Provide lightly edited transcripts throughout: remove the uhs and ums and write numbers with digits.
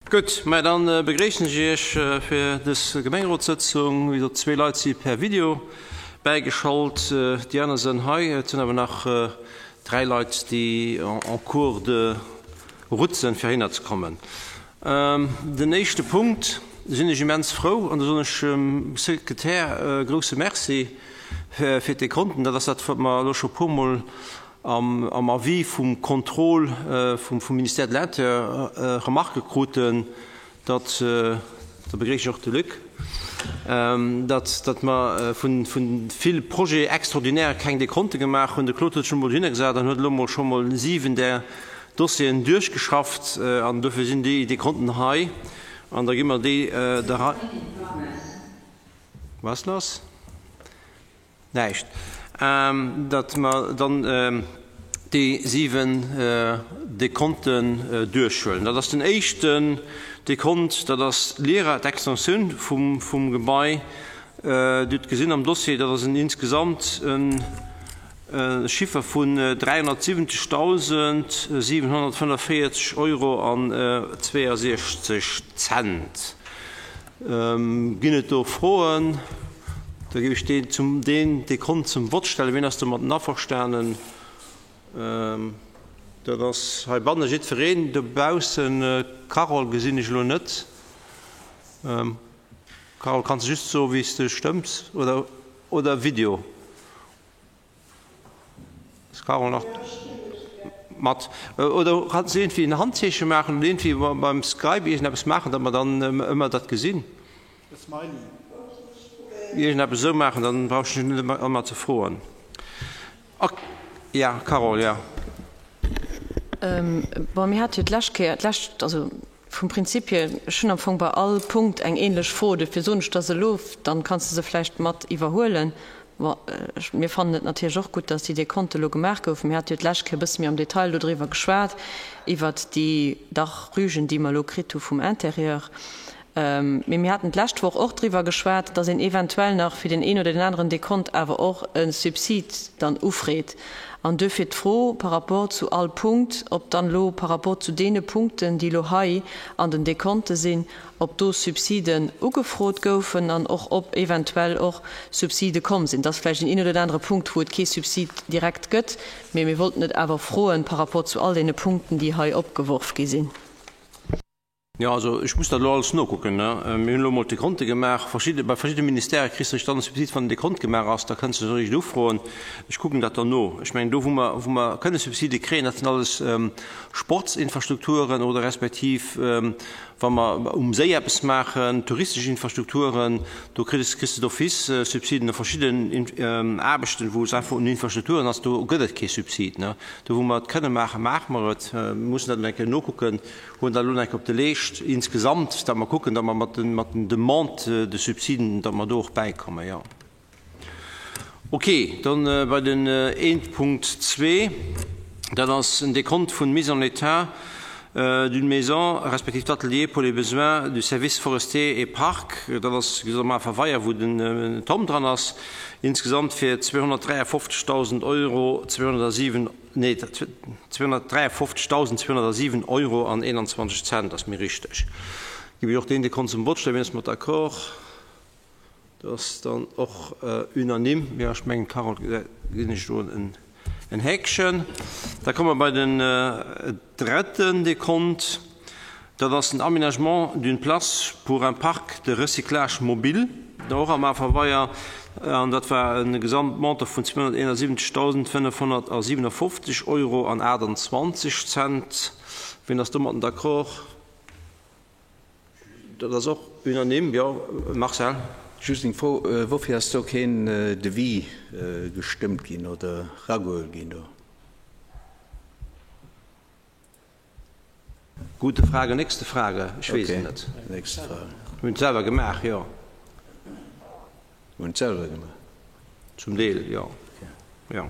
Gutt, mä dann begréissen ech Iech fir dës Gemengerotssëtzung. Wéi gesot, zwee Leit si per Video bäigeschalt, déi aner sënn hei. Et sinn awer nach dräi Leit, déi en cours de route sinn, fir heihinner ze kommen. Den éischte Punkt, do sinn ech immens frou an do soen ech dem Sekretär e grouse Merci fir d'Dekonten. Dat ass dat, wat mer elo scho e puermol am Avis vum Contrôle vum Ministère de l'Intérieur Remarquë kruten, datt, da begréissen ech och de Luc, datt, datt mer vu vill Projets extraordinaires keng Dekonte gemaach hunn. De Claude huet sech elo mol dohinner gesat an huet elo mol scho mol 7 där Dossieren duerchgeschafft an dofir sinn déi Dekonten hei an da gi mer déi der Rei. Wat ass lass? Näischt. Datt mer dann déi 7 Dekonten duerchhuelen. Dat ass den éischten Dekont, dat ass d'Lira, d'Extensioun vum Gebai. Dir hutt gesinn am Dossier, dat ass en insgesamt e Chiffer vun 370.745 Euro an 62 Cent. Ginn et do Froen? Da géif ech deen zum deen Dekont zum Vott stellen. Wien ass domatten averstanen? Dat ass heibanne jiddwereen. Dobaussen, Carole gesinn ech elo net. Carole, kanns de just soen, wéi s de stëmms? Oder, oder Video? Ass Carole nach mat? Oder kanns de iergendwéi en Handzeeche maachen oder iergendwéi beim Skype iergendeppes maachen, datt mer dann ëmmer dat gesinn? E Smiley. Iergendeppes esou maachen, dann brauch ech net ëmmer ze froen. Ok, ja, Carole, ja. Bon, mir hate jo d'lescht Kéier, d'lescht, also Vum Prinzip hier, ech hunn am Fong bei all Punkt eng ähnlech Fro, dofir soen ech der se elo, dann kanns de se vläicht mat iwwerhuelen. Bon, ech, mir fannen et natierlech och gutt, dass déi Dekonte elo gemaach goufen. Mir hate jo d'lescht Kéier e bësse méi am Detail do driwwer geschwat, iwwert déi dach Rügen, déi mer elo kritt hu vum Intérieur. Mee mir haten d'lescht Woch och driwwer geschwat, dass een eventuell nach fir deen een oder deen aneren Dekont awer och e Subsid dann ufreet. An duerfir d'Fro par rapport zu all Punkt, ob dann elo par rapport zu deene Punkten, déi elo hei an den Dekonte sinn, ob do Subsiden ugefrot goufen an och ob eventuell och Subside komm sinn. Dat ass vläicht een oder anere Punkt, wou et kee Subsid direkt gëtt, mee mir wollten et awer froen par rapport zu all deene Punkten, déi hei opgeworf gi sinn. Jo, also ech muss dat elo alles nokucken. Mir hunn elo emol d'Dekonte gemaach. Verschidde, bei verschidde Ministèrë kriss de eréischt dann e Subsid, wann den Dekont gemaach ass. Da kënns de se eréischt ufroen. Ech kucken dat dann no. Ech mengen, do wou mer, wou mer kënne Subside kréien, dat sinn alles Sportsinfrastrukturen oder respektiv wa mer um Séi eppes maachen, touristesch Infrastrukturen, do kriss, kriss de d'office Subsiden. A verschidden Aarbechten, wou es einfach un Infrastrukturen ass, do gëtt et kee Subsid. Do wou mer et kënne maachen, maache mer et. Mir mussen dat elo eng Kéier nokucken. Huelen dat elo nach eng Kéier op de Leescht insgesamt, datt mer kucken, datt mer mat den, mat den Demandes de subsiden, datt mer do och bäikommen, jo. Okay, dann bei den 1.2, dat ass en Dekont vun Mise en état d'une maison respektiv d'atelier pour les besoins du service forestier et parcs, dat ass, wéi gesot, am Afer Weier, wou den Tom dran ass, insgesamt fir 253.000 Euro 207. Nee, 253.207 Euro an 21 Cent ass méi richteg. Ginn ech och deen Dekont zum Vott stellen. Wien ass mat d'accord? Dat ass dann och unanime. Jo, ech mengen, Carole, ginn ech do en Häkchen. Da komme mer bei den dretten Dekont. Dat ass den Aménagement d'une place pour un parc de recyclage mobile, och am Averweier, an dat war e Gesamtmontant vun 271.557 Euro an 28 Cent. Wien ass domatten d'accord? Dat ass och unanime, jo, Marcel? Just eng Fro, Woufir ass do keen Devis gestëmmt ginn oder eragehuel ginn do? Gute Frage, nächste Frage, ech weess et net. Nächste Frage. Mir hunn et selwer gemaach, jo. Mir hunn et selwer gemaach? Zum Deel, jo. Jo.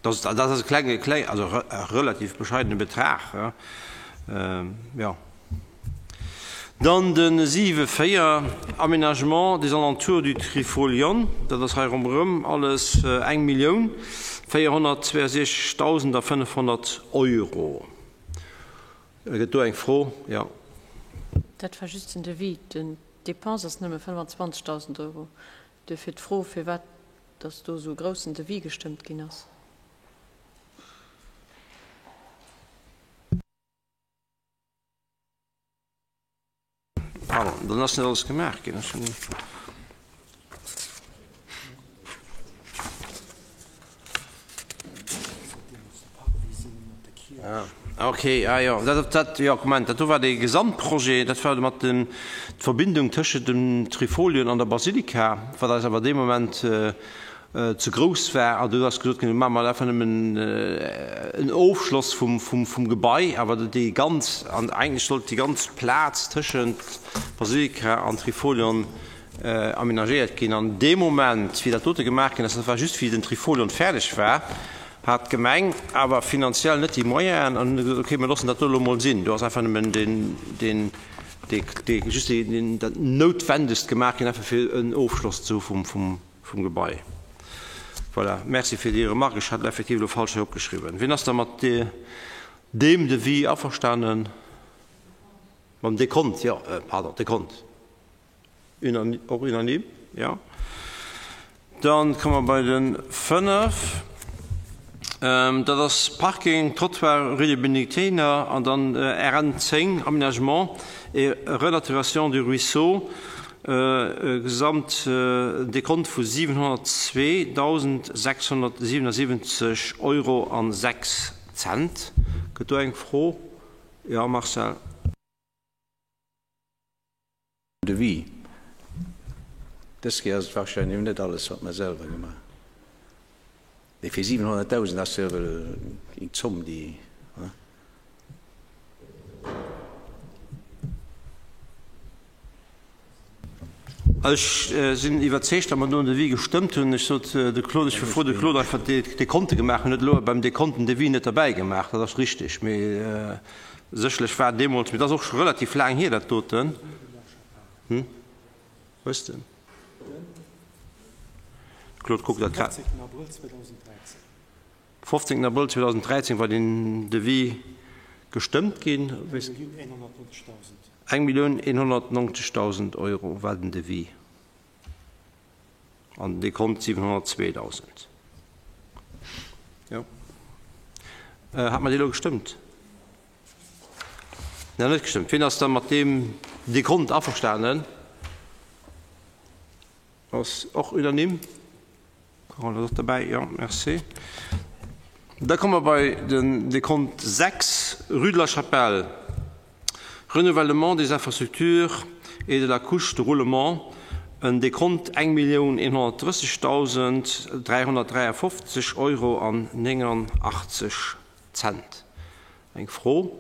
Dat ass e klenge, kleng, also e relativ bescheidene Betrag, jo. Dann de 7, 4, Aménagement des alentours du Trifolion, dat ass hei ronderëm alles eng Millioun 462.000 a 500 Euro. Gëtt do eng Fro? Jo. Dat war just den Devis. Den Dépense ass nëmme 25.000 Euro. Duerfir d'Fro, firwat dass do esou e groussen Devis gestëmmt ginn ass. Pardon, dann ass net alles gemaach ginn. Ech hunn. Ah, okay, ah jo, dat, dat, jo, Moment, dat do war dee Gesamtprojet, dat war mat den, d'Verbindung tëschent dem Trifolion an der Basilika, wat eis awer dee Moment ze grouss war an do ass gesot ginn, do maache mer einfach nëmmen en Ofschloss vum, vum, vum Gebai, awer déi ganz, an eigentlech sollt déi ganz Plaz tëschent Basilika an Trifolion amenagéiert ginn. An dee Moment, wéi dat dote gemaach ginn ass, dat war just wéi den Trifolion fäerdeg war, hat d'Gemeng awer finanziell net déi Moyenen an hunn gesot, okay, mir loossen dat do elo mol sinn. Do ass einfach nëmmen deen, deen, dee, dee, just dee, deen, dat Noutwendegst gemaach ginn, einfach fir en Ofschloss ze hu vum, vum, Vum Gebai. Voilà, merci fir déi Remarque. Ech hat effektiv elo falsch hei opgeschriwwen. Wien ass da mat deem Devis averstanen? Mam Dekont, jo, pardon, Dekont. Och unanime, jo. Dann komme mer bei de 5. Dat ass Parking, Trottoir rue des Bénédictiner an dann RN 10, Aménagement et renaturation du ruisseau, e Gesamtdekont vu 702.677 Euro an 6 Cent. Gëtt do eng Fro? Jo, Marcel. Devis. Dës Kéier ass et wahrscheinlech net alles, wat mer selwer gemaach hunn. Mee fir 700.000 ass jo ewell eng Zomm, déi, oder? Ech sinn iwwerzeegt, datt mer do en Devis gestëmmt hunn. Ech sot de Claude, ech hu fro de Claude einfach déi Dekonte gemaach hunn, huet elo beim Dekont den Devis net derbäi gemaach. Dat ass richtig. Mee Sécherlech war deemools, mee dat ass och scho relativ laang hier, dat doten. Hm? Hues de? Claude kuckt dat grad. 15. Abrëll 2013 war deen Devis gestëmmt ginn. 1.190.000 Euro war den Devis. An den Dekont 702.000. Jo. Hat mer déi elo gestëmmt? Nach net gestëmmt. Wien ass da mat deem Dekont averstanen? Ass och unanime. Carole ass och derbäi. Jo, merci. Da komme mer bei den Dekont 6, Rue de la Chapelle. Renouvellement des infrastructures et de la couche de roulement, en Dekont 1.130.353 Euro an 89 Cent. Eng Fro?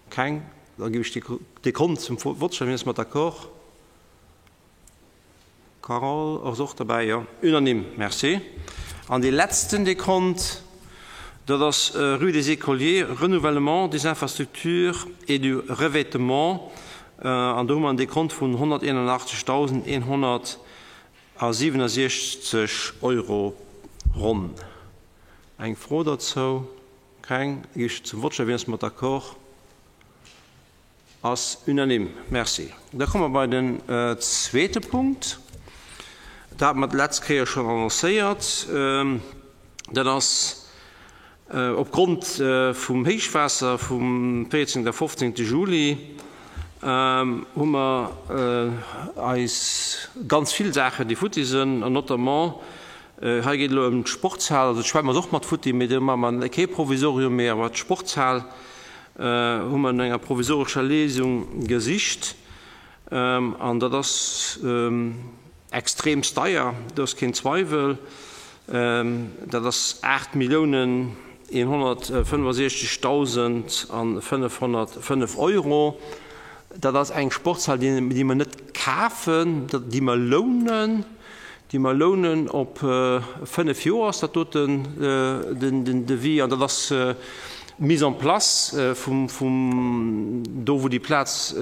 Keng? Da ginn ech de Dekont zum Vott. Wien ass mat d'accord? Carole ass och derbäi, jo. Unanime, merci. An dee letzten Dekont, dat ass Rue des Écoliers, Renouvellement des infrastructures et du revêtement, an do hu mer en Dekont vun 181.167 Euro ronn. Eng Fro dozou? Keng? Da gi ech zum Vott. Wien ass mat d'accord? Ass unanime. Merci. Da komme mer bei den zweete Punkt. Dat hate mer d'letz Kéier schonn annoncéiert. Dat ass opgrond vum Héichwaasser vum 14. a 15. Juli hu mer eis ganz vill Saachen, déi futti sinn, an notamment hei geet elo ëm d'Sportshal, also d'Schwämm ass och mat futti, mee do maache mer kee Provisorium méi, awer d'Sportshal, hu mer no enger provisorescher Léisung gesicht an dat ass extreemst deier, do ass keen Zweiwel. Dat ass 8 Milliounen 165.000 a 505 Euro. Dat ass eng Sportshal, déi mer net kafen, déi mer lounen. Déi mer lounen op 5 Joer ass dat doten den Devis an dat ass d'Mise en place vum do wou déi Plaz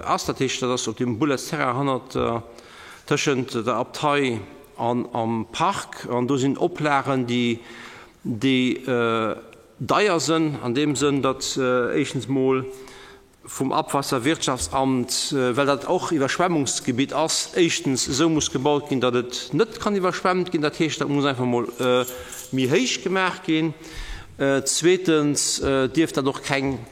ass. Dat heescht, dat ass op deem Bulles-Terrain hannert der, tëschent der Abtei an am Park an do sinn Oplagen, déi déi deier sënn an deem Sënn, datt éischtens mol. Vum Abwasserwirtschaftsamt, well dat och Iwwerschwemmungsgebitt ass, éischtens esou muss gebaut ginn, datt et net kann iwwerschwemmt ginn. Dat heescht, dat muss einfach emol méi héich gemaach ginn. Zweetens dierf dat och keng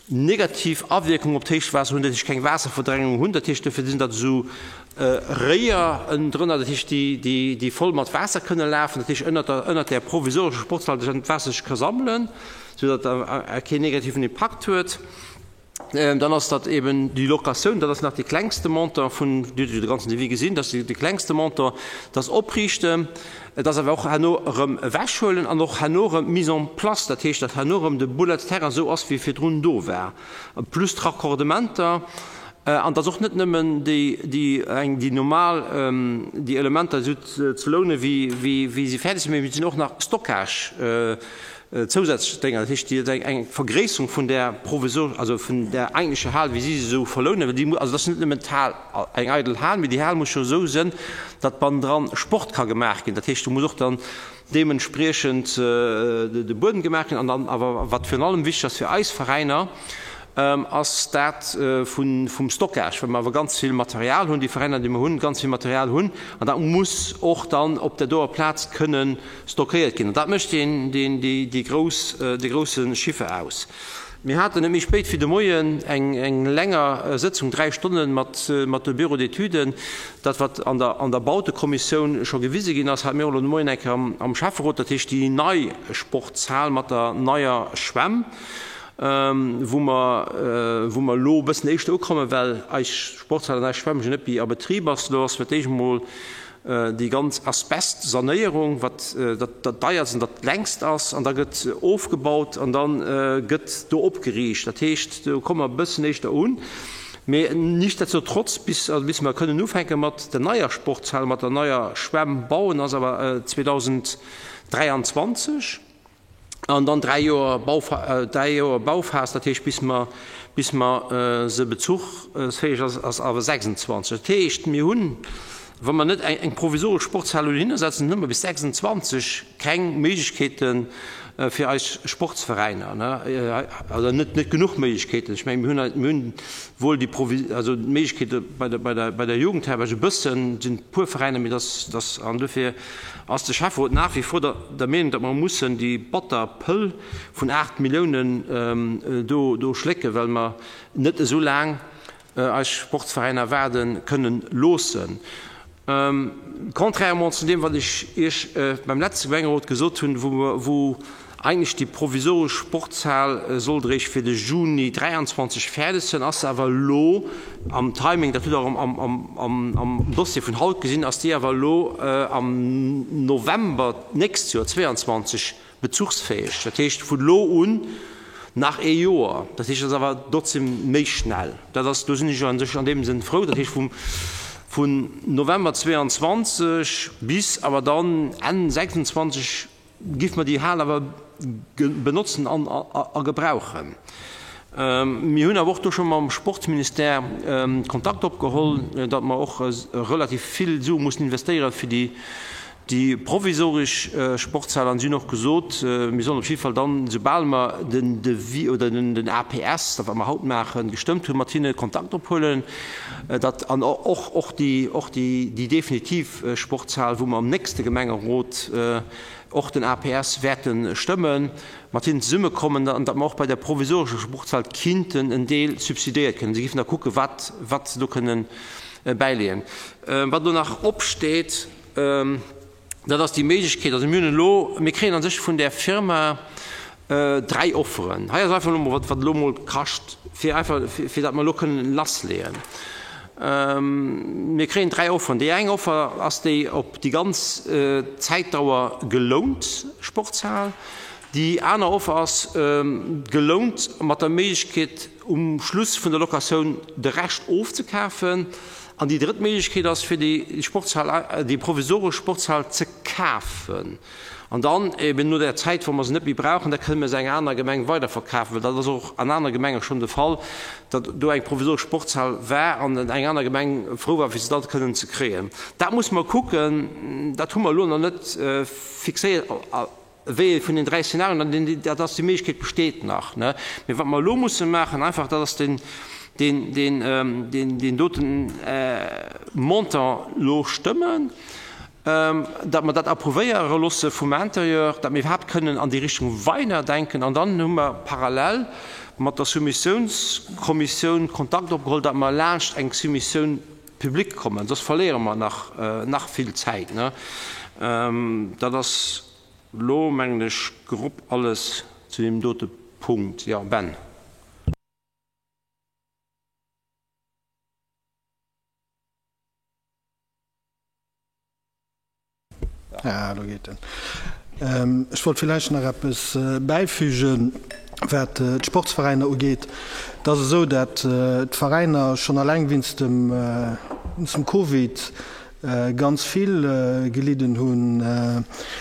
negativ Awierkung op d'Héichwaasser hunn, dat heescht keng Waasserverdrängung hunn. Dat heescht, dofir sinn dat esou Réier ënnendrënner, dat heescht déi, déi voll mat Waasser kënne lafen, dat heescht ënnert der, ënnert där provisorescher Sportshal sech dann d'Waasser sech ka sammelen. sou datt e keen negativen Impakt huet. Dann ass dat eben déi Locatioun, dat ass nach dee klengste Montant vun, Dir hutt jo de ganzen Devis gesinn, dat ass de klengste Montant, dat ass opriichten, et ass awer och herno erëm ewechhuelen an och herno erëm d'Mise en place, dat heescht, datt herno erëm de Bulletsterrain esou ass, wéi e virdrun do war, plus d'Raccordementer. An datt och net nëmmen déi, déi eng, déi normal, déi Elementer esou ze lounen, wéi, wéi se fäerdeg sinn, mee et sinn och nach Stockage, Zousätzlech Dénger, dat heescht, déi eng Vergréisserung vun där provisor, also vun där eigentlecher Hal, wéi si se esou verlounen, well déi, also dat ass net nëmmen d'Hal, eng eidel Hal, mee déi Hal muss jo esou sënn, datt bannendran Sport ka gemaach ginn. Dat heescht, do muss och dann deementspriechend de Buedem gemaach ginn. An dann awer, wat virun allem wichteg ass fir eis Veräiner, ass dat vum Stockage, well mer awer ganz vill Material hunn, déi Veräiner, déi mer hunn, ganz vill Material hunn, an dat muss och dann op där doer Plaz kënnen stockéiert ginn. An dat mécht deen, deen, déi, déi grouss, dee grousse Chiffer aus. Mir haten net méi spéit wéi de Moien eng, eng länger Sëtzung, 3 Stonnen, mat, mat de Bureau d'études. Dat, wat an der, an der Bautekommissioun scho gewise ginn ass, hate mir och elo de Moien eng Kéier am, am Schäfferot, dat heescht déi nei Sportshal mat der neier Schwämm, wou mer, wou mer elo e bëssen éischter ukommen, well eis Sportshal an eis Schwämm jo net méi a Betrib ass. Elo ass fir d'éischt emol déi ganz Asbestsanéierung, wat dat deierst an dat längst ass, an da gëtt ofgebaut an da gëtt do opgeriicht. Dat heescht, do komme mer e bëssen éischter un. Mee nichtsdestotrotz, bis, also bis mer kënnen ufänke mat der neier Sportshal, mat der neier Schwämm bauen, ass awer 2023. An dann 3 Joer Baufa 3 Joer Bauphas, dat heescht bis mer, bis mer se bezuchsfäeg ass, ass awer 26. Dat heescht, mir hunn, wa mer net eng, eng provisoresch Sportshal elo dohinner setzen, hu mer bis 26 keng Méiglechkeete fir eis Sportsveräiner, ne, oder net, net genuch Méiglechkeeten. Ech mengen, mir hunn, mir hunn wuel déi Provi also d'Méiglechkeete bei der, bei der, bei der Jugendherberg e bëssen, sinn e puer Veräiner, mee dass, dass, an dofir Ass de Schäfferot nach wie vor der Meenung, datt mer mussen déi batter Pëll vun 8 Milliounen do schlécken, well mer net esou laang eis Sportsveräiner waarde kënnen loossen? Contrairement zu deem, wat ech Iech beim letzte Gemengerot gesot hunn, wou Eigentlech déi provisoresch Sportshal sollt eréischt fir de Juni 23 fäerdeg sinn, ass se awer elo am Timing, dat hutt Der och am Dossier vun haut gesinn, ass déi awer elo am November d'nächst Joer, 22, bezuchsfäeg. Dat heescht vun elo un nach ee Joer. Dat heescht, dat ass awer trotzdem méi schnell. Dat ass, do sinn ech a sech an deem Sënn frou. Dat heescht vun November 22 bis awer dann Enn 26, Giff mer déi Hal awer benotzen an a gebrauchen. Mir hunn awer och do scho mam Sportsministère Kontakt opgeholl, datt mer och relativ vill Sue mussen investéieren fir déi déi provisoresch Sportshal. An si hunn och gesot, mir sollen op jidde Fall dann, soubal mer den Devis oder den APS, dat wat mer haut maachen, gestëmmt hunn, mat hinne Kontakt ophuelen, datt an och och déi och déi déi definitiv Sportshal, wou mer am nächste Gemengerot och den APS wäerte stëmmen, mat hinnen zesummekommen an datt mer och bei der provisorescher Sportshal kinnten en Deel subsidiéiert kënnen. Si géifen da kucken, wat wat se do kënnen bäileeën. Wat elo nach opsteet, Dat ass déi Méiglechkeet. Also mir hunn elo, mir kréien a sech vun där Firma 3 Offeren. Hei ass einfach elo mol, wat wat elo mol kascht, fir einfach, fir datt mer elo kënnen lassleeën. Mir kréien 3 Offeren. Déi eng Offer ass déi op déi ganz Zäitdauer gelount Sportshal. Déi aner Offer ass gelount mat der Méiglechkeet um Schluss vun der Locatioun de Rescht ofzekafen. An déi drëtt Méiglechkeet ass, fir déi Sportshal, déi provisoresch Sportshal ze kafen an dann eben no där Zäit, wou mer se net méi brauchen, da kënne mer se enger anerer Gemeng weiderverkafen, well dat ass och an anere Gemenge schonn de Fall, datt do eng provisoresch Sportshal war an eng aner Gemeng frou war, fir se da kënnen ze kréien. Dat musse mer kucken, dat hu mer elo nach net fixéiert. Wéi ee vun den 3 Szenarien, an deen, dat ass, déi Méiglechkeet besteet nach, ne. Mee wat mer elo musse maachen, einfach, dat ass deen, deen, deen, deen, deen doten Montant elo stëmmen, datt mer dat approuvéiere loosse vum Intérieur, datt mir iwwerhaapt kënnen an déi Richtung weiderdenken. An dann hu mer parallel mat der Soumissiounskommissioun Kontakt opgeholl, datt mer laanscht eng Soumissioun publique kommen, soss verléiere mer nach, nach vill Zäit, ne. Dat ass elo, mengen ech, grob alles zu deem dote Punkt. Jo, Ben. Ah, elo geet en. Ech wollt villäicht nach eppes bäifügen, wat d'Sportsveräiner ugeet. Et ass esou, dat d'Veräiner schonn alleng wéinst dem Covid ganz vill gelidden hunn.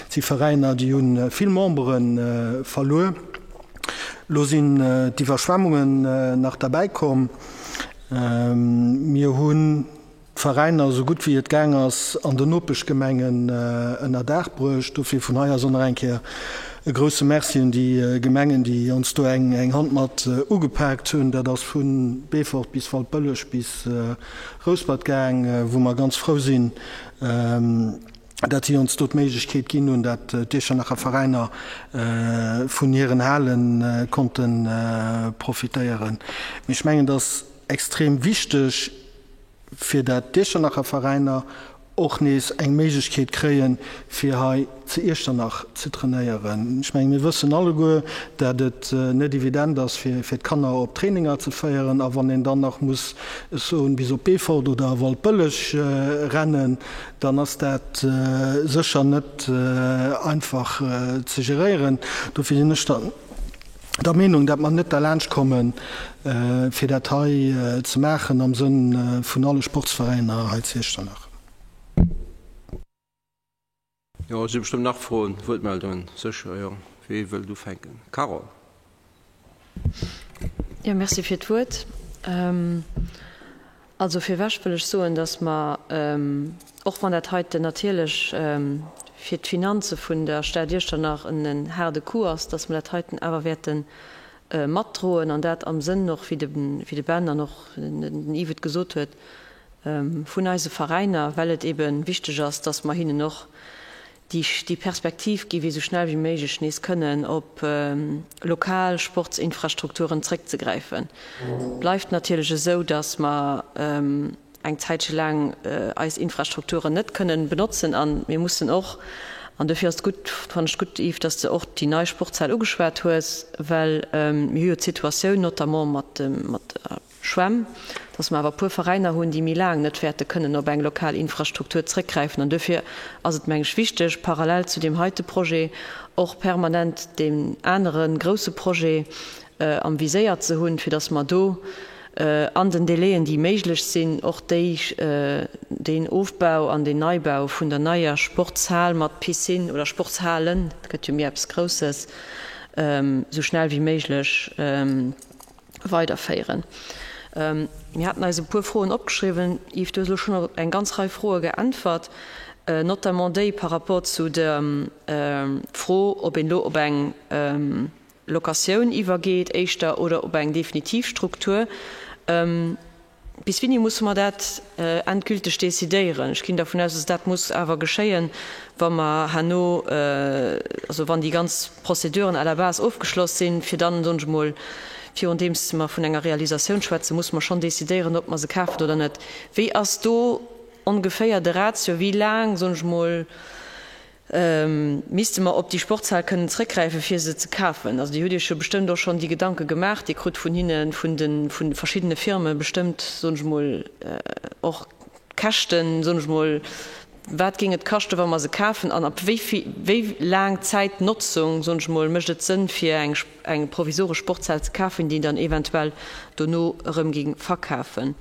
Et si Veräiner, déi hu vill Membere verluer. Elo sinn d'Iwwerschwemmungen nach derbäikomm. Mir hunn d'Veräiner esou gutt wéi et gaang ass an den Nopeschgemengen ënner Daach bruecht. Dofir vun hei aus och nach eng Kéier e grousse Merci un déi Gemengen, déi ons do eng Hand mat ugepaakt hunn. Dat ass vu Beefort bis Waldbëlleg bis Rouspert gaang, wou mer ganz frou sinn, dat si ons do d'Méiglechkeet ginn hunn, dat d'Iechternacher Veräiner vun hiren Hale konnte profitéieren. Mee ech mengen, et ass extrem wichteg, fir dat d'Iechternacher Veräiner och nees eng Méiglechkeet kréien, fir hei zu Iechternach ze trainéieren. Ech mengen, mir wëssen alleguer, dat et net evident ass, fir d'Kanner op Traininger ze féieren. A wann een dann nach muss, ech soen, bis op Beefort oder a Waldbëlleg rennen, dann ass dat sécher net einfach ze geréieren. Dofir sinn ech dann der Meenung, dat mer net derlaanscht kommen, fir dat hei ze maachen am Sënn vun alle Sportsveräiner hei zu Iechternach. Jo, et si bestëmmt nach Froen, Wuertmeldungen, sécher, jo. Wie wëllt ufänken? Carole. Jo, merci fir d'Wuert. Also virwech wëll ech soen, dass mer, och wann dat heiten natierlech fir d'Finanze vun der Stad Iechternach en haarde Coup ass, dass mer dat heiten awer wäerte matdroen an dat am Sënn och, wéi de Ben an och den Yves et gesot huet, vun eise Veräiner, well et ebe wichteg ass, dass mer hinnen och déi Perspektiv gi fir esou schnell wéi méiglech nees kënnen op lokal Sportsinfrastrukturen zréckzegräifen. Et bleift natierlech esou, datt mer eng Zäitche laang eis Infrastrukturen net kënnen benotzen a mir mussen och, an dofir ass et gutt, fannen ech gutt, Yves, datt s de och déi nei Sportshal ugeschwat hues, well mir hu jo d'Situatioun notamment mat der Schwämm, dass mer awer e puer Veräiner hunn, déi méi laang net wäerte kënnen op eng lokal Infrastruktur zréckgräifen. An duerfir ass et, meng ech, wichteg, parallel zu deem heite Projet och permanent deen anere grouse Projet am Viséier ze hunn, fir dass mer do an den Délaiën, déi méiglech sinn, och déi, deen Ofbau an deen Neibau vun der neier Sportshal mat Piscine oder Sportshalen, et gëtt jo méi eppes Grousses, esou schnell wéi méiglech weiderféieren. Mir haten eis e puer Froen opgeschriwwen. Yves, du hues elo schonn op eng ganz Rei Froe geäntwert, notamment déi par rapport zu der Fro, ob een elo op eng Locatioun iwwergeet éischter oder op eng definitiv Struktur. Bis wéini musse mer dat endgülteg decidéieren? Ech ginn dervun aus, dass dat muss awer geschéien, wa mer herno, also wann déi ganz Prozeduren à la base ofgeschloss sinn, fir dann, soen ech emol, virun deems mer vun enger Realisatioun schwätzen, musse mer schonn decidéieren, ob mer se kafen oder net. Wéi ass do ongeféier de Ratio, wéi laang, soen ech emol, Misste mer op déi Sportshal kënnen zrëckgräifen, fir se ze kafen? Also Dir hutt Iech jo bestëmmt och schonn déi Gedanke gemaach. Dir krut vun hinne, vun de, vun de verschiddene Firme bestëmmt, soen ech emol, och d'Käschten, soen ech emol, wat géing et kaschten, wa mer se kafen an ab wéi vill, wéi laang Zäit Notzung, soen ech emol, mécht et Sënn, fir eng, eng provisoresch Sportshal ze kafen, déi een dann eventuell dono erëm géing verkafen?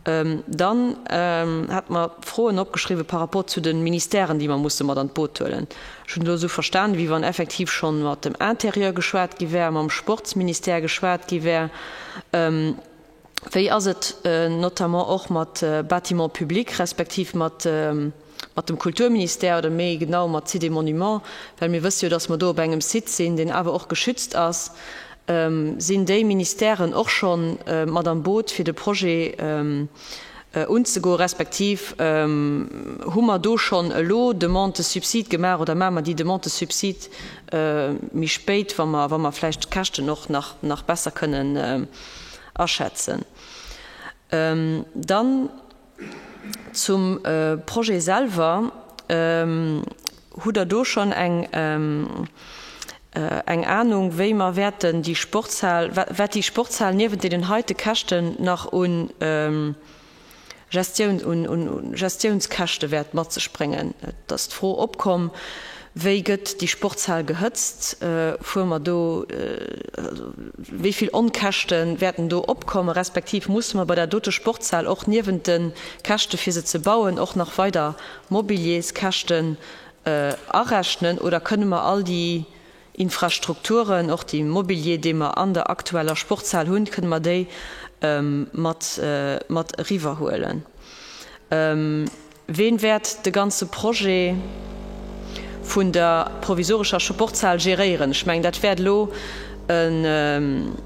Dann hate mer Froen opgeschriwwen par rapport zu de Ministèren, déi mer musse mat an d'Boot huelen. Ech hunn elo esou verstanen, wéi wann effektiv schonn mat dem Intérieur geschwat gi wär, mam Sportsministère geschwat gi wär. Wéi ass et notamment och mat Bâtiments publics respektiv mat. mat dem Kulturministère oder méi genau mat Sites et Monuments, well mir wësse jo, dass mer do op engem Site sinn, deen awer och geschützt ass, sinn déi Ministèren och scho mat am Boot, fir de Projet unzegoen, respektiv hu mer do schonn elo Demande de subside gemaach oder maache mer déi Demande de subside méi spéit, wa mer, wa mer vläicht d'Käschten och nach, nach besser kënnen aschätzen. Dann zum Projet selwer. Hutt Der do schonn eng, eng Anung, wéi mer wäerten déi Sportshal, wat déi Sportshal niewent deenen heite Käschten nach un Gestioun, un Gestiounskäschte wäert mat sech bréngen? Et ass d'Fro opkomm, Wéi gëtt déi Sportshal gehëtzt? Fuere mer do, also wéi vill Onkäschte wäerten do opkommen, respektiv musse mer bei där dote Sportshal och niewent de Käschte fir se ze bauen och nach weider Mobilierskäschten arechnen oder kënne mer all déi Infrastrukturen, och dee Mobilier, dee mer an der aktueller Sportshal hunn, kënne mer déi mat mat eriwwerhuelen? Ween wäert de ganze Projet vun der provisorescher Sportshal geréieren? Ech mengen, dat wäert elo en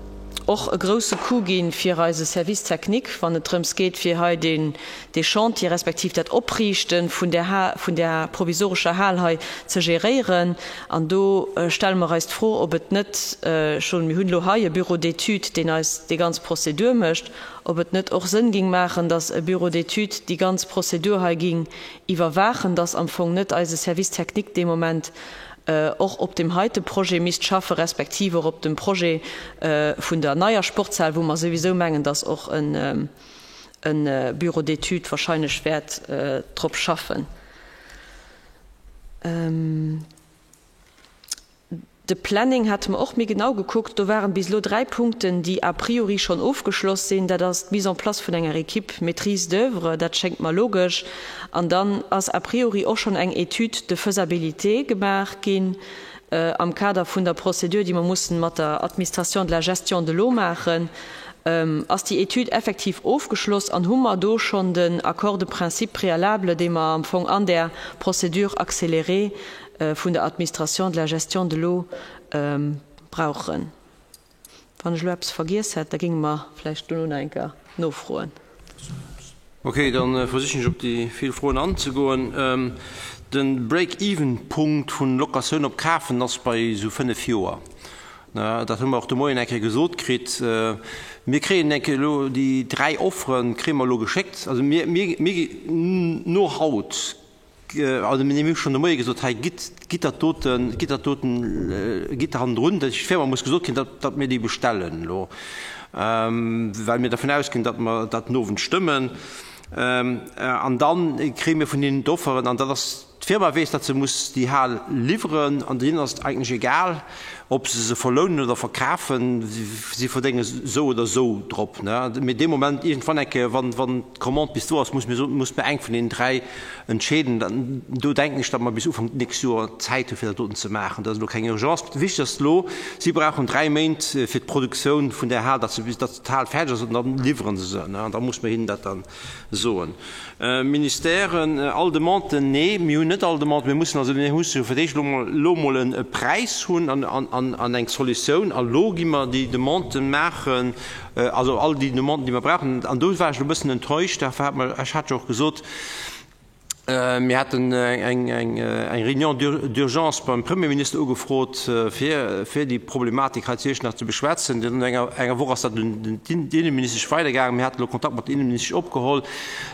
och e grousse Coup gi fir eise Service technique, wann et drëms geet, fir hei deen dee Chantier respektiv dat Opriichte vun där Ha vun där provisorescher Hal hei ze geréieren. An do stelle mer eis d'Fro, ob et net schonn, mir hunn elo hei e Bureau d'études, deen eis déi ganz Prozedur mécht, ob et net och Sënn ging maachen, dass e Bureau d'études déi ganz Prozedur hei ging iwwerwaachen, dass am Fong net eise Service technique dee Moment och op deem heite Projet misst schaffe respektiv och op dem Projet vun der neier Sportshal, wou mer souwisou mengen, dass och e Bureau d'études wahrscheinlech wäert drop schaffen. De Planning hate mer och méi genau gekuckt. Do waren bis elo 3 Punkten, déi a priori schonn ofgeschloss sinn. Dat ass d'Mise en place vun enger Équipe maîtrise d'oeuvre, dat schéngt mer logesch. An dann ass a priori och schonn eng Étude de faisabilité gemaach ginn am Kader vun der Procédure, déi mer mussen mat der Administration de la gestion de l'eau maachen. Ass déi Étude effektiv ofgeschloss an hu mer do schonn den Accord de principe préalable, dee mer am Fong an där Procédure accélérée vun der Administration de la gestion de l'eau brauchen. Wann ech elo eppes vergiess hätt, da géinge mer vläicht dono nach eng Kéier nofroen. Ok, da versichen ech op déi vill Froen anzegoen. De Break-even-Punkt vun Locatioun op Kafen ass bei esou 5 Joer. Dat hu mer och de Moien eng Kéier gesot kritt. Mir kréien eng Kéier elo déi 3 Offere kréie mer elo geschéckt. Also mir, mir, mir no haut Also mir hu schonn de Moie gesot, hei gitt, gitt dat doten, gitt dat doten, gitt der hannendrun. Dat heescht, d'Firma muss gesot kréien, datt, datt mir déi bestellen elo, well mir dervun ausginn, datt mer dat den Owend stëmmen. An da kréie mir vun hinnen d'Offeren an dat ass, d'Firma weess, datt se muss déi Hal liwweren an deenen ass et eigentlech egal, Ob se se verlounen oder verkafen, si verdénge sou oder sou drop. Mee dee Moment iergendwann eng Kéier, wann d'Commande bis do ass, muss mir muss mir eng vun deenen 3 entscheeden. Do denken ech, datt mer bis Ufank d'nächst Joer Zäit hu fir dat doten ze maachen. Dat ass elo keng Urgence. Wichteg ass elo, si brauchen 3 Méint fir d'Produktioun vun där Hal, datt se bis datt d'Hal fäerdeg ass an da liwwere se se. An da muss mir hinnen dat dann soen. Ministèren, all Demanden? Nee, mir hunn net all Demanden. Mir mussen also, mir musse jo fir d'éischt elo mol, elo mol e Präis hunn an, an, an eng Solutioun. A lo gi mer déi Demanden maachen, also all déi Demanden, déi mer brauchen. An do war ech elo e bëssen enttäuscht, da hat mer, ech hat jo och gesot, mir haten eng, eng, eng Réunion d'urgence beim Premierminister ugefrot, fir, fir déi Problematik hei zu Iechternach ze beschwätzen. No enger, enger Woch ass dat un d'Inneministesch weidergaangen. Mir haten elo Kontakt mat der Inneministesch opgeholl.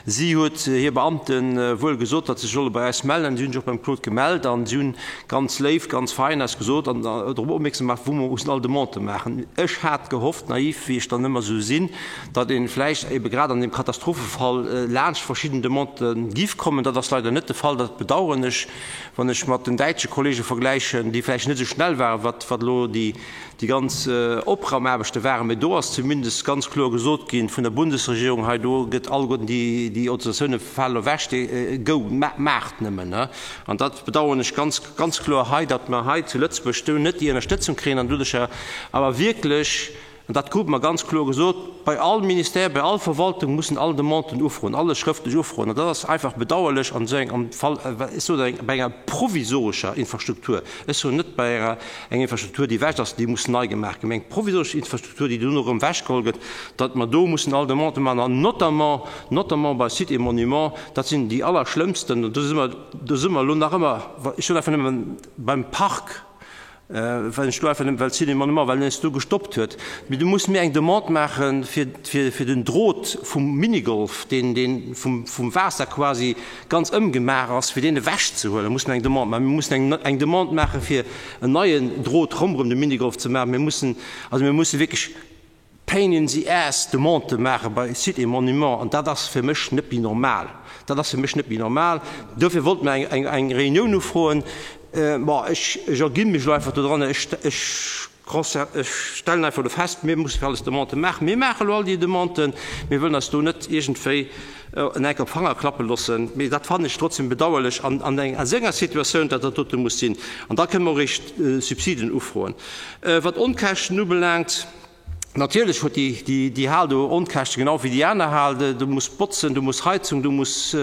Si huet hir Beamte wuel gesot, datt se sech solle bei eis mellen. Si hunn sech och beim Claude gemellt an si hunn ganz léif, ganz fein eis gesot an drop opmierksam gemaach, wou mer mussen all Demandë maachen. Ech hat gehofft, naiv wéi ech dann ëmmer esou sinn, datt ee vläicht ebe grad an deem Katastrophefall laanscht verschidden Demandë giff kommen. Dat ass leider net de Fall. Dat bedauern ech, wann ech mat den däitsche Kollege vergläichen, déi vläicht net esou schnell waren, wat elo déi ganz Opraumaarbechte waren. Mee do ass zumindest ganz kloer gesot gi vun der Bundesregierung, hei do gëtt alleguerten déi Autorisatioune falen ewech, go, maacht nëmmen. An dat bedauern ech ganz, ganz kloer hei, datt mer hei zu Lëtzebuerg do net déi Ënnerstëtzung kréien an doduercher awer wierklech. An dat krute mer ganz kloer gesot, bei all Ministère, bei all Verwaltung mussen all Demanden ufroen, alles schrëftlech ufroen. An dat ass einfach bedauerlech an esou engem Fall, ech soen eng, bei enger provisorescher Infrastruktur, ech soen net bei enger eng Infrastruktur, déi ewech ass, déi muss nei gemaach ginn, mä eng provisoresch Infrastruktur, déi duerno erëm ewechgeholl gëtt, datt mer do mussen all Demande maachen an notamment, notamment bei Sites et Monuments, dat sinn déi allerschlëmmsten. An do si mer, do si mer elo nach ëmmer, ech soen einfach nëmmen beim Park, Well ech do einfach nëmmen, well d'Cine Monument, well en eis do gestoppt huet. Mee do musse mir eng Demande maache fir, fir, fir den Drot vum Minigolf, deen, deen vum, vum Waasser quasi ganz ëmgemaach ass, fir deen ewechzehuelen. Da musse mir eng Demande maachen. Mir mussen eng, eng Demande maache fir en neien Drot ronderëm de Minigolf ze maachen. Mir mussen, also mir musse wierklech Pain in the ass Demandë maache bei Sites et Monuments, an dat ass fir mech net méi normal. Dat ass fir mech net méi normal. Dofir wollte mer eng, eng Reunioun ufroen. Bon, ech, ech erginn mech elo einfach dodran. Ech, ech, ech stellen einfach elo fest, mir musse fir alles Demandë maachen. Mir maache elo all déi Demanden. Mir wëllen eis do net iergendwéi en enk op d'Fanger klappe loossen. Mee dat fannen ech trotzdem bedauerlech an, an eng, a senger Situatioun, datt dat dote muss sinn. An da kënne mer och eréischt Subsiden ufroen. Wat d'Onkäschten ubelaangt, natierlech huet déi Hal do Onkäschten, genau wéi déi aner Hal. Do muss botzen, do muss Heizung, do muss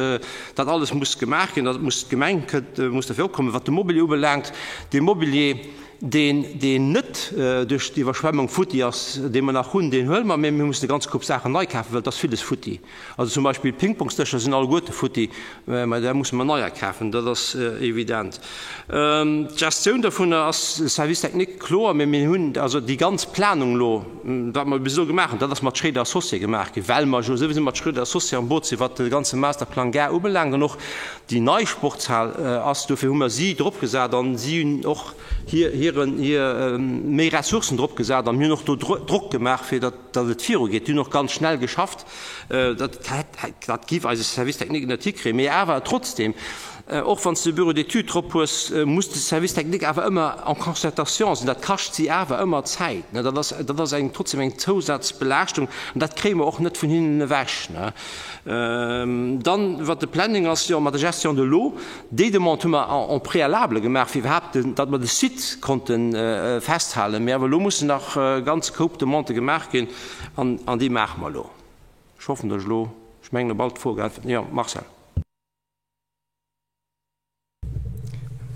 dat alles muss gemaach ginn, dat muss d'Gemeng muss derfir opkommen. Wat de Mobilier ubelaangt, dee Mobilier, deen deen net duerch d'Iwwerschwemmung futti ass, dee mer nach hunn, deen huele mer, mä mir mussen e ganze Koup Saachen nei kafen, well et ass villes futti. Also zum Beispill d'Pingpongsdëscher sinn alleguerte futti, mä där musse mer neier kafen, dat ass evident. D'Gestioun dovunner ass Service technique, kloer, mä mir hunn also déi ganz Planung elo, wat mer bis elo gemaach hunn, dat ass mat Schréider Associés gemaach ginn, well mer jo souwisou mat Schréider Associés am Boot sinn, wat de ganze Masterplan Gare ubelaangt an och déi nei Sportshal ass. Dofir hu mer si drop gesat an si hunn och hir, hiren, hir méi Ressourcen drop gesat an mir hunn och do Drock gemaach, fir datt, datt et virugeet. Déi hunn och ganz schnell geschafft. Dat hätt, dat géif eise Service technique net hikréien. Mee awer trotzdem, och wann s de e Bureau d'études drop hues, muss de Service technique awer ëmmer en concertation sinn. Dat kascht si awer ëmmer Zäit. Dat ass, dat ass eng, trotzdem eng Zousazbelaaschtung an dat kréie mer och net vun hinnen ewech. Dann, wat de Planning ass, jo, mat der Gestion de l'eau, Déi Demande hu mer en préalable gemaach, fir iwwerhaapt, datt mer de Site konnte festhalen. Mee awer elo mussen nach e ganze Koup Demandë gemaach ginn, an déi maache mer elo. Ech hoffen, datt ech elo, ech mengen, op all d'Froe geäntwert hunn. Jo, Marcel.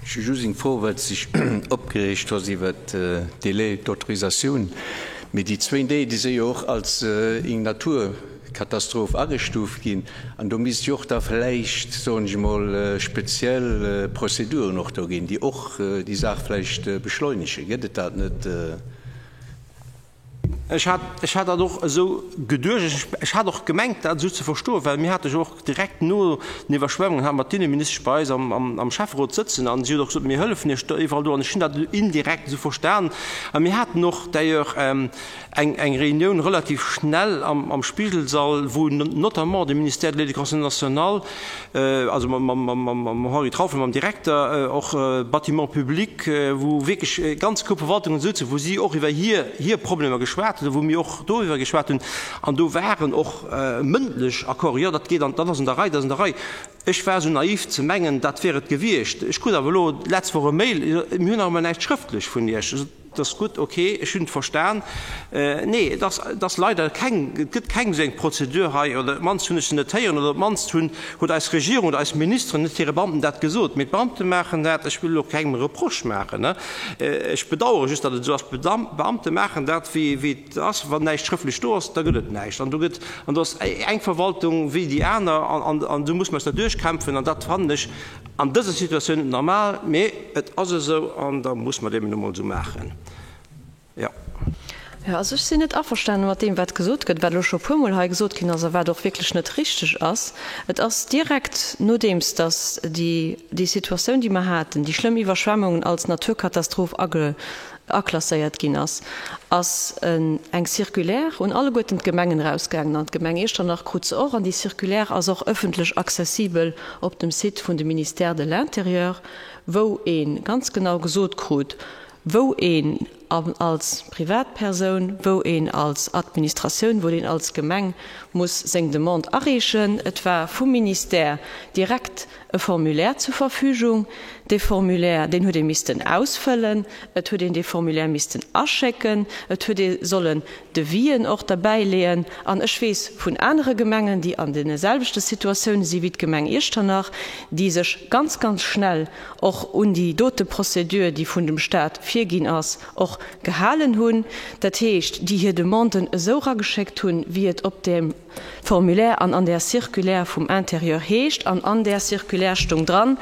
Ech hu just eng Fro, well s de dech opgereegt hues iwwert d'Délais d'autorisation. Mee déi zwéin Déi, déi si jo och als eng Natur. Katastroph agestuuft ginn an do misst jo och da vläicht, soen ech emol, speziell Prozeduren och do ginn, déi och déi Saach vläicht beschleunegen. Gëtt et dat net? Ech hat, ech hat dat och esou geduecht. Ech hat och gemengt, dat esou ze verstoen, well mir hate jo och direkt no den Iwwerschwemmungen hate mer d'Inneministesch bei eis am, am, am Schäfferot sëtzen an si huet och gesot, mir hëllefen Iech do iwwerall do an ech hunn dat indirekt esou verstan. A mir haten och d'ailleurs, eng eng Reunioun relativ schnell am am Spigelsall, wou notamment de Ministère de l'Éducation nationale, also mam mam mam mam Henri Trauffel, mam Direkter, och Bâtiments publics, wou wierklech ganz Koup Verwaltungen souzen, wou si och iwwer hir hir Problemer geschwat hunn a wou mir och doriwwer geschwat hunn. An do waren och mëndlech Accorden, jo dat geet an, dat ass an der Rei, dat ass an der Rei. Ech war esou naiv ze mengen, dat wär et gewiescht. Ech krut awer elo d'letz Woch e Mail, mir hunn nach ëmmer näischt schrëftlech vun Iech. Et ass gutt, ok, ech hunn et verstan. Nee, et ass, et ass leider keng, et gëtt keng esou eng Prozedur hei, oder op d'mannst hunn ech se net héieren, oder op d'mannst hunn, huet eis Regierung oder eis Ministeren net hire Beamten dat gesot. Mee d'Beamte maachen dat, ech wëll elo kengem e Reproche maachen, ne, ech bedauere just, datt et esou ass, d'Beamte maachen dat, wéi, wéi et ass. Wann näischt schrëftlech do ass, da gëtt et näischt. An do gëtt, an do ass eng Verwaltung wéi déi aner, an, an, an esou muss mer eis da duerchkämpfen, an dat fannen ech An dëser Situatioun net normal, mee et ass esou an da muss mer et eben nu mol esou maachen. Jo. Jo, also ech sinn net averstanen mat deem, wat gesot gëtt, wat elo scho e puermol hei gesot ginn ass a wat och wierklech net richteg ass. Et ass direkt nodeems datt déi, déi Situatioun, déi mer haten, déi schlëmm Iwwerschwemmungen als Naturkatastroph age, aklasséiert ginn ass, ass eng Circulaire un alleguerten d'Gemengen erausgaangen an d'Gemeng Iechternach krut se och. An déi Circulaire ass och ëffentlech accessibel op dem Site vun dem Ministère de l'Intérieur, wou ee ganz genau gesot krut, wou een. als Privatpersoun, wou een als Administratioun, wou een als Gemeng muss seng Demande areechen. Et war vum Ministère direkt e Formulaire zur Verfügung. Dee Formulaire, deen huet ee missten ausfëllen. Et huet een dee Formulaire missten aschécken. Et huet ee sollen Devis'en och derbäileeën. An ech weess vun anere Gemengen, déi an deene selwechte Situatioune si wéi d'Gemeng Iechternach, déi sech ganz, ganz schnell och un déi dote Procédure, déi vun dem Stat virginn ass, och gehalen hunn. Dat heescht, déi hir Demanden esou erageschéckt hunn, wéi et op deem Formulaire an an där Circulaire vum Intérieur heescht. An an där Circulaire stung dran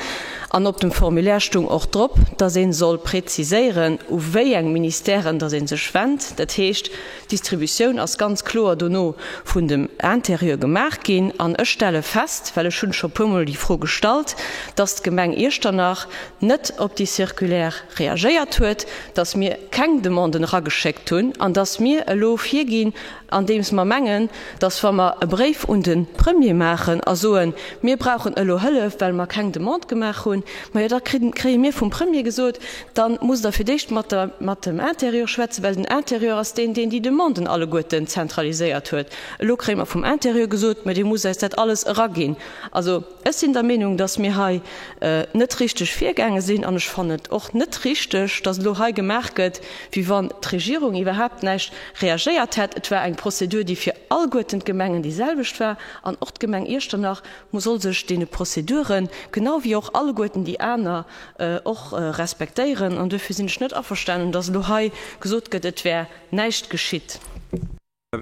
an op dem Formulaire stung och drop, dass ee soll präziséieren, u wéi eng Ministèren dass ee sech wennt. Dat heescht, d'Distributioun ass ganz kloer dono vun dem Intérieur gemaach ginn. An ech stelle fest, well ech hunn scho puermol déi Fro gestallt, dass d'Gemeng Iechternach net op déi Circulaire reagéiert huet, dass mir keng Demanden erageschéckt hunn an dass mir elo virginn, andeems mer mengen, dass wa mer e Bréif un de Premier maachen a soen, mir brauchen elo Hëllef, well mer keng Demande gemaach hunn, majo da kréie mir vum Premier gesot, da musst Der fir d'éischt mat der, mat dem Intérieur schwätzen, well den Intérieur ass deen, deen déi Demanden alleguerten zentraliséiert huet. Elo kréie mer vum Intérieur gesot, mä Dir musst eis dat alles eraginn. Also ech sinn der Meenung, dass mir hei net richteg virgaange sinn an ech fannen et och net richteg, dass elo hei gemaach gëtt, wéi wann d'Regierung iwwerhaapt näischt reagéiert hätt. Et war eng Prozedur, déi fir alleguerten d'Gemengen déi selwecht war an och d'Gemeng Iechternach soll sech deene Prozeduren, genau wéi och alleguerten déi aner, och respektéieren. An duerfir sinn ech net averstanen, dass elo hei gesot gëtt, et wär näischt geschitt.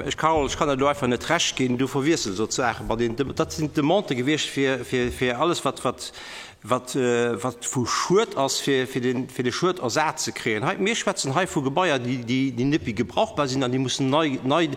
Ech, Carole, ech kann der do einfach net Recht ginn. Du verwiessels elo d'Saachen. Bei den, dat sinn d'Demandë gewiescht fir, fir, fir alles, wat, wat, wat, wat vu Schued ass, fir, fir den, fir de Schued ersat ze kréien. Hei, mir schwätzen hei vu Gebaier, déi, déi, déi net méi gebrauchbar sinn an déi mussen nei, nei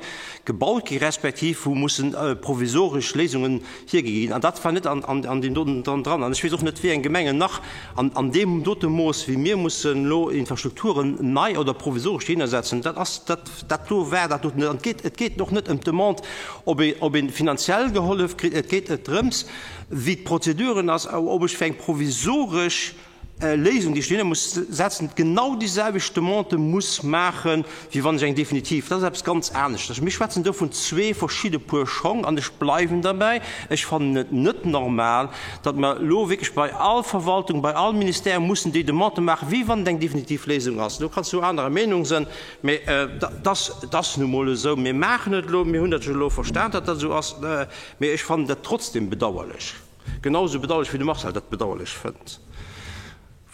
gebaut gi respektiv wou mussen provisoresch Léisungen hiergi ginn. An dat war net an, an, an deem doten dran dran. An ech weess och net, wéi eng Gemengen nach an, an deem dote Mooss, wéi mir mussen elo Infrastrukturen nei oder provisoresch dohinner setzen. Dat ass, dat, dat do war dat doten net. An et geet, et geet och net ëm d'Demande, ob ee, ob ee finanziell gehollef kritt. Et geet et drëms, wéi d'Prozeduren ass, ob ech fir eng provisoresch Léisung, déi ech dohinner muss setzen, genau déi selwecht Demande muss maachen, wéi wann ech eng definitiv. Dat ass eppes ganz aneschters. Mir schwätzen do vun zwee verschidde Puer Schong an ech bleiwen derbäi, Ech fannen et net normal, datt mer elo wierklech bei all Verwaltung, bei all Ministère mussen déi Demande maachen, wéi wann et eng definitiv Léisung ass. Do kanns du anerer Meenung sënn, mä dat ass nu mol esou. Mir maachen et elo, mir hunn dat jo elo verstan, datt dat esou ass, mä ech fannen dat trotzdem bedauerlech. Genau esou bedauerlech wéi de Marcel dat bedauerlech fënnt.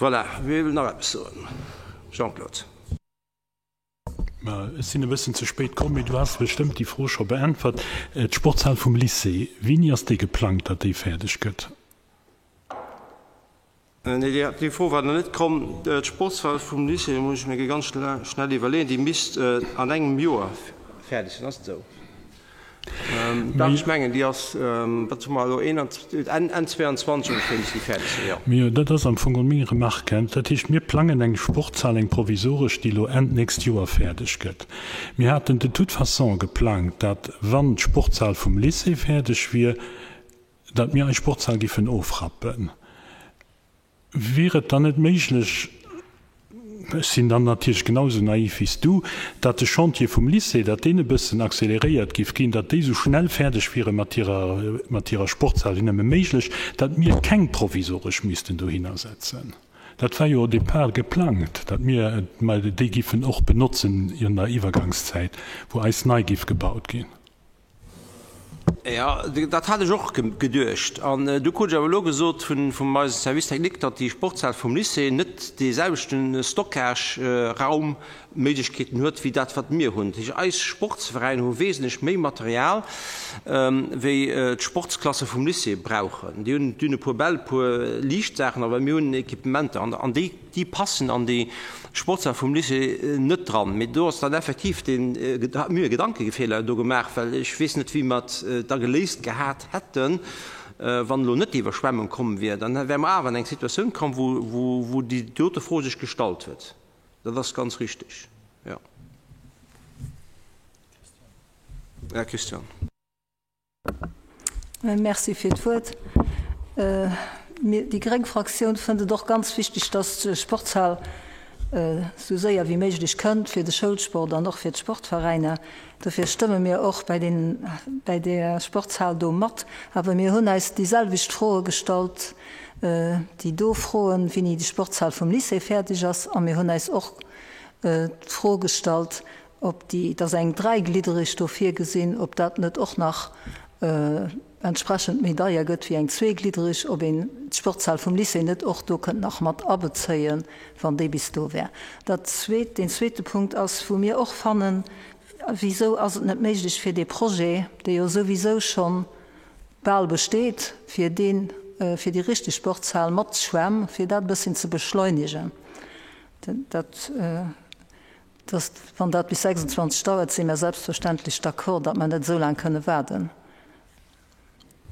Voilà, wie wëll nach eppes soen? Jean-Claude. Ma ech sinn e bëssen ze spéit komm, mee du has bestëmmt déi Fro scho beäntwert. D'Sportshal vum Lycée, wéini ass déi geplangt, datt déi fäerdeg gëtt? Nee, déi Fro war nach net komm. D'Sportshal vum Lycée, do muss ech mir ganz schnell iwwerleeën, déi misst an engem Joer fäerdeg sinn. Ass et esou? Dach, ech mengen, déi ass, wat hu mer elo, Enn 22 ongeféier misst déi fäerdeg sinn, jo. Mee dat ass am Fong och meng Remarque. Dat heescht, mir plangen eng Sportshal, eng provisoresch, déi elo Enn d'nächst Joer fäerdeg gëtt. Mir haten de toute façon geplangt, dat, wann d'Sportshal vum Lycée fäerdeg wier, datt mir eis Sportshal giffen ofrappen, wier et dann net méiglech, ech sinn dann natierlech genau esou naiv wéi s du, datt de Chantier vum Lycée, datt deen e bëssen accéléréiert giff ginn, datt déi esou schnell fäerdeg wiere mat hirer, mat hirer Sportshal wéi nëmme méiglech, datt mir keng provisoresch missten dohinner setzen? Dat war jo au départ geplangt, datt mir déi giffen och benotzen an der Iwwergangszäit, wou eis nei giff gebaut ginn. Jo, dat hat ech och geduecht. An du krut ech awer elo gesot vun eisem Service technique, datt déi Sportshal vum Lycée net dee selwechte Stockage-Raumméiglechkeeten huet wéi dat, wat mir hunn. Dat heescht, eis Sportsveräiner hu wesentlech méi Material wéi d'Sportsklasse vum Lycée brauchen. Déi hunn e puer Bäll, e puer liicht Saachen, awer mir hunn Equipementer an déi Déi passen an déi Sportshal vum Lycée net dran. Mee do ass dann effektiv deen, mir hu e Gedankefeeler do gemaach, well ech weess net, wéi mer et da geléist gehat hätten, wann elo net déi Iwwerschwemmung komm wier. Dann wäre mer awer an eng Situatioun komm, wou déi dote Fro sech gestallt huet. Dat ass ganz richtig, jo. Här Christian. Merci fir d'Wuert. Mir, déi gréng Fraktioun, fënnt et och ganz wichteg, dass d'Sportshal. esou séier wéi méiglech kënnt fir de Schoulsport an och fir d'Sportveräiner. Dofir stëmme mir och bäi den, bäi där Sportshal do mat. Awer mir hunn eis déi selwecht Froe gestallt, déi do froen, wéini déi Sportshal vum Lycée fäerdeg ass. A mir hunn eis och d'Fro gestallt, ob déi, et ass eng dräigliddereg do virgesinn, ob dat net och nach entsprechend méi deier gëtt wéi eng zweegliddereg, ob een d'Sportshal vum Lycée net och do kënnt nach mat abezéien, wann déi bis do wär. Dat zweet, deen zweete Punkt ass, wou mir och fannen, Wisou ass et net méiglech fir dee Projet, dee jo souwisou schonn bal besteet, fir deen, fir déi richteg Sportshal mat Schwämm, fir dat e bësschen ze beschleunigen? Dat. Dass, wann dat bis 26 dauert, si mär selbstverständlech d'accord, datt mer net esou laang kënne waarden.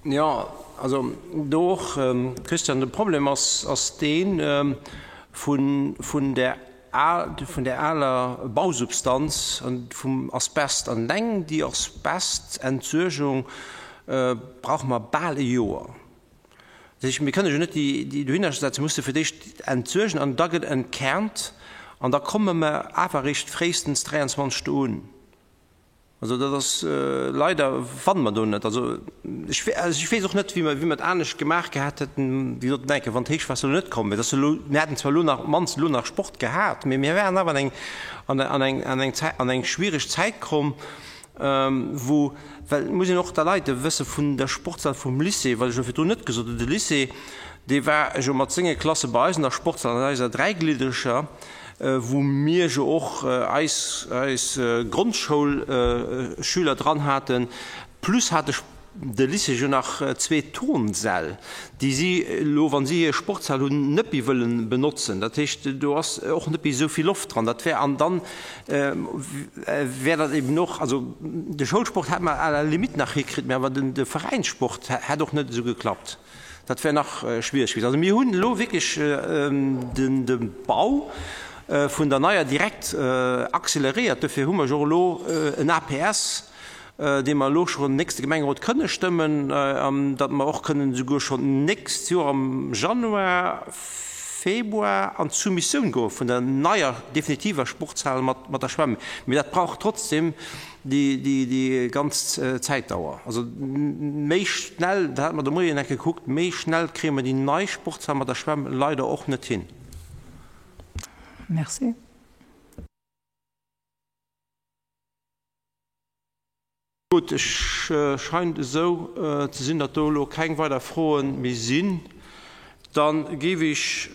Jo, also do och, Christian, de Problem ass, ass dee vun, vun där al, vun där aler Bausubstanz an vum Asbest. An eleng déi Asbestentsuergung brauche mer bal e Joer. Dat heescht, mir kënne jo net déi dohinner setzen, mir musse fir d'éischt entsuergen an da gëtt entkernt an da komme mer awer eréischt fréistens 23 do un. Also dat ass leider, fanne mer do net. Also ech weess och net, wéi mer et anescht gemaach gehat hätten, wéi gesot, denken, wann d'Héichwaasser elo net komm wier. Dass elo, mir hätten zwar elo nach op d'mannst elo nach Sport gehat, mee mir wären awer an eng, an eng, an eng schwiereg Zäit komm. Wou, well et muss een och der Leit e wësse vun der Sportshal vum Lycée, wat ech elo virdrun net gesot hunn, de Lycée, dee war jo mat senge Klasse bei eis an der Sportshal, an eiser dräigliddreger, wou mir jo och eis, eis Grondschoulschüler dran haten, plus hat de de Lycée jo nach zwee Turnsäll, déi si elo, wa si hir Sportshal hunn, net méi wëlle benotzen. Dat heescht, do ass och net méi esou vill Loft dran. Dat wär, an dann wär dat eben och, also de Schoulsport hätt mer à la limite nach hikritt, mä awer de Veräinssport hätt och net esou geklappt. Dat wär nach schwiereg gewiescht. Also mir hunn elo wierklech de Bau vun der neier direkt acceleréiert. Dofir hu mer jo och elo en APS, dee mer elo schonn am nächste Gemengerot kënne stëmmen an datt mer och kënnen esouguer schonn d'nächst Joer am Januar, Februar an d'Soumissioun goe vun der neier definitiver Sportshal mat der Schwämm. Mee dat brauch trotzdem déi ganz Zäitdauer. Also méi schnell, dat hate mer de Moien enke gekuckt, méi schnell kréie mer déi nei Sportshal mat der Schwämm leider och net hin. Merci. Gutt, et scheint esou ze sinn, datt do elo keng weider Froe méi sinn. Da géif ech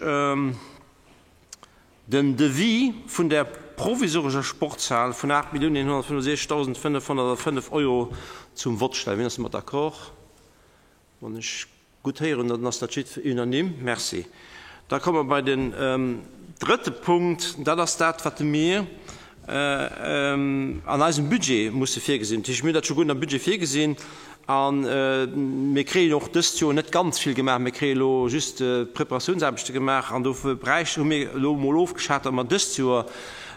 den Devis vun der provisorescher Sportshal vun 8.165.505 Euro zum Vott stellen. Wien ass domat d'accord? Wann ech gutt héieren, dann ass dat jiddwer unanime. Merci. Da komme mer bei den drëtte Punkt. Dat ass dat, wat mir an eisem Budget musse virgesinn. Dat heescht, mir hunn dat scho gutt am Budget virgesinn a mir kréien och dëst Joer net ganz vill gemaach. Mir kréie elo just d'Preparatiounsaarbechte gemaach an dofir bräicht, hu mir elo emol ofgeschat, datt mer dëst Joer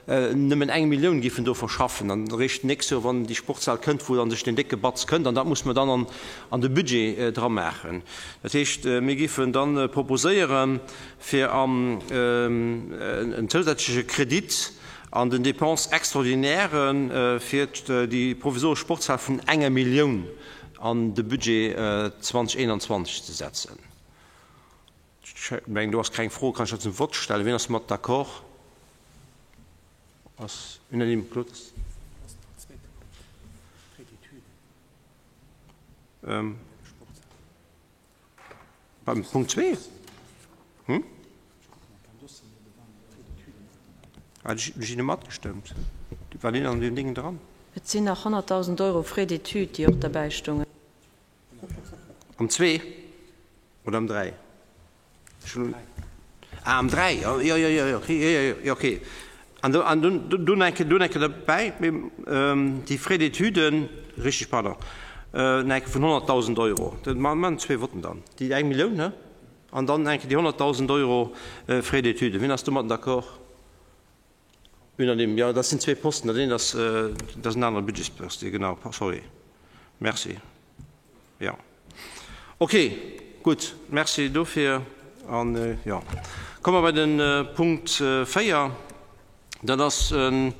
nëmmen eng Millioun géifen do verschaffen an eréischt d'nächst Joer, wann déi Sportshal kënnt, wou dann sech deen décke Batz kënnt an dat muss mer dann an an de Budget dra maachen. Dat heescht, mir géifen da proposéieren, fir an en zousätzleche Kredit an den Dépenses extraordinaires fir déi provisoresch Sportshal vun enger Millioun an de Budget 2021 ze setzen. Ech mengen, do ass keng Fro. Kann ech dat zum Vott stellen? Wien ass mat d'accord? Ass unanime. Claude? Beim Punkt 2? Hm? Ah, ech hunn matgestëmmt. War deen an deem Ding dran? Et sinn nach 100.000 Euro Frais d'études, déi och derbäi stungen. Am 2 oder am 3? Ah, am 3, jo, jo, jo, jo, jo, jo, jo, okay. An do, an dunn, dunn eng Kéier, dunn eng Kéier derbäi, déi Frais d'études, richtig, pardon, eng Kéier vun 100.000 Euro. Dat maachen zwee Votten dann. Déi eng Millioun, ne? An dann eng Kéier déi 100.000 Euro Frais d'études. Wien ass domatten d'accord? Unanime, jo, dat sinn zwee Posten. Dat eent ass, dat ass en anere Budgetsposte, genau, sorry. Merci. Jo. Ok, gutt, merci dofir. An, jo, komme mer bei de Punkt 4. Dat ass och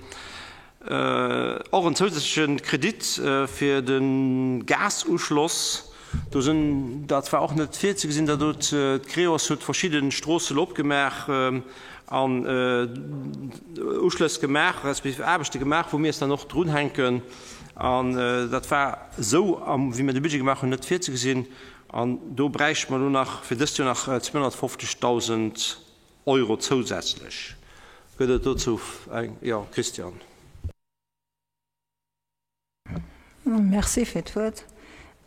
en zousätzleche Kredit fir de Gasuschloss. Do sinn, dat war och net virzegesinn, dat huet d'Creos huet verschidde Stroossen elo opgemaach an Uschlëss gemaach, respektiv Aarbechte gemaach, wou mir es dann och drunhänken. An dat war esou, wéi mir de Budget gemaach hunn, net virzegesinn. An do bräichte mer elo nach fir dëst Joer nach 250.000 Euro zousätzlech. Gëtt et dozou eng? Jo, Christian. Merci fir d'Wuert.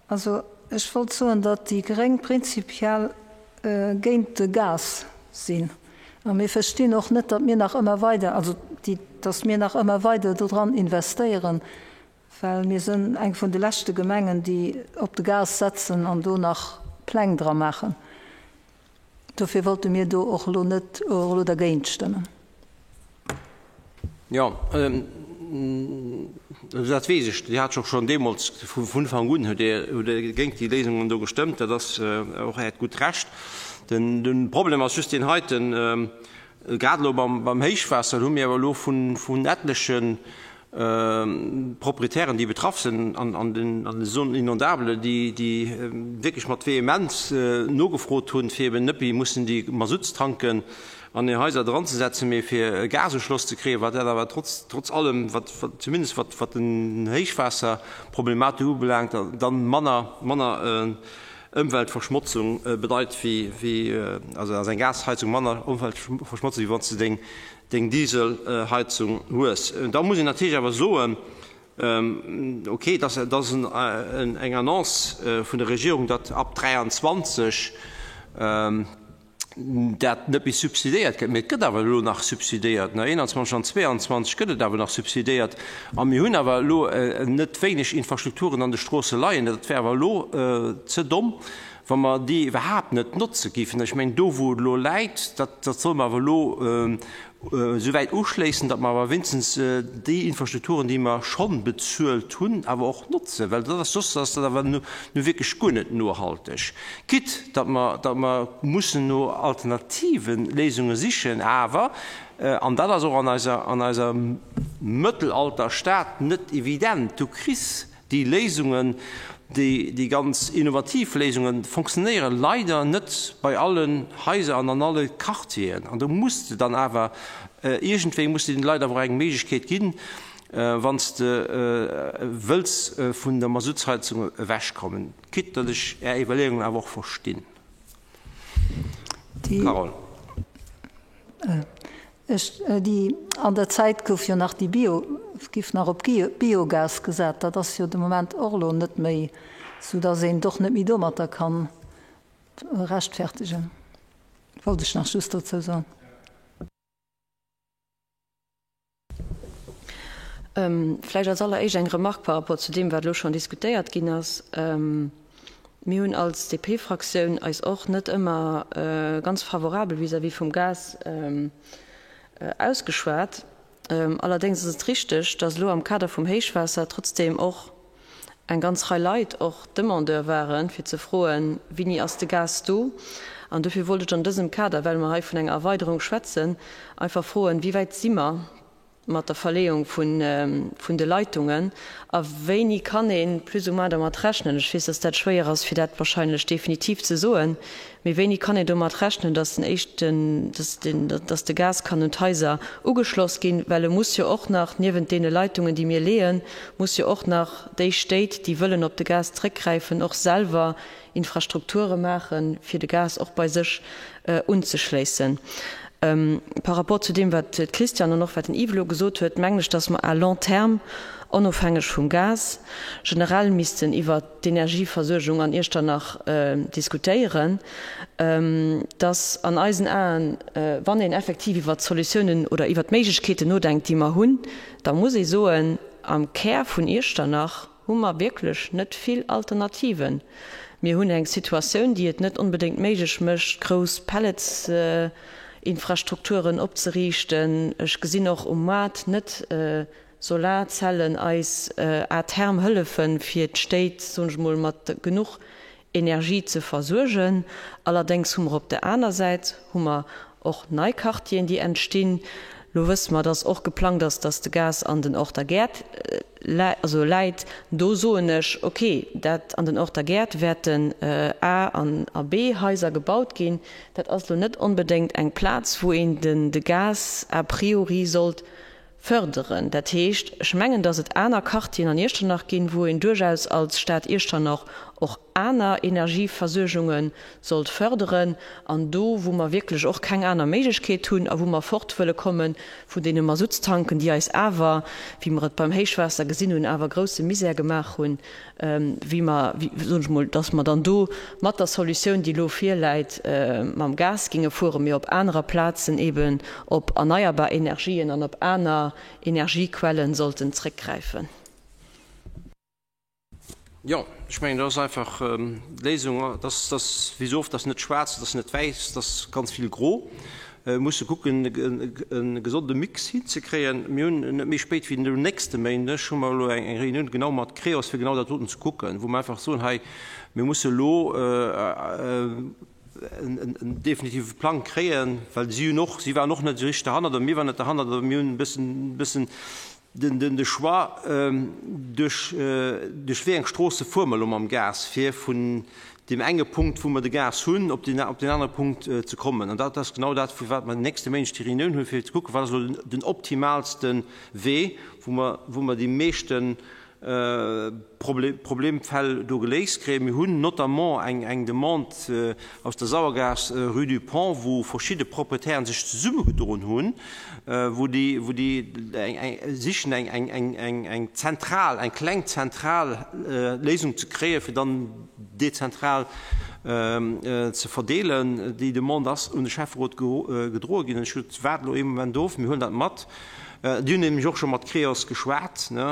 Also ech wollt soen, datt déi Gréng prinzipiell géint de Gas sinn. A mir verstinn och net, datt mir nach ëmmer weider, also déi, datt mir nach ëmmer weider dodran investéieren, well mir sinn eng vun de leschte Gemengen, déi op de Gas setzen an do nach Pläng dra maachen. Dofir wollte mir do och elo net och elo dergéint stëmmen. Jo, dat weess ech. Dir hat och schonn deemools vun Ufank un hutt Dir géint déi Léisungen do gestëmmt. Dat ass och Äert gutt Recht. De Problem ass just deen heiten, Grad elo beim Héichwaasser hu mir awer elo vun etleche Proprietären, déi betraff sinn an den Zones inondables, déi wierklech mat Vehemenz nogefrot hunn, fir eben net méi mussen déi Masuttstanken an hir Haiser dranzesetzen, mee fir e Gasuschloss ze kréien, wat dat awer trotz allem, wat zumindest wat den Héichwaasserproblematik ubelaangt, dann manner Ëmweltverschmotzung bedeit wéi, also ass eng Gasheizung manner Ëmweltverschmotzung, wéi wann s de deng deng Dieselheizung hues. Da muss een natierlech awer soen, okay, dat ass eng Annonce vun der Regierung, datt ab 23 dat net méi subsidéiert gëtt. Mee et gëtt awer elo nach subsidéiert. 21 an 22 gëtt et awer nach subsidéiert. A mir hunn awer elo net wéineg Infrastrukturen an de Stroosse leien. Dat wär awer elo ze domm, wa mer déi iwwerhaapt net notze géifen. Ech mengen, do wou et elo läit, dat solle mer awer elo esouwäit uschléissen, datt mer awer wéinstens déi Infrastrukturen, déi mer schonn bezuelt hunn, awer och notzen, well dat ass, soss ass dat awer nu wierklech guer net nohalteg. Quitte datt mer, datt mer mussen no alternative Léisunge sichen, awer, an dat ass och an eiser, an eiser mëttelalter Stad net evident, du kriss Déi Léisungen, déi ganz innovativ Léisungen, fonctionnéiere leider net bei allen Haiser an an alle Quartieren. An do muss de dann awer iergendwéi, muss de den Leit awer och eng Méiglechkeet ginn, wann s de wëlls vun der Masuttsheizung ewechkommen. Quitte datt ech Är Iwwerleeungen awer och verstinn. Carole. Ech, déi, an der Zäit gouf jo nach déi Bio, giff nach op Biogas gesat. Dat ass jo de Moment och elo net méi, sou dass een et och net méi domatter kann rechtfertegen. Wollt ech nach just dozou soen. Vläicht als alleréischt eng Remarque par rapport zu deem, wat elo schonn diskutéiert ginn ass. Mir hunn als DP-Fraktioun eis och net ëmmer ganz favorabel vis-à-vis vum Gas ausgeschwat. Allerdéngs ass et richteg, dass elo am Kader vum Héichwaasser trotzdeem och eng ganz Rei Leit och Demandeur waren, fir ze froen, Wéini ass de Gas do? An dofir wollt ech an dësem Kader, well mer hei vun enger Erweiderung schwätzen, einfach froen, Wéi wäit si mer mat der Verleeung vun de Leitungen a wéini kann ee plus ou moins dermat rechnen, ech weess, dass dat schwéier ass, fir dat wahrscheinlech definitiv ze soen, mee wéini kann een domat rechnen, dass den éischten, dass den, dass de Gas kann un d'Haiser ugeschloss ginn, well e muss jo och nach, niewent deene Leitungen, déi mir leeën, muss jo och nach déi Stéit, déi wëllen op de Gas zréckgräifen, och selwer Infrastrukture maachen, fir de Gas och bei sech unzeschléissen. Par rapport zu deem, wat d'Christiane an och wat den Yves elo gesot huet, mengen ech, dass mer à long terme, onofhängeg vum Gas, generell missten iwwert d'Energieversuergung an Iechternach diskutéieren, dass an eisen Aen, wann een effektiv iwwert d'Solutiounen oder iwwert d'Méiglechkeeten nodenkt, déi mer hunn, da muss ee soen, am Kär vun Iechternach hu mer wierklech net vill Alternativen. Mir hunn eng Situatioun, déi et net onbedéngt méiglech mécht, grouss Pelletsinfrastrukturen opzeriichten. Ech gesinn och um Moart net Solarzellen eis à terme hëllefen, fir d'Stéit, soen ech mol, mat genuch Energie ze versuergen. Allerdéngs hu mer op der aner Säit hu mer och nei Quartieren, déi entstinn. Lo wësse mer, dass och geplangt ass, dass de Gas an den Orter Gäert also läit. Do soen ech, okay, dat an den Orter Gäert wäerten A an a B-Haiser gebaut ginn. Dat ass lo net onbedéngt eng Plaz, wou een den de Gas a priori sollt fërderen. Dat heescht, ech mengen, dass et aner Quartieren an Iechternach ginn, wou een duerchaus als Stad Iechternach och aner Energieversuergunge sollt fërderen. An do, wou mer wierklech och keng aner Méiglechkeet hunn a wou mer fort wëlle komme vun deene Masuttstanken, déi eis awer, wéi mer et beim Héichwaasser gesinn hunn, awer grousse Misär gemaach hunn, wéi mer, soen ech mol, dass mer dann do mat der Solutioun, déi elo virläit, mam Gas ginge fueren, mee op anerer Plazen eeben op erneierbar Energien an op aner Energiequellen sollten zréckgräifen. Jo, ech mengen, dat ass einfach d'Léisung. Dat ass wéi esou oft, dat ass net schwaarz, dat ass net wäiss, dat ass ganz vill gro. Mir musse kucken, e gesonde Mix hinzekréien. Mir hunn net méi spéit wéi den nächste Méindeg hu mer elo eng Reunioun genau mat Creos, fir genau dat doten ze kucken, wou mer einfach soen, hei, mir musse elo en definitive Plang kréien, well si hunn och, si waren och net esou richteg derhannert oder mir waren net derhannert oder mir hunn e bëssen, bëssen den de Choix, duerch duerch wéi eng Stroosse fuere mer elo mam Gas, fir vun deem enge Punkt, wou mer de Gas hunn, op deen op deen anere Punkt ze kommen. An dat ass genau dat, firwat mer den nächste Méindeg déi Reunioun hunn, fir ze kucken, wat ass elo den optimaalste Wee, wou mer wou mer déi meeschten Problemfäll do geléist kréien. Mir hunn notamment eng Demande aus der Sauergaass, rue du Pont, wou verschidde Proprietären sech zesummegedoen hunn, wou déi sichen eng zentral, eng kleng zentral Léisung ze kréien, fir dann dezentral ze verdeelen. Déi Demande ass un de Schäfferot gedroe ginn. Ech waarden elo ee Moment of, mir huelen dat mat. Déi hunn nämlech och scho mat Creos geschwat, ne?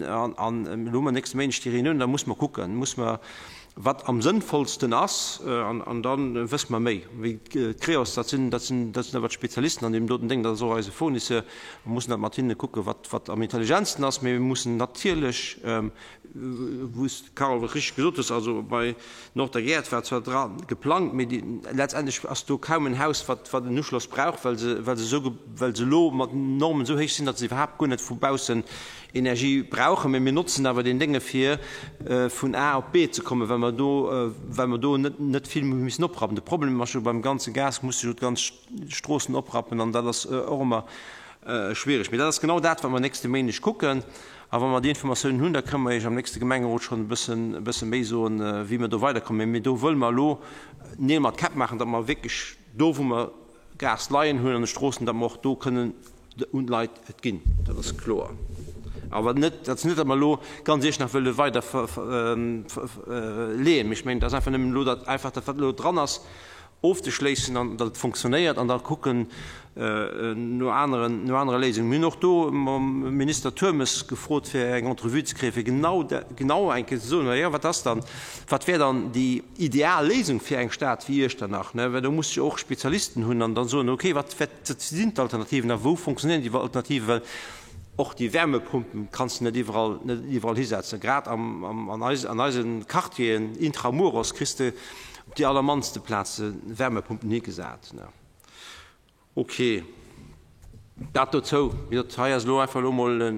An elo hu mer nächste Méindeg déi Reunioun, da muss mer kucken, muss mer, wat am sënnvollsten ass, an da wësse mer méi. Wéi d'Creos, dat sinn, dat sinn, dat sinn awer d'Spezialisten an deem doten Déng, dat ass och eise Fournisseur. Mer mussen dat mat hinne kucken, wat, wat am intelligentsten ass. Mee mir mussen natierlech, wou s de, Carole, richteg gesot hues, also bei Nord-der Gäert war zwar dra geplangt, mee déi, letztendlech ass do kaum en Haus, wat, wat en Uschloss brauch, well se, well se esou, well se elo mat Normen esou héich sinn, datt se iwwerhaapt guer net vu baussen Energie brauchen. Mee mir notzen awer deen Dénge fir vun A op B ze kommen, well mer do, well mer do net, net vill müssen oprappen. De Problem ass jo beim ganze Gas muss de jo d'ganz Stroossen oprappen an dat ass och ëmmer schwiereg. Mee dat ass genau dat, wat mer nächste Méindeg kucken. A wa mer déi Informatiounen hunn, da kënne mer Iech am nächste Gemengerot schonn e bëssen, e bësse méi soen, wéi mer do weiderkommen. Mee do wëlle mer elo Neel mat Käpp maachen, datt mer wierklech do, wou mer Gas leien hunn an de Stroossen, datt mer och do kënnen un d'Leit et ginn. Dat ass kloer. Awer net, dat ass net, datt mer elo ganz Iechternach wëlle weider leeën. Mee ech mengen, et ass einfach nëmmen elo dat einfach dat, wat elo dran ass, ofzeschléissen an datt et fonctionnéiert an da kucken no aneren, no anere Léisungen. Mir hunn och do mam Minister Turmes gefrot, fir eng Entrevue ze kréien, fir genau, genau eng Kéier ze soen, jo, wat ass dann, wat wär dann déi ideal Léisung fir eng Stad wéi Iechternach, ne? Well do muss jo och Spezialisten hunn an dann soen, okay, wat, wat sinn d'Alternativen a wou fonctionnéieren déi Alternativen, well och déi Wärmepumpen kanns de net iwwerall, net iwwerall hisetzen. Grad am, am, an eis, an eise Quartieren intramuros kriss de Op déi allermannste Plaze Wärmepumpen higesat. Ok, dat dozou. Wéi gesot, hei ass elo einfach elo emol e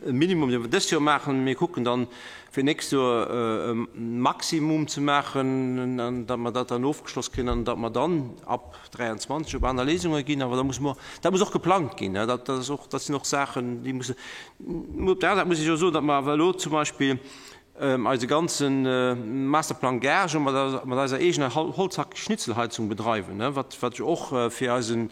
Minimum, dee mer dëst Joer maachen. Mir kucken dann, fir d'nächst Joer e Maximum ze maachen, an datt mer dat dann ofgeschloss kréien an datt mer dann ab 23 op aner Léisunge ginn. Awer da muss mer, dat muss och geplangt ginn. Dat ass och, dat sinn och Saachen, déi musse. Op der aner Säit muss ech och soen, datt mer awer elo zum Beispill Eise ganze Masterplan Gare mat eiser eegener Holzhack-Schnitzelheizung bedreiwen, wat jo och fir eisen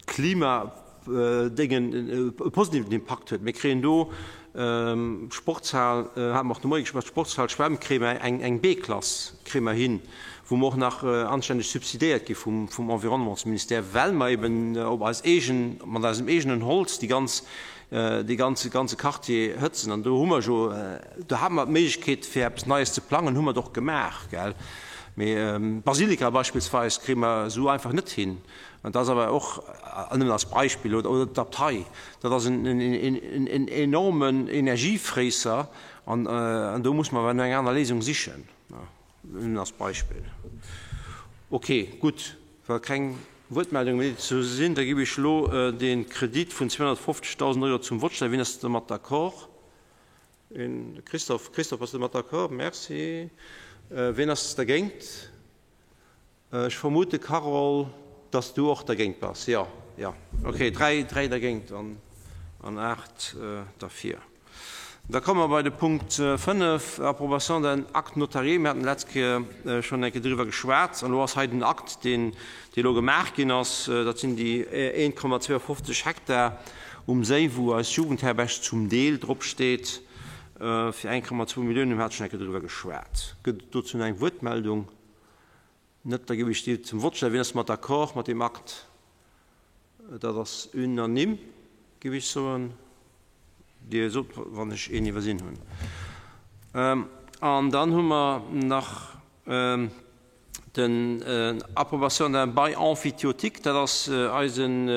Klimadéngen e positiven Impakt huet. Mir kréien do Sportshal, hate mer och de Moie geschwat, Sportshal, Schwämm, kréie mer eng B-Klass kréie mer hin, wou mer och nach anstänneg subsidéiert gi vum Environnementsministère, well mer eben op eis eegen, mat eisem eegenen Holz déi ganz dee ganze ganze Quartier hëtzen. An do hu mer jo, do hate mer d'Méiglechkeet fir eppes Neies ze plangen, hu mer et och gemaach, gell. Mee d'Basilika beispillsweis kréie mer esou einfach net hin. An dat ass awer och, nëmmen als Beispill, oder oder d'Abtei, dat ass en en enormen Energiefréisser an an do muss mer awer no enger aner Léisung sichen, nëmmen als Beispill. Okay, gutt. Wa keng Wuertmeldunge méi ze sinn, da ginn ech elo dee Kredit vun 250.000 Euro zum Vott stellen. Wien ass domat d'accord? Een, Christophe. Christophe, bass de domat d'accord? Merci. Wien ass dergéint? Ech vermute, Carole, dass du och dergéint bass. Jo, jo. Okay, dräi, dräi dergéint an, an aacht derfir. Da komme mer bei de Punkt 5, Approbation d'un acte notarié. Mir haten d'letzt Kéier schonn eng Kéier driwwer geschwat. An elo ass hei den Akt, deen, dee elo gemaach ginn ass. Dat sinn déi 1,52 Hektar um Séi, wou eis Jugendherberg zum Deel drop steet, fir 1,2 Milliounen. Mir hate schonn eng Kéier driwwer geschwat. Gëtt et dozou nach eng Wuertmeldung? Net? Da géif ech déi zum Vott stellen. Wien ass mat d'accord mat deem Akt? Dat ass unanime, géif ech soen. Dir sot, wann ech een iwwersinn hunn. An dann hu mer nach den Approbation d'un bail emphytéotique. Dat ass eisen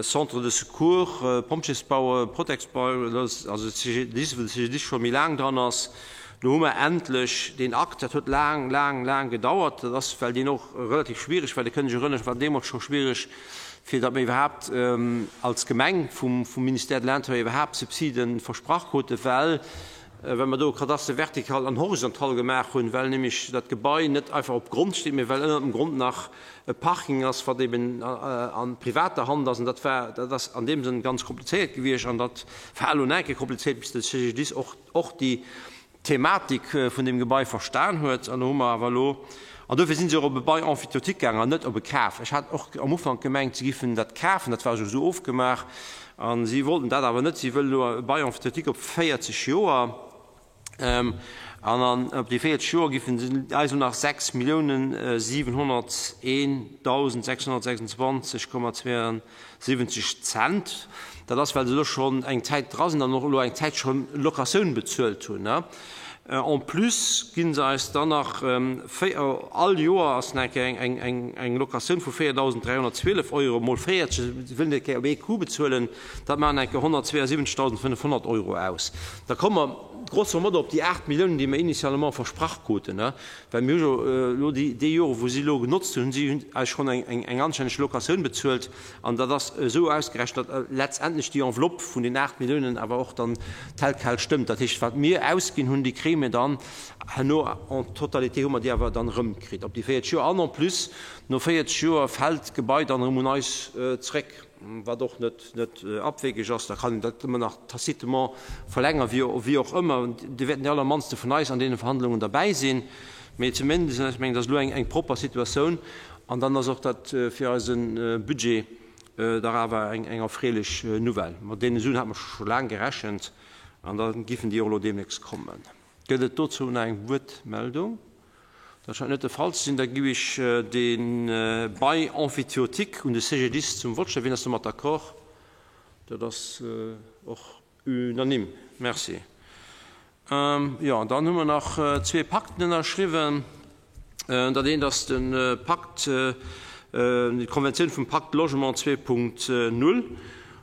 Centre de secours, Pompjeesbau, Protexbau, also CGDIS, wou de CGDIS scho méi laang dran ass. Lo hu mer endlech deen Akt. Dat huet laang, laang, laang gedauert. Dat ass, well deen och relativ schwierig war. Dir kënnt Iech erënneren, et war deemools scho schwierig, fir datt mir iwwerhaapt als Gemeng vum Ministère de l'Intérieur iwwerhaapt Subside versprach kruten, well, well mer do e Kadaster vertical an horizontal gemaach hunn, well nämlech dat Gebai net einfach op Grond steet, mee well ënnert dem Grond nach e Parking ass, wat eben a privater Hand ass. An dat war, dat ass an deem Sënn ganz komplizéiert gewiescht. An dat war elo nach eng Kéier komplizéiert, bis de CGDIS och, och déi Thematik vun deem Gebai verstan huet. An do hu mer awer elo, an dofir si se och op e Bail emphytéotique gaangen an net op e Kaf. Ech hat och am Ufank gemengt, si giffen dat kafen, dat war jo esou ofgemaach. A si wollten dat awer net. Si wëllen elo e Bail emphytéotique op 40 Joer. An an op déi 40 Joer giffen se eis elo nach 6.701.626,72 Cent. Dat ass, well se elo schonn eng Zäit dra sinn an och elo eng Zäit schonn Locatioun bezuelt hunn. En plus gi se eis dann nach all Joer ass nach eng Kéier eng Locatioun vu 4.312 Euro mol 40, se wëllen dat Kéier op ee Coup bezuelen. Dat maachen eng Kéier 172.500 Euro aus. Da komme mer grosso modo op déi 8 Milliounen, déi mer initialement versprach kruten. Well mir hu jo elo déi, déi Jore wou si elo genotzt hunn, si hunn eis schonn eng, eng anstänneg Locatioun bezuelt. An dat ass esou ausgerechent, datt letztendlech déi Enveloppe vun den 8 Milliounen awer och dann tel quel stëmmt. Dat heescht, wat mir ausginn hunn, déi kréie mir dann herno en totalité, hu mer déi awer dann erëmkritt op déi 40 Joer. An en plus, no 40 Joer fält d'Gebai dann erëm un eis zréck. Wat och net net abwegeg ass, da kann een dat ëmmer nach tacitement verlängern, wéi wéi och ëmmer. Do wäerten déi allermannste vun eis an deene Verhandlungen derbäi sinn, mee zumindest, ech mengen, dat ass elo eng eng propper Situatioun an dann ass och dat fir eise Budget dach awer eng eng erfreelech Nouvelle. Mat deene Suen hate mer scho laang gerechent an da giffen déi och elo deemnächst kommen. Gëtt et dozou nach eng Wuertmeldung? Dat scheint net de Fall ze sinn. Da giff ech de Bail emphytéotique un de CGDIS zum Vott stellen. Wien ass domat d'accord? Dat ass och unanime. Merci. Jo, an dann hu mer nach zwee Pakten ënnerschriwwen. Dat eent ass de Pakt, d'Konventioun vum Pacte Logement 2.0.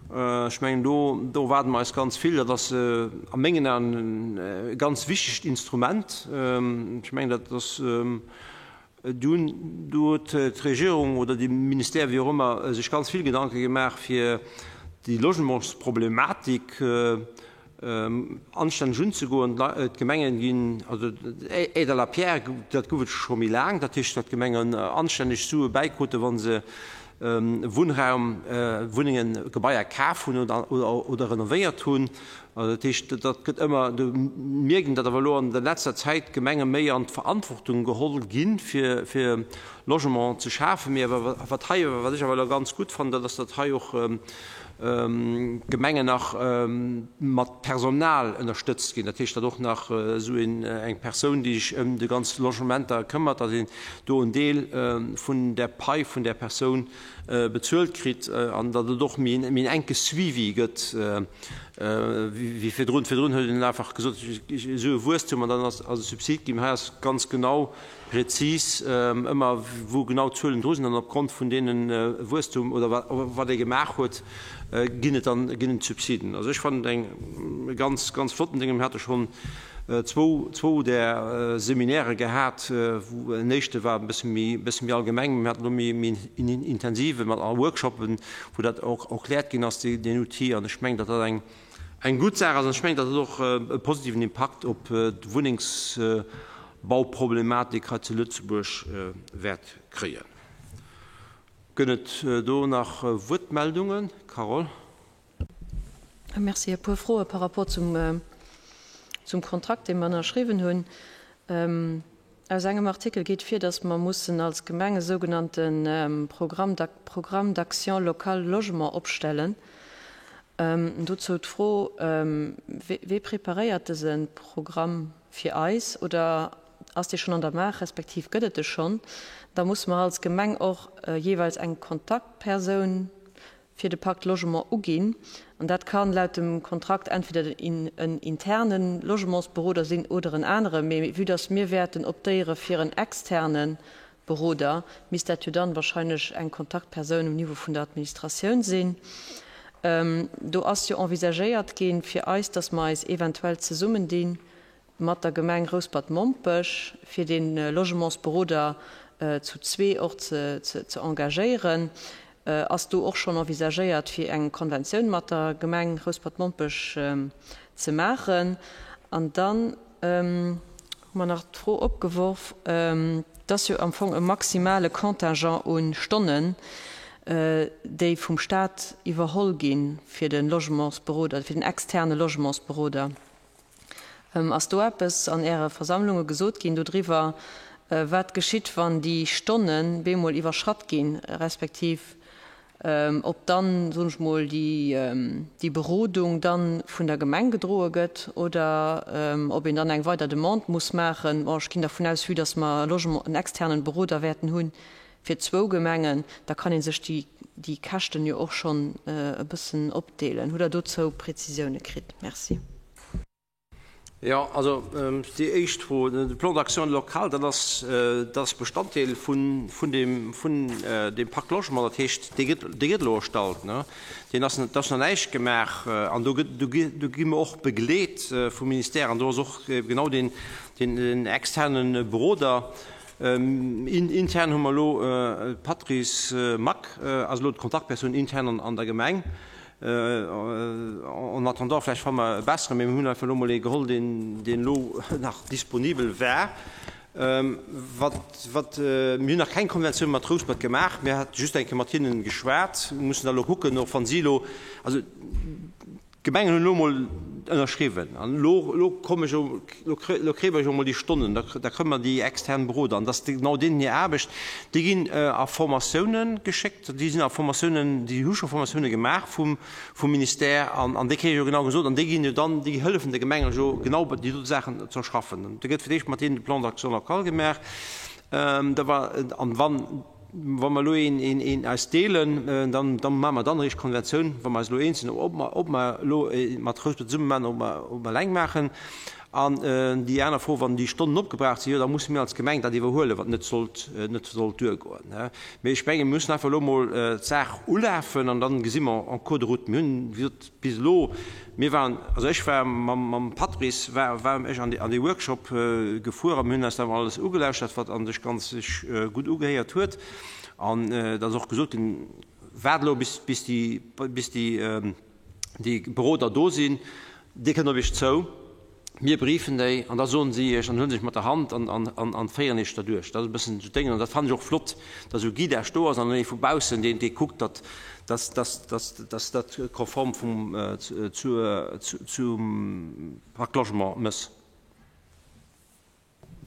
Ech mengen, do, do erwaarde mer eis ganz vill. Dat ass a mengen Aen e ganz wichtegt Instrument. Ech mengen, dat ass, do hunn, do huet d'Regierung oder de Ministère, wéi och ëmmer, sech ganz vill Gedanke gemaach, fir déi Logementsproblematik anstänneg unzegoen. D'Gemengen ginn, also Aide à la pierre, dat gouf et scho méi laang, dat heescht, datt d'Gemengen anstänneg Sue bäikrute wa se Wunnraum, Wunnengen, Gebaier kaf hunn oder renovéiert hunn. Dat heescht, dat gëtt ëmmer, do mierkt een, datt awer elo an der letzter Zäit d'Gemenge méi an d'Verantwortung geholl ginn, fir Logement ze schafen. Mee awer wat hei, wat ech awer elo ganz gutt fannen, dat ass, datt hei och d'Gemengen nach mat Personal ënnerstëtzt ginn. Dat heescht, datt och nach esou een, eng Persoun, déi sech ëm déi ganz Logementer këmmert, datt een do en Deel vun der Pai vun där Persoun bezuelt kritt an datt et och méi en enke Suivi gëtt wéi virdrun. Virdrun huet een einfach gesot, esou e Wuesstum an dann ass e Subsid ginn. Hei ass ganz genau prezis ëmmer wou genau d'Zuelen dru sinn an opgrond vun deene Wuesstum oder wat ee gemaach huet, ginn et dann ginn et Subsiden. Also ech fannen et eng ganz ganz flotten Ding. Mir hate schonn. Zwou där Seminäre gehat, wou en éischte war e bësse méi, e bësse méi allgemeng, mir haten elo méi, méi intensive mat Workshoppen, wou dat och erkläert ginn ass, deen Outil. An ech mengen, datt dat eng, eng gutt Saach ass. An ech mengen, datt dat och e positiven Impakt op d'Wunnengsbauproblematik hei zu Lëtzebuerg wäert kréien. Gëtt et do nach Wuertmeldungen? Carole. Merci. E puer Froe par rapport zum, zum Kontrakt, dee mer ënnerschriwwen hunn. Aus engem Artikel geet vir, datt mer mussen als Gemeng e sougenannte Programme Programme d'action locale logement opstellen. Dozou d'Fro, Wee preparéiert dëse Programm fir eis oder ass dee schonn an der Maach, respektiv gëtt et e schonn? Da musse mer als Gemeng och jeeweils eng Kontaktpersoun fir de Pacte Logement uginn. An dat kann laut dem Kontrakt entweder en interne Logementsberoder sinn oder en anere. Mee vue dass mir wäerten optéiere fir en externe Beroder, misst dat jo dann wahrscheinlech eng Kontaktpersoun um Niveau vun der Administratioun sinn. Do ass jo envisagéiert ginn fir eis, dass mer eis eventuell zesummendinn mat der Gemeng Rouspert-Mompech, fir dee Logementsberoder zu zwee och ze engagéieren. Ass do och schonn envisagéiert, fir eng Konventioun mat der Gemeng Rouspert-Mompech ze maachen? An dann hu mer nach d'Fro opgeworf, et ass jo am Fong e maximale Contingent u Stonnen, déi vum Stat iwwerholl gi fir de Logementsberoder, fir den externe Logementsberoder. Ass do eppes an Äre Versammlunge gesot ginn dodriwwer, wat geschitt, wann déi Stonnen bemol iwwerschratt ginn, respektiv ob dann, soen ech mol, déi Berodung dann vun der Gemeng gedroe gëtt oder ob een dann eng weider Demande muss maachen? Bon, ech ginn dervun aus, vue dass mer Logement, en externen Beroder wäerten hunn fir zwou Gemengen, da kann ee sech déi Käschten jo och schonn e bëssen opdeelen. Hutt Der dozou Prezisioune kritt? Merci. Jo, also déi éischt Fro, de Plan d'action local, dat ass, dat ass Bestanddeel vun, vun deem, vun deem Pacte Logement. Dat heescht, dee gëtt, dee gëtt elo erstallt, ne? Deen ass, do ass nach näischt gemaach an do gëtt, do gi, do gi mer och begleet vum Ministère an do ass och genau deen, deen, deen externe Beroder. Intern hu mer elo d'Patrice Mack ass elo d'Kontaktpersoun intern an der Gemeng. En attendant, vläicht fanne mer e besseren, mee mir hunn einfach elo mol ee geholl, deen, deen elo nach disponibel war. Wat, wat, mir hunn nach keng Konventioun mat Rouspert gemaach, mir hate just eng Kéier mat hinnen geschwat, mussen da elo kucken, och wa si elo, also d'Gemengen hunn elo mol ënnerschriwwen an elo, elo komme ech, elo kréie mer jo mol déi Stonnen, da, da kréie mer déi extern Beroder an dat ass genau deenen hir Aarbecht. Déi ginn a Formatiounen geschéckt. Déi sinn a Formatiounen, déi hu scho Formatioune gemaach vum vum Ministère an an déi kréie jo genau gesot an déi ginn jo dann, déi hëllefen de Gemenge jo genau déi dote Saachen ze erschaffen. Da gëtt fir d'éischt mat deenen de Plan d'action local gemaach. Da war an wann wa mer elo een een een eis deelen, dann dann maache mer dann eréischt d'Konventioun, wa mer eis elo eens sinn, ob mer ob mer elo mat Rouspert zesumme maachen, ob mer ob mer eleng maachen. An déi aner Fro, wann déi Stonnen opgebraucht sinn, jo da musse mir als Gemeng dat iwwerhuelen, wat net sollt, net sollt duergoen. Mee ech menge mir mussen einfach elo emol d'Saach ulafen an dann gesi mer en cours de route. Mir hunn, wéi gesot, bis elo, mir waren, also ech war mam, mam Patrice war, war ech an dee Workshop gefuer a mir hunn eis dat alles ugelauschtert, wat a sech ganz sech gutt ugehéiert huet. An et ass och gesot ginn, waart elo bis, bis déi, bis déi, déi Beroder do sinn, Dir kënnt op iech zou, mir briefen déi an da soen si iech an huelen sech mat der Hand an, an, an, an féieren iech derduerch. Dat ass e bëssen esou d'Déngen an dat fannen ech och flott, datt esou Guidage do ass an dann ee vu baussen, deen, dee kuckt, datt, datt, datt, datt, datt dat konform vum, zu, zu, zum Pacte Logement mëss.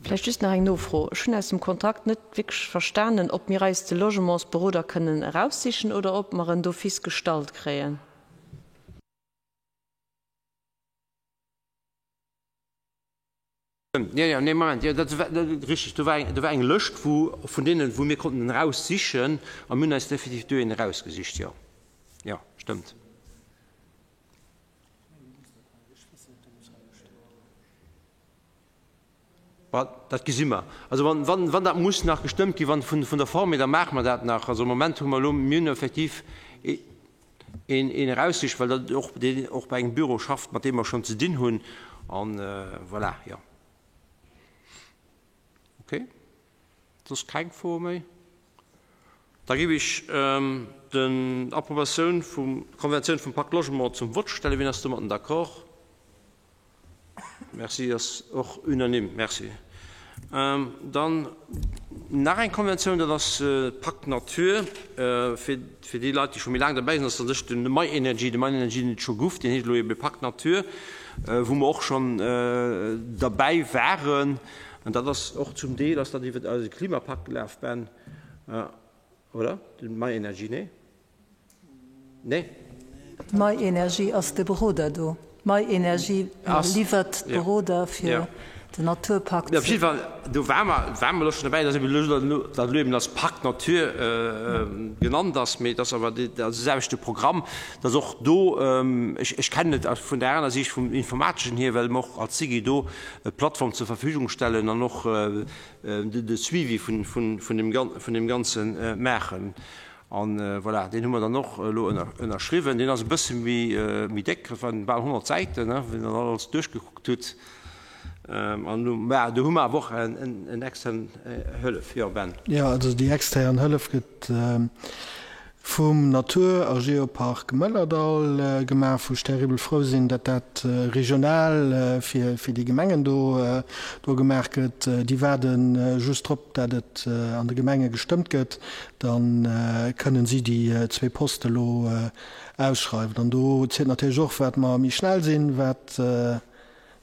Vläicht just nach eng Nofro. Ech hunn aus dem Kontrakt net wierklech verstanen, ob mir eis de Logementsberoder kënnen eraussichen oder ob mer en d'office gestallt kréien. Jo, jo, nee, Moment, jo, dat war richtig, do war eng, do war eng Lëscht wou, vun deenen, wou mir konnten eraussichen a mir hunn eis definitiv do een erausgesicht, jo, jo, stëmmt. Bon, dat gesi mer. Also wann, wann, wann dat muss nach gestëmmt gi wann vun, vun der Form hier, da maache mer dat nach. Also am Moment hu mer elo, mir hunn effektiv een, een eraussicht, well dat och, deen och bei engem Büro schafft, mat deem mer schonn ze dinn hunn. An voilà, jo. Ok, soss keng Froe méi? Da géif ech den Approbatioun vum Konventioun vum Pacte Logement zum Vott stellen. Wien ass domatten d'accord? Merci, ass och unanime. Merci. Dann nach eng Konventioun, dat ass d'Pacte Nature. Fir, fir déi Leit, déi scho méi laang derbäi sinn, ass dat sech den MyEnergy, de MyEnergy, deen et scho guff, deen heescht elo ebe Pacte Nature, wou mer och schonn derbäi waren. An dat ass och zum Deel ass dat iwwer eise Klimapakt gelaf, Ben, oder? Den MyEnergy, nee? Nee? MyEnergy ass de Beroder do. MyEnergy liwwert d'Beroder fir den Naturpakt. Op jidde Fall, do ware mer, ware mer elo schonn derbäi, dass eben elo, dat elo eben als Pacte Nature genannt ass, mee et ass awer de selwechte Programm, dass och do, ech, ech kennen et vun der aner Siicht vum Informateschen hier, well mer och als SIGI do d'Plattform zur Verfügung stellen an och de Suivi vun, vun, vun deem, vun deem Ganze maachen. An voilà, deen hu mer dann och elo ënnerschriwwen. Deen ass e bësse méi, méi déck, dat waren bal 100 Säiten, wéi Der dat alles duerchgekuckt hutt. An elo, mä do hu mer awer och en extern Hëllef. Jo, Ben. Jo, also déi extern Hëllef gëtt vum Natur a Geopark Mëllerdall gemaach, wou ech terribel frou sinn, datt dat regional fir déi Gemengen do do gemaach gëtt. Déi waarde just drop, datt et an de Gemenge gestëmmt gëtt, da kënnen si déi zwee Poste elo ausschreiwen. An do zielt natierlech och, wat mer méi schnell sinn, wat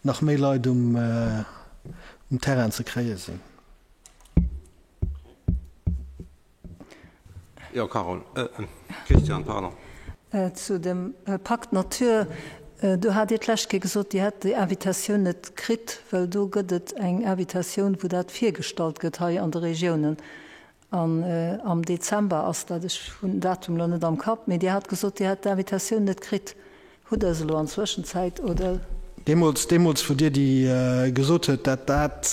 nach méi Leit um Terrain ze kréie sinn. Jo, Carole, Christiane, pardon. Zu dem Pacte Nature, do hat Dir d'lescht Kéier gesot, Dir hätt déi Invitatioun net kritt, well do gëtt et eng Invitatioun, wou dat virgestallt gëtt hei an de Regiounen. An am Dezember ass dat, ech hunn den Datum elo net am Kapp, mee Dir hat gesot, Dir hätt d'Invitatioun net kritt. Hutt Der se elo an Zwëschenzäit, oder? Deemools, deemools wou Dir déi gesot huet, dat dat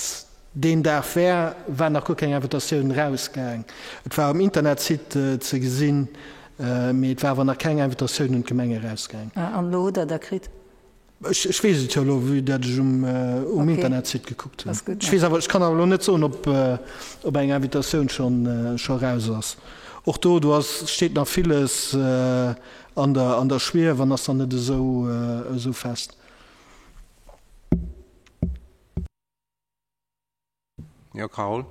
deen Dag wär, war nach guer keng Invitatioun erausgaang. Et war um Internetsite ze gesinn, mee et war awer nach keng Invitatioun un d'Gemeng erausgaang. Ah, an elo hutt Der der kritt? Ech weess et jo elo, vue dat ech um Internetsite gekuckt hunn. Ech weess awer, ech kann awer elo net soen, ob eng Invitatioun scho raus ass. Och do, do ass, steet nach villes an der Schwief an ass nach net esou fest. Jo, Carole.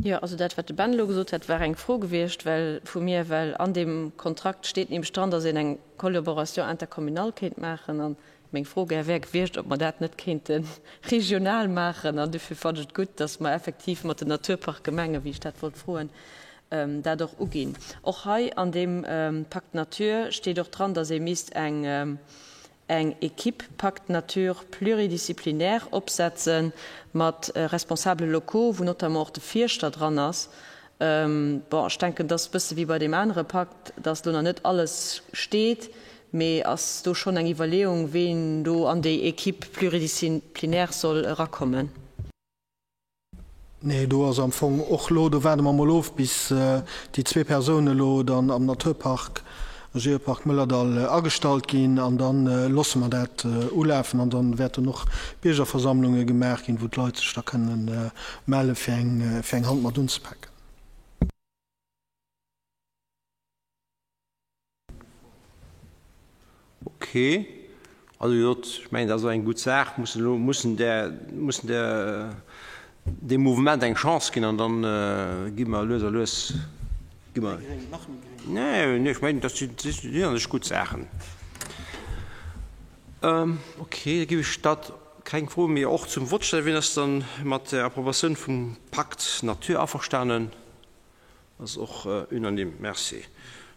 Jo, also dat, wat de Ben elo gesot huet, war eng Fro gewiescht, well vu mir, well an deem Kontrakt steet nämlech dran, datt een eng Collaboration intercommunale kéint maachen. An meng Fro gär wär gewiescht, ob mer dat net kéinte regional maachen. An dofir fannen ech et gutt, datt mer effektiv mat den Naturparkgemengen, wéi ech dat wollt froen, dat och uginn. Och hei an deem Pacte nature steet och dran, datt ee misst eng eng Equipe Pacte Nature pluridisciplinaire opsetze mat Responsables locaux, wou notamment och de Fierschter dran ass. Bon, ech denken, et ass e bësse wéi bei deem anere Pakt, dass elo nach net alles steet, mee ass do schonn eng Iwwerleeung, ween do an déi Equipe pluridisciplinaire soll erakommen? Nee, do ass am Fong och elo, do waarde mer mol of, bis déi zwee Persounen elo dann am Naturpark, Geopark Mëllerdall agestallt ginn an da losse mer dat ulafen an da wäerten och Biergerversammlunge gemaach ginn, wou d'Leit sech da kënne melle fir eng Hand mat unzepaken. Ok, also wéi gesot, ech mengen, dat ass och eng gutt Saach. Mussen elo, mussen där, mussen där deem Mouvement eng Chance ginn an dann gi mer lues a lues, gi mer. Nee, nee, ech mengen, dat sinn, dat sinn an sech gutt Saachen. Ok, da géif ech dat, keng Fro méi, och zum Vott stellen. Wien ass dann mat der Approbatioun vum Pacte nature averstanen? Ass och unanime. Merci.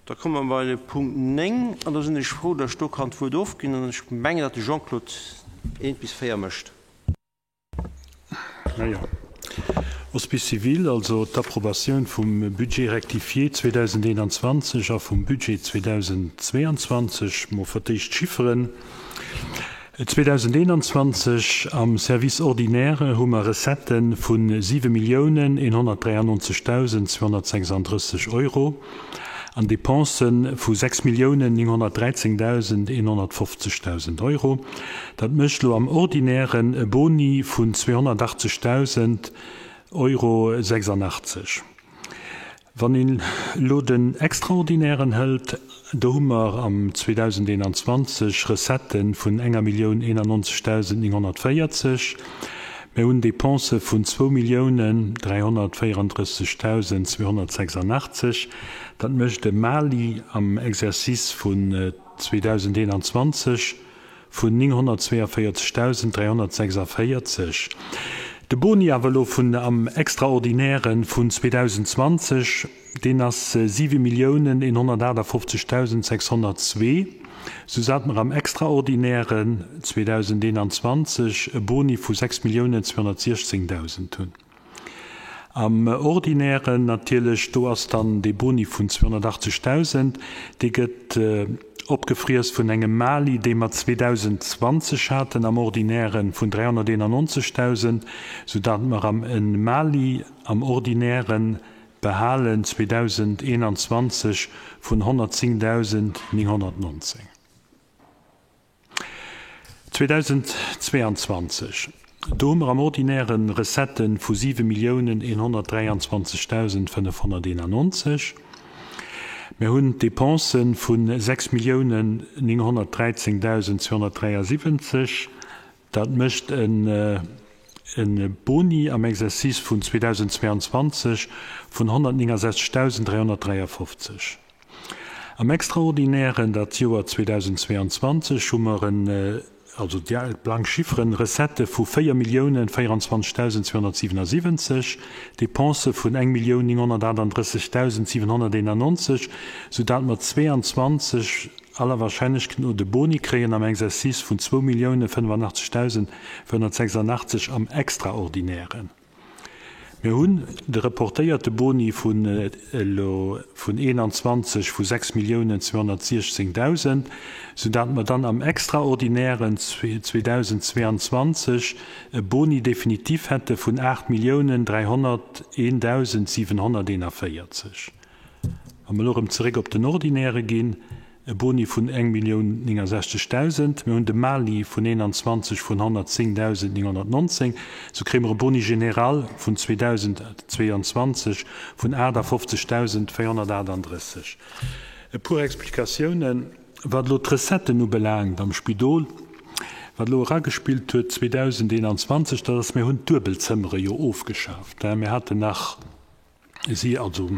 Da komme mer bei de Punkt 9 an do sinn ech frou, datt ech do kann d'Wuert ofginn an ech mengen, datt de Jean-Claude eent bis 4 mécht. Jo. Hospice civil, also d'Approbatioun vum Budget rectifié 2021 a vum Budget 2022, mol fir d'éischt d'Chifferen. 2021 am Service ordinaire hu mer Recettë vu 7 Milliounen 193.236 Euro. An Depensë vu 6.913.150 Dausend Euro. Dat mécht elo am Ordinären e Boni vun 280.000 Euro 86. Wann een elo den Extraordinären hëlt, do hu mer am 2021 Recettë vun enger Millioun 91.940. Mir hunn Depensë vun 2.334.286. Dat mécht e Mali am Exercice vun 2021 vun 942.346. De Boni awer elo vun am Extraordinäre vun 2020, Deen ass 7.158.602, sousatt mer am Extraordinären 2021 e Boni vu 6.216.000 hunn. Am Ordinären natierlech, do ass dann dee Boni vun 280.000, dee gëtt opgefriess vun engem Mali, dee mer 2020 haten am Ordinären vun 391.000, soudatt mer am e Mali am Ordinären Behalen 2021 vun 110.919. 2022, do hu mer am Ordinäre Recettë vu 7.123.591. Mir hunn Depensë vu 6.913.273. Dat mécht e Boni am Exercice vun 2022 vun 169.353. Am Extraordinären dat Joer 2022 hu mer en, also blank Chifferen, Recettë vu 4.024.277, Depensë vun 1.938.791, soudatt mer 22 aller Wahrscheinlechkeet no de Boni kréien am Exercice vun 2.085.486 am Extraordinären. Mir hunn de reportéierte Boni vun elo vun 21 vu 6.216.000, soudatt mer dann am Extraordinären 2022 e Boni définitif hätte vun 8.301.741. Wa mer elo erëm zeréck op den Ordinäre ginn, e Boni vun 1.069.000, mir hunn de Mali vun 21 vun 110.919, sou kréie mer e Boni général vun 2022 vun 58.438. E puer Explikatiounen, wat elo d'Recetten ubelaangt am Spidol, wat elo eragespillt huet 2021, dat ass, mir hunn d'Duebelzëmmere jo ofgeschaaft. Mir haten nach si also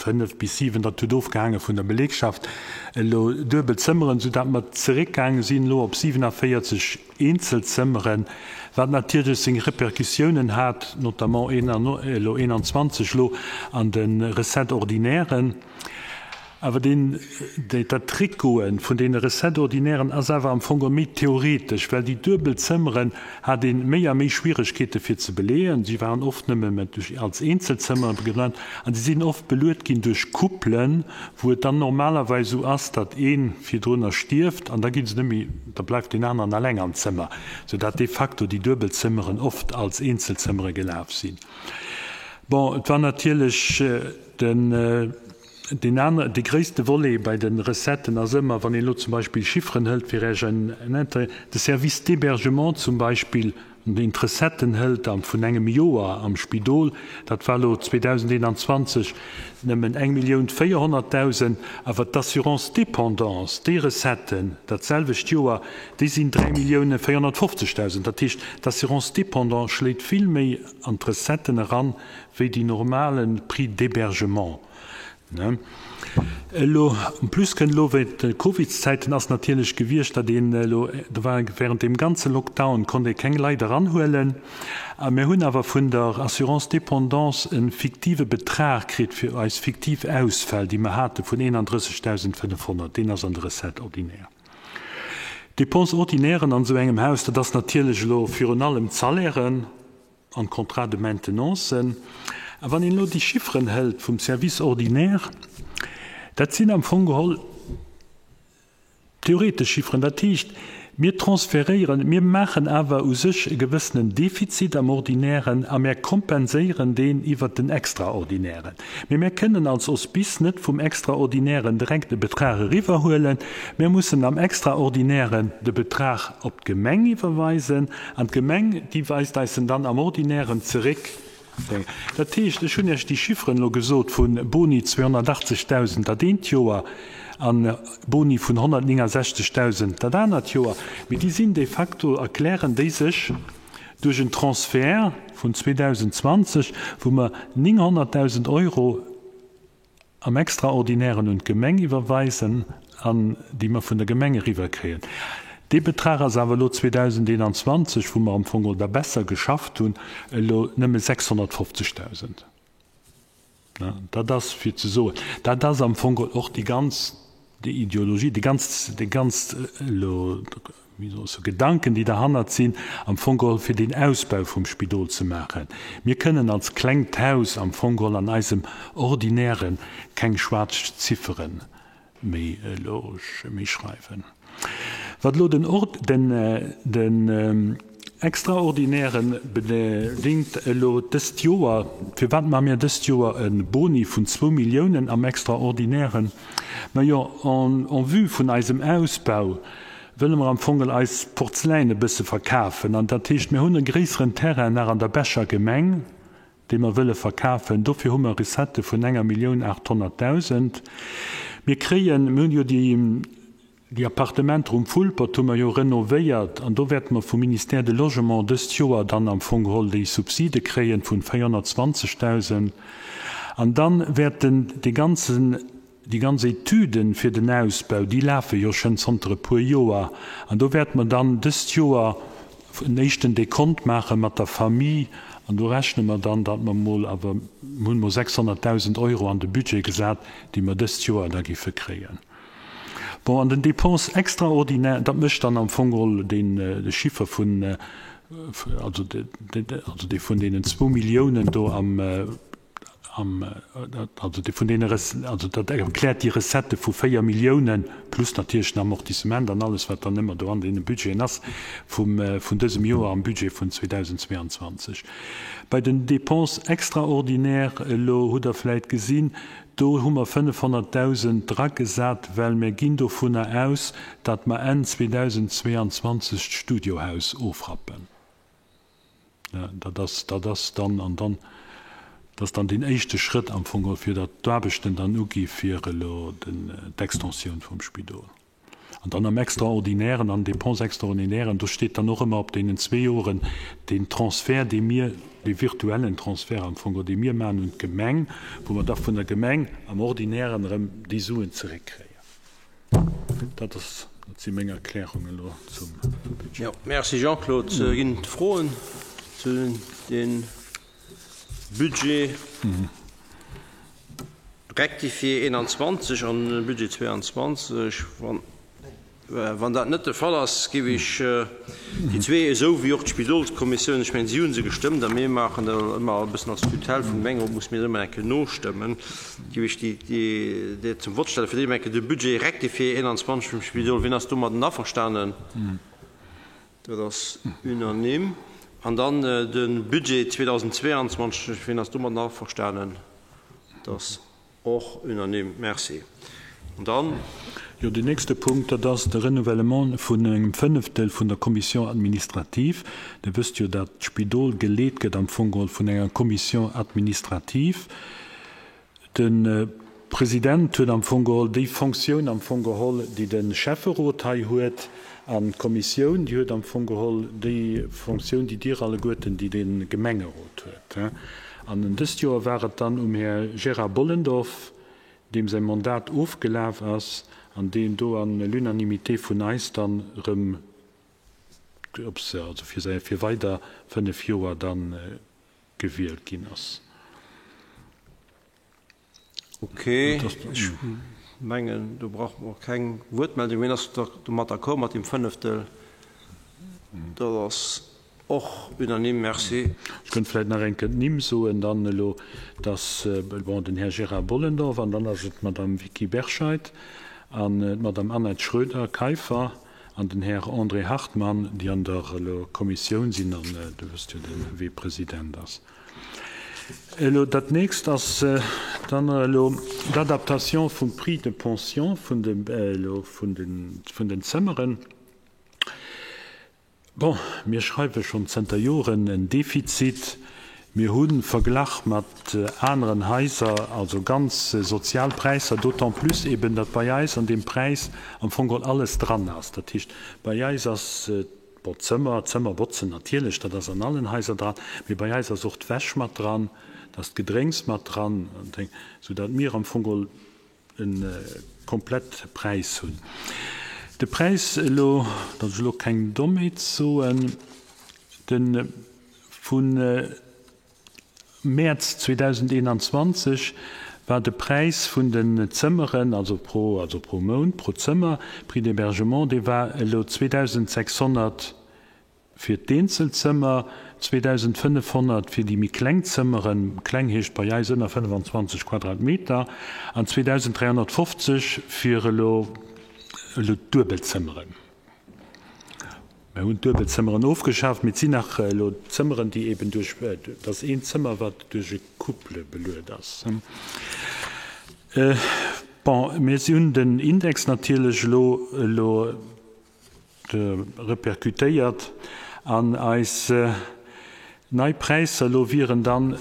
5 bis 7, dat huet ofgehaange vun der Belegschaft, elo duebel Zëmmeren, soudatt mer zeréckgaange sinn elo op 47 Eenzelzëmmeren, wat natierlech seng Repercussiounen hat, notamment elo 21 elo an de Recettes-ordinairen. Awer deen, dat Réckgoe vun deene Recettes-ordinairen ass awer am Fong och méi theoretesch, well déi duebel Zëmmeren hat ee méi a méi Schwieregkeete fir ze beleeën. Si waren oft nëmme mat duerch als Eenzelzëmmere genannt an si sinn oft beluet ginn duerch Couplen, wou et dann normalerweis esou ass, datt ee virdrunner stierft an da gi se net méi, da bleift deen aneren alleng am Zëmmer, soudatt de facto déi duebel Zëmmeren oft als Eenzelzëmmere gelaf sinn. Bon, et war natierlech den. Deen aner, dee gréisste Volet bei de Recetten ass ëmmer, wann een elo zum Beispill Chifferen hëlt, fir Iech en Intérêt, de Service d'hébergement zum Beispill, wann een d'Recetten hëlt am vun engem Joer am Spidol, dat war elo 2021 nëmmen 1.400.000, awer d'Assurance dépendance, déi Recetten dat selwecht Joer, déi sinn 3.450.000. Dat heescht, d'Assurance dépendance schléit vill méi an d'Recetten eran wéi déi normale Prix d'hébergement. Elo en plus kënnt elo wéi de Covidszäiten ass natierlech gewiescht, datt een elo, do war während deem ganze Lockdown konnt ee keng Leit eranhuelen a mir hunn awer vun der Assurance dépendance e fiktive Betrag kritt fir eis fiktiv Ausfäll, déi mer hate vun 31.500. Deen ass an de Recettes ordinaires. D'Dépenses ordinairen an esou engem Haus, dat ass natierlech elo virun allem d'Salairen, an d'Contrats de maintenancen. A wann een elo déi Chifferen hëlt vum Service ordinaire, dat sinn am Fong geholl. Theoretesch Chifferen. Dat heescht, mir transferéieren, mir maachen awer u sech e gewëssenen Defizit am Ordinären a mär kompenséieren deen iwwert den Extraordinären. Mee mär kënnen als Hospice net vum Extraordinären direkt e Betrag eriwwerhuelen. Mär mussen am Extraordinären de Betrag op d'Gemeng iwwerweisen an d'Gemeng, déi weist eis en dann am Ordinären zeréck. Dat heescht, ech hunn Iech déi Chifferen elo gesot vu Boni 280.000 dat eent Joer a Boni vun 169.000 dat anert Joer, mee déi sinn de facto, erklären déi sech duerch en Transfert vun 2020, wou mer 900.000 Euro am Extraordinären un d'Gemeng iwwerweisen an déi mer vun der Gemeng eriwwerkréien. Dee Betrag ass awer elo 2021, wou mer am Fong geholl da besser geschafft hunn, elo nëmme 650.000. Dat ass fir ze soen, dat ass am Fong geholl och déi ganz déi Ideologie, déi ganz, déi ganz elo, wéi soll ech soen, Gedanken, déi derhannert sinn, am Fong geholl fir deen Ausbau vum Spidol ze maachen. Mir kënnen als klengt Haus am Fong geholl an eisem Ordinäre keng schwaarz Ziffere méi elo méi schreiwen. Wat elo den Ord, den, den Extraordinären bedéngt elo dëst Joer, firwat maache mir dëst Joer e Boni vun zwou Milliounen am Extraordinären? Majo, en en vue vun eisem Ausbau wëlle mer am Fong eis Porzeläin e bësse verkafen. An dat heescht, mir hunn e gréisseren Terrain nach an der Becher Gemeng, dee mer wëlle verkafen. Dofir hu mer Recettë vun enger Millioun 800.000. Mir kréien, mir hunn jo déi, Déi Appartementer um Vulpert hu mer jo renovéiert an do wäerte mer vum Ministère de Logement dëst Joer dann am Fong geholl déi Subside kréien vun 420.000. An dann wäerten dee ganzen, déi ganz Etüden fir den Ausbau, déi lafe jo schonn zanter e puer Joer an do wäerte mer dann dëst Joer en éischten Dekont maache mat der Famille an do rechne mer dann, datt mer mol awer, mir hunn mol 600.000 Euro an de Budget gesat, déi mer dëst Joer da géife kréien. Bon, an den Dépenses extraordinaires, dat mécht dann am Fong geholl deen, de Chiffer vun, also also dee vun deenen zwou Milliounen do am, am, also dee vun deene, also dat erkläert déi Recettë vu 4 Milliounen, plus natierlech den Amortissement an alles, wat dann ëmmer do an deene Budgeten ass, vum, vun dësem Joer am Budget vun 2022. Bei den Dépenses extraordinaires elo hutt Der vläicht gesinn, Do hu mer 500.000 dragesat, well mir ginn dovunner aus, datt mer Enn 2022 d'Studiohaus ofrappen. Dat ass, dat ass dann, an dann, dat ass dann deen éischte Schrëtt am Fong geholl, fir datt d'Aarbechten dann ugi fir elo den, d'Extensioun vum Spidol. An dann am Extraordinären, an Dépenses extraordinairen, do steet dann och ëmmer op deenen zwee Joren deen Transfert, dee mir, dee virtuellen Transfert am Fong, dee mir maachen un d'Gemeng, wou mer da vun der Gemeng am Ordinären erëm déi Suen zeréckkréien. Dat ass, dat si meng Erklärungen elo zum Budget. Jo, merci Jean-Claude. Ginn et Froen zu deem Budget? Rectifié 21 an den Budget 22. Wann dat net de Fall ass, géif ech déi zwee, esou wéi och d'Spidolskommissioun, ech mengen, si hu se gestëmmt a mir maachen dat ëmmer e bëssen als Tutelle vum Gemengerot, musse mir dat ëmmer eng Kéier nostëmmen, géif ech déi zum Vott stellen, fir déi eng Kéier de Budget rectifié 21 vum Spidol. Wien ass domadden averstanen? Dat ass unanime. An dann de Budget 2022, wien ass domadden averstanen? Dat ass och unanime. Merci. An dann. Jo, deen nächste Punkt, dat ass de Renouvellement vun engem Fënneftel vun der Commission administrative. Dir wësst jo, datt d'Spidol geleet gëtt am Fong geholl vun enger Commission administrative. De President huet am Fong geholl déi Fonctioun am Fong geholl, déi de Schäfferot hei huet, an d'Kommissioun, déi huet am Fong geholl déi Fonctioun, déi Dir alleguerten, déi de Gemengerot huet. An dëst Joer war et dann um Här Gérard Bollendorf, deem säi Mandat ofgelaf ass an deen do an l'unanimité vun eis dann erëm, also fir säi, fir weider fënnef Joer dann gewielt ginn ass. Ok, ech mengen, do brauche mer och keng Wuertmeldung. Wien ass domat d'accord, mat deem Fënneftel? Dat ass och unanime. Merci. Ech kënnt vläicht nach eng Kéier d'Nimm soen dann elo. Et ass, bon, den Här Gérard Bollendorf an dann ass et d'Madame Vicky Berscheid. An d'Madame Annette Schroeder-Keiffer an den Här André Hartmann, déi an der elo Kommissioun sinn an Der wësst jo, de wee President ass. Elo dat nächst ass dann elo d'Adaptation vum Prix de pension vun de elo vun den vun den Zëmmeren. Bon, mir schreiwe schonn zënter Joren en Defizit. Mir hu verglach mat aneren Haiser also ganz sozial Präisser, d'autant plus eben, datt bei eis an deem Präis am Fong geholl alles dran ass. Dat heescht, bei eis ass, bon, d'Zëmmer, d'Zëmmer botzen natierlech, dat ass an allen Haiser dran, mee bei eis ass och d'Wäsch mat dran, da ass d'Gedrénks mat dran, soudatt mir am Fong geholl, e komplett Präis hunn. De Präis elo, datt ech elo keng Dommheet soen, de vu Mäerz 2021 war de Präis vun den Zëmmeren, also pro, also pro Mount, pro Zëmmer, Prix d'hébergement, dee war elo 2.600 Fir d'Eenzelzëmmer, 2.500 fir déi méi kleng Zëmmeren, kleng heescht bei eis ënner 25 Quadratmeter, an 2.350 fir elo elo d'Duebelzëmmeren. Mir hunn d'Duebelzëmmeren ofgeschaaft, mee et sinn nach elo Zëmmeren, déi eben duerch, et ass een Zëmmer, wat duerch e Couple beluet ass. Bon, mir hunn den Index natierlech elo elo. Repercutéiert an eis nei Präisser elo wieren dann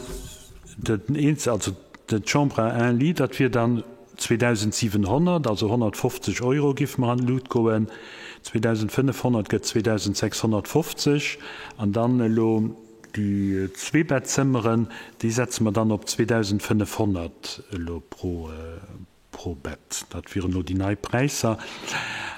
den Eenzel, also d'Chambre à un lit, dat wier dann 2.700, also 150 Euro géife mer an d'Lut goen, 2.500 gëtt 2.650 an dann elo déi Zweebettzëmmeren, déi setze mer dann op 2.500 elo pro. Pro Bett. Dat wieren elo déi nei Präisser.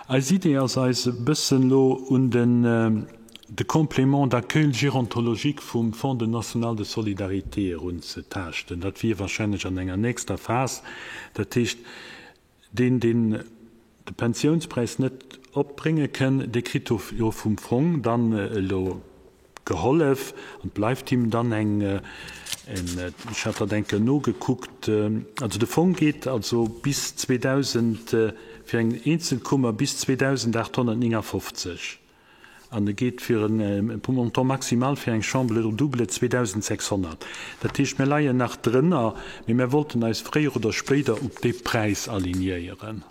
Eis Idee ass eis e bëssen elo un den de Complément d'accueil gérontologique vum Fonds de national de solidarité erunzetaaschten. Dat wier wahrscheinlech an enger nächster Phas. Dat heescht, deen, deen de Pensiounspräis net opbrénge kënn, dee kritt jo vum Fong dann elo Gehollef an et bleift him dann eng, ech hat dat eng Kéier nogekuckt, also de Fong geet also bis 2000, fir eng Eenzelkummer bis 2.859 an e geet fir e Montant maximal fir eng Chambre double 2.600. Dat heescht, mir leien nach drënner, mee mir wollten eis fréier oder spéider op dee Präis alignéieren.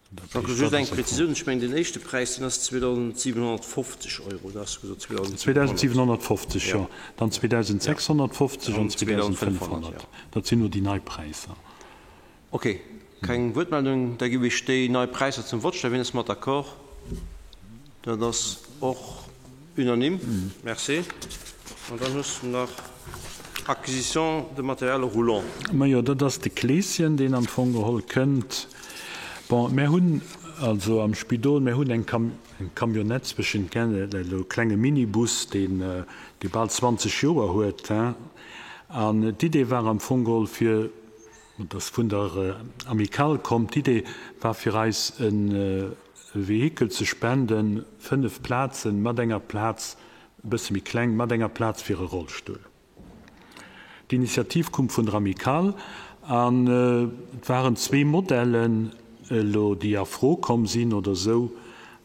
Jean-Claude, just eng Präzisioun, ech mengen deen éischte Präis, deen ass 2.750 Euro, da has de gesot 2.700. 2.750, jo, dann 2.650 an 2.500. Dat sinn elo déi nei Präisser. Ok, keng Wuertmeldung. Da géif ech déi nei Präisser zum Vott stellen. Wien ass mat d'accord? Dat ass och unanime. Merci. An dann hues de nach Acquisition de matériel roulant. Majo, dat ass de Kleeschen, deen am Fong geholl kënnt. Bon, mär hunn also am Spidol, mär hunn eng Camionnette zwëschent, elo e klenge Minibus, deen, dee bal 20 Joer huet, hein. An d'Idee war am Fong geholl fir, dat ass vun der Amicale komm, d'Idee war fir eis e Vehikel ze spenden, 5 Plazen mat enger Plaz, e bësse méi kleng, mat enger Plaz fir e Rollstull. D'Initiativ koum vun der Amicale an et waren zwee Modellen elo, déi a Fro komm sinn oder esou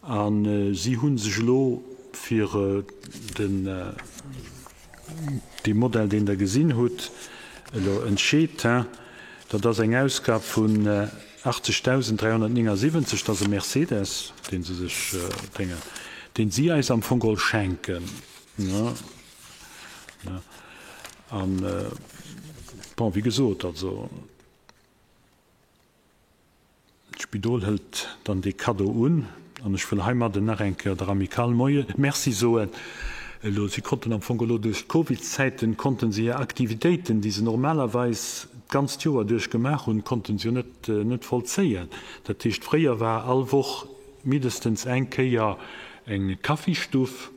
a si hu sech elo fir den, Dee Modell, deen Der gesinn hutt, elo entscheet, dat ass eng Ausgab vun 80.379, dat ass e Mercedes, dee se sech déngen, dee si eis am Fong geholl schenken. An, bon, wéi gesot, also. D'Spidol hëlt dann dee Kaddo un an ech wëll heimadden nach eng Kéier der Amicale Moie Merci soen. Elo, si konnten am Fong elo duerch d'Covidszäiten konnten se hir Aktivitéiten, déi se normalerweis d'ganzt Joer duerch gemaach hunn, konnten se jo net net vollzéien. Dat heescht, fréier war all Woch mindestens eng Kéier eng Kaffisstuff.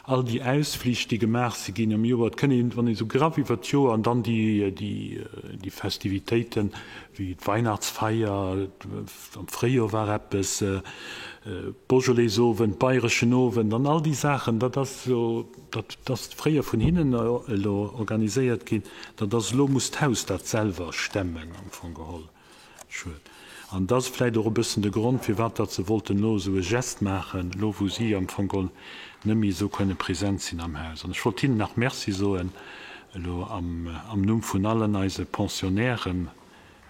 All déi Ausflich, déi gemaach si ginn am Joer, et kënn een, wann ee sou graff iwwert d'Joer an dann déi, déi Festivitéiten, wéi d'Weihnachtsfeier, am Fréijoer war eppes, Beaujolaisowend, Bayreschen Owend an all déi Saachen, dat ass elo, dat ass fréier vun hinnen elo organiséiert ginn, dat ass elo, muss d'Haus dat selwer stemmen am Fong geholl. Schued. An dat ass vläicht och e bëssen de Grond, firwat datt se wollten elo esou e Gest maachen, elo wou si am Fong geholl net méi esou kënne present sinn am Haus. An ech wollt hinnen nach Merci soen, elo am Numm vun allen eise Pensionnairen,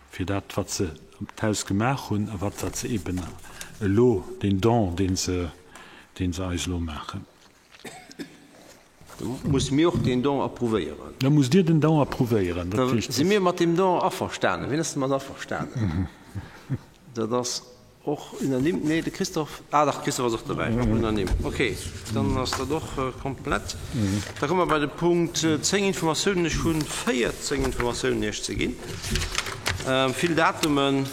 fir dat, wat se op d'Haus gemaach hunn a wat wat se eben elo, deen Don, dee se, dee se eis elo maachen. Da musse mir och deen Don approuvéieren. Da musst Dir den Don approuvéieren. Da si mir mat deem Don averstanen. Wien ass domat averstanen? Dat ass och unanime. Nee, de Christophe, ah dach, de Christophe ass och dobäi. Och unanime. Okay, dann ass dat och komplett. Da komme mer bei de Punkt 10, Informatiounen. Ech hu 14 Informatiounen Iech ze ginn. Vill Datumen.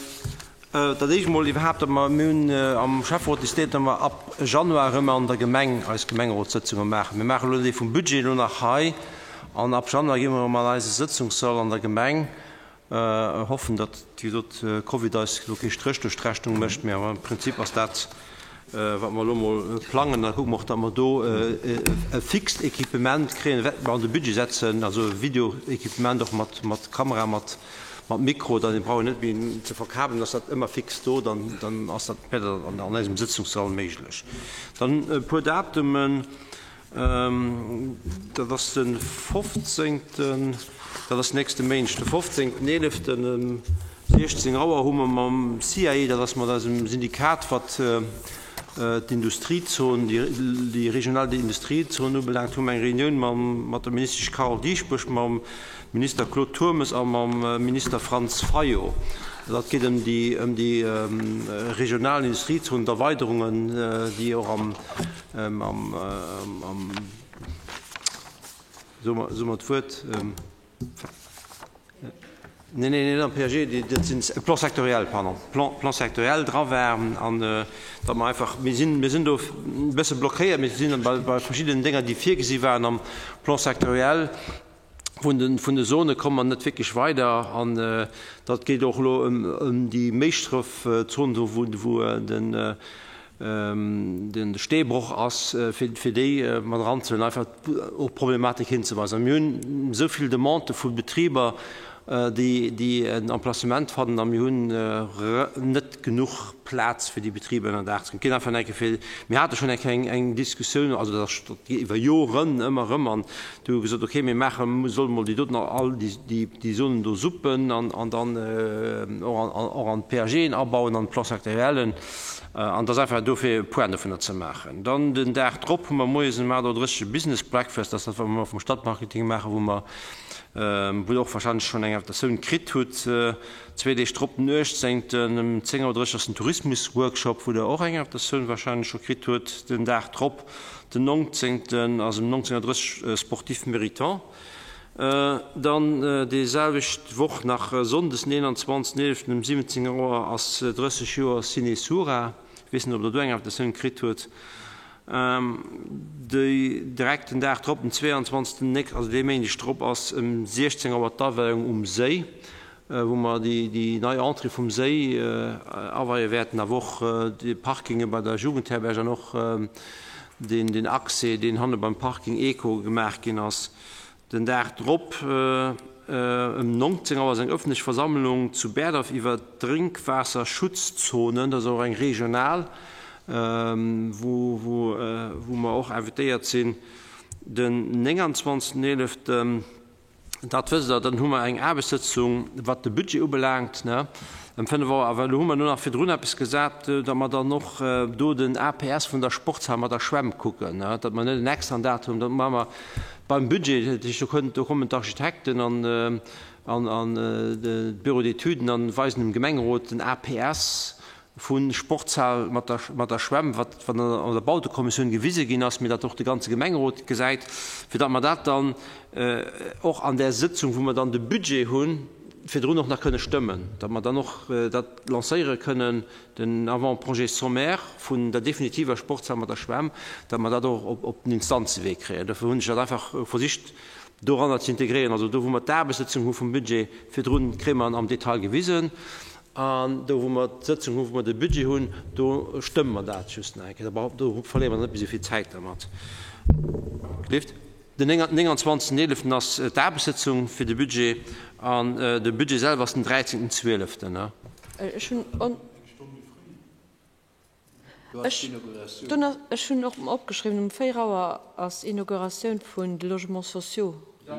Dat éischt emol iwwerhaapt, datt mer, mir hunn am Schäfferot décidéiert, datt mer ab Januar erëm an der Gemeng eis Gemengerotssëtzunge maachen. Mir maachen elo déi vum Budget elo nach hei an ab Januar gi mer erëm an eise Sëtzungssall an der Gemeng. Hoffen, datt, wéi gesot, Covid eis elo kee Stréch duerch d'Rechnung mécht, mä am Prinzip ass dat, wat mer elo emol plangen. Da kucke mer och, datt mer do e fixt Equipement kréien, wat mer an de Budget setzen, also e Videoequipement och mat Kamera, mat Mat Mikro, dann brauch een net méi ze verkabelen, ass dat ëmmer fix do, dann, dann ass dat besser an, an eisem Sëtzungssall méiglech. Dann e puer Datumen, dat ass de 15., dat ass nächste Méindeg, de 15.11. ëm 16 Auer hu mer mam CIE, dat ass mat eisem Syndikat, wat d'Industriezon, déi regional Industriezon ubelaangt, hu mer eng Reunioun mam, mat der Ministesch Carole Dieschbourg, mam Minister Claude Turmes a mam Minister Franz Fayot. Dat geet ëm déi, ëm déi regional Industriezonen, d'Erweiderungen, déi och am, am, am, soe mer, soe mer d'Wuert, nee, nee, net am PAG, déi, dat sinn, Plan sectoriel, pardon, Plan, Plan sectoriel dra war an datt mer einfach, mir sinn, mir sinn do e bësse blockéiert, mir sinn bei, bei verschiddenen Dénger, déi virgesi waren am Plan sectoriel, vun de, vun de Zone komme mer net wierklech weider. An dat geet och elo ëm, ëm déi Méischtrëff-Zon do, wou, wou den, den Steebroch ass, fir, fir déi mat eranzehuelen, einfach op d'Problematik hinzeweisen. A mir hunn esou vill Demandë vu Betriber, déi, déi en Emplacement fannen, a mir hunn net genuch Plaz fir déi Betriber ënnerdaach ze kréien. Et geet einfach eng Kéier fir, mir hate schonn eng Kéier eng, eng Diskussioun, also dat ass, dat geet iwwer Joren ëmmer erëm, an Du hu gesot, okay, mir maachen, solle mol déi doten all déi, déi Zonen do suppen an, an dann och an, och an d'PAGen abauen, an d'Plans-sectoriellen. An et ass einfach dofir e Point dovunner ze maachen. Dann den Dag drop hu mer moies um 8 Auer 30 e Business Breakfast, dat ass dat, wat mer vum Stadtmarketing maachen, wou mer, wou Der och wahrscheinlech schonn eng Invitatioun kritt hutt. Zwee Deeg drop, den 18. um 10 Auer 30 ass den Tourismus-Workshop, wou Der och eng Invitatioun wahrscheinlech scho kritt hutt. Den Dag drop, Den 19. ass um 19.30 Sportif Méritant. Dann déi selwecht Woch nach Sonndes den 21.11. um 17 Auer ass 30 Joer Ciné Sura. Weess net ob der do eng Invitatioun kritt huet. Déi direkt den Dag drop den 22. also dee Méindeg drop ass ëm 16 Auer d'Aweiung um Séi. wou mer déi nei Entrée vum Séi aweie wäerten, awer och déi Parkinge bei der Jugendherberg an och deen Accès, deen hanne beim Parking Eco gemaach ginn ass. Den Dag drop ëm 19 Auer ass eng ëffentlech Versammlung zu Berdorf iwwer d'Drénkwaasserschutzzonen. Dat ass och eng regional, wou mer och invitéiert sinn. Den 29. 11. Dat wësst Der, dann hu mer eng Aarbechtssëtzung, wat de Budget ubelaangt, ne, ëm 5 Auer. Awer elo hu mer elo nach virdrun eppes gesat, datt mer dann och do den APS vun der Sportshal mat der Schwämm kucken, ne, datt mer net en extraen Datum, dat maache mer beim Budget. Dat heescht, do kënnt, do kommen d'Architekten an, an, an d'Bureau d'étuden an weisen dem Gemengerot den APS vu Sportshal mat der, mat der Schwämm, wat an der Bautekommissioun gewise ginn ass, mee datt och de ganze Gemengerot gesäit, fir datt mer dat dann och an där Sëtzung, wou mer dann de Budget hunn, virdrun och nach kënne stëmmen, datt mer dann och dat lancéiere kënnen, den Avant-projet sommaire vun der definitiver Sportshal mat der Schwämm, datt mer dat och op, op den Instanzewee kréien. Dofir hunn ech dat einfach versicht doranner ze integréieren. Also do, wou mer d'Aarbechtssëtzung hu vum Budget virdrun, kréie mer en am Detail gewisen. An do, wou mer d'Sëtzung hunn, wou mer de Budget hunn, do stëmme mer dat just nach eng Kéier. Do verléiere mer net méi esou vill Zäit dermat. Gelift. Den 29. 11. ass d'Aarbechtssëtzung fir de Budget an de Budget selwer ass den 13. 12. Ech hunn ech hunn och opgeschriwwen, um 4 Auer ass Inauguratioun vun de Logements sociaux. Jo,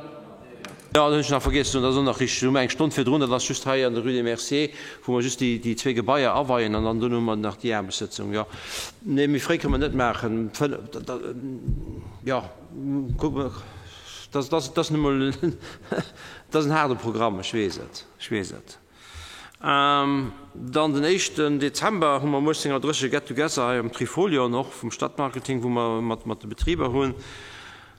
dat hunn ech nach vergiess ze soen, dat ass och nach richteg. Hu mer eng Stonn virdrun, dat ass just hei an der Rue des Merciers, wou mer just déi zwee Gebaier aweien an dann dono hu mer nach déi Aarbechtssëtzung. Jo, nee, méi fréi kënne mer net maachen. Jo, kucke mer, dat ass nu mol, dat ass en haarde Programm, ech weess et, ech weess et. Dann den éischten Dezember hu mer um 18 Auer 30 e Get Together hei am Trifolion, och vum Stadtmarketing, wou mer mat de Betriber hunn.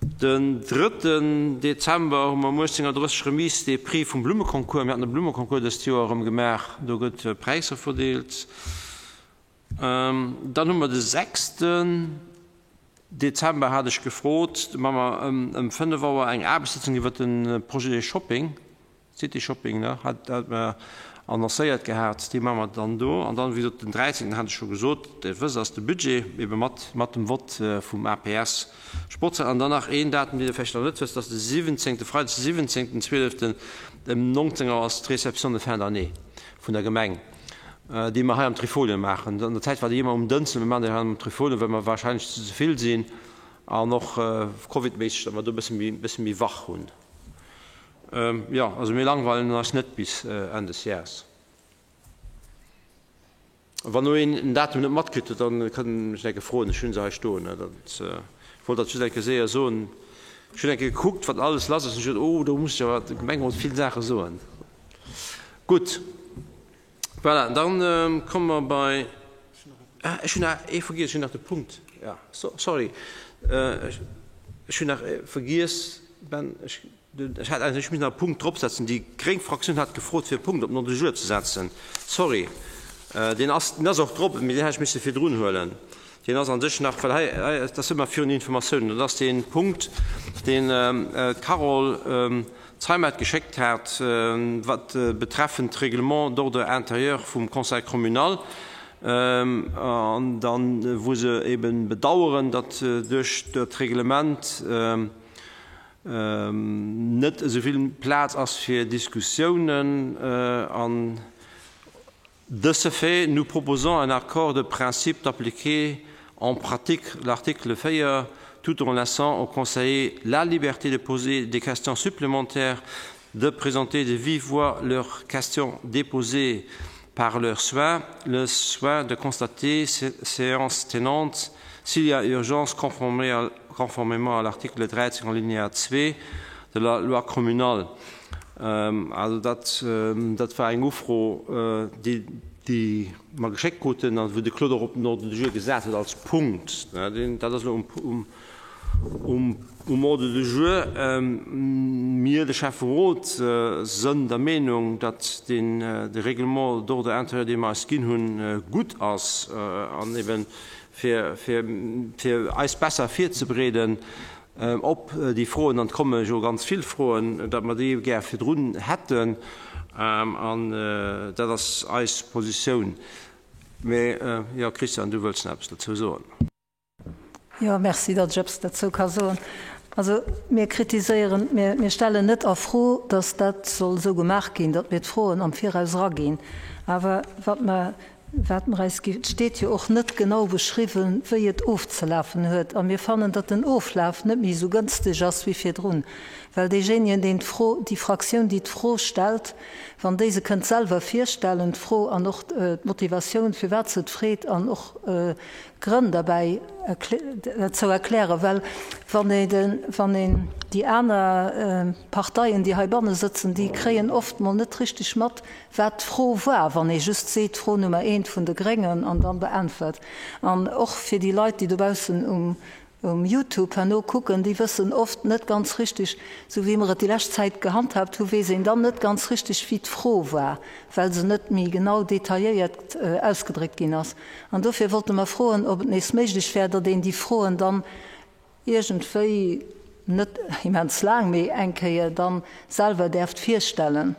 Den drëtten Dezember hu mer um 18 Auer 30 Remise des Prix vum Blummeconcours. Mir haten e Blummeconcours dëst Joer erëm gemaach, do gëtt Präisser verdeelt. Dann hu mer de sechsten Dezember hat ech gefrot, do maache mer ëm 5 Auer eng Aarbechtssëtzung iwwert de Projet Shopping. City Shopping, ne, hat hat mer annoncéiert gehat, déi maache mer dann do. An dann, wéi gesot, den 13. hat ech scho gesot, Dir wësst, ass de Budget, ebe mat, mat dem Vott vum APS Sportshal. An dann nach een Datum, deen Der vläicht nach net wësst, dat ass de 17., Freides de 17. 12. ëm 19 Auer ass d'Réception de fin d'année vun der Gemeng, déi mer hei am Trifolion maachen. An der Zäit war déi ëmmer um Dënschden, mir maachen déi hei am Trifolion, well mer wahrscheinlech ze vill sinn an och covidméisseg, datt mer do e bësse méi, bësse méi wach hunn. Jo, also mir langweilen eis net bis Enn des Jahres. Wann elo een den Datum net matkritt huet, dann kënnt en mech eng Kéier froen, ech hunn se hei stoen. Dat, ech wollt dat just eng Kéier séier soen. Ech hunn eng Kéier gekuckt, wat alles lass ass, an ech gesot, oh, do muss ech awer dem Gemengerot vill Saache soen. Gutt, voilà, dann komme mer bei, ah, ech hunn nach ee vergiess, ech hunn nach de Punkt, ja, sorry, ech hunn nach vergiess, Ben, ech, ech hat eigentlech missen nach e Punkt dropsetzen. Déi gréng Fraktioun hat gefrot, fir e Punkt op den Ordre du jour ze setzen. Sorry, deen ass, deen ass och drop, mee deen hätt ech misse virdrun huelen. Deen ass a sech nach, well hei, hei, dat ass ëmmer virun Informatiounen, dat ass dee Punkt, deen d'Carole Zeimet geschéckt hat, wat betreffend d'Règlement d'ordre intérieur vum Conseil communal, an dann, wou se eben bedauern, datt duerch dat Reglement net esou vill Plaz ass fir Diskussiounen an De ce fait, nous proposons un accord de principe d'appliquer en pratique l'article 4 tout en laissant aux conseillers la liberté de poser des questions supplémentaires, de présenter de vive voix leurs questions déposées par leurs soins, le soin de constater séance tenante s'il y a urgence conformément à l'article 13 en linéa 2 de la loi communale. Also dat, dat war eng Ufro, déi, déi mer geschéckt kruten a wou de Claude och op den Ordre du jour gesat huet als Punkt. Dat ass elo um, um, um Ordre du jour. Mir, de Schäfferot, sënn der Meenung, datt deen, de Règlement d'ordre intérieur, dee mer eis ginn hunn, gutt ass an eben fir, fir, fir eis besser virzebereeden op déi Froen, an et komme jo ganz vill Froen, datt mer déi gär virdrun hätten. An dat ass eis Positioun. Mee jo, Christian, du wëlls nach eppes dozou soen. Jo, merci, datt ech eppes dozou ka soen. Also mir kritiséieren, mir, mir stellen net a Fro, datt dat soll esou gemaach ginn, datt mir d'Froen am Viraus eraginn. Awer wat mer Wat mer eis gi, et steet jo och net genau beschriwwen, wéi et ofzelafen huet. A mir fannen, datt den Oflaf net méi esou gënsteg ass wéi virdrun, well deejéinegen, deen d'Fro, déi Fraktioun, déi d'Fro stellt, wann déi se kënnt selwer virstellen, d'Fro an och d'Motivatioun, firwat se et freet an och d'Grënn derbäi dozou erklären, well wann ee de, wann een déi aner Parteien, déi heibanne sëtzen, déi kréien oft mol net richtig mat, wat d'Fro war, wann ee just seet, Fro Nummer eent vun de Gréngen an dann beäntwert. An och fir déi Leit, déi dobaussen um Youtube herno kucken, déi wëssen oft net ganz richtig, esou wéi mer et déi lescht Zäit gehandhaabt hu, weess een dann net ganz richtig, wéi d'Fro war, well se net méi genau detailléiert ausgedréckt ginn ass. An dofir wollte mer froen, ob et nees méiglech wär, datt een déi Froen dann iergendwéi, net immens laang, mee eng Kéier dann selwer däerft virstellen.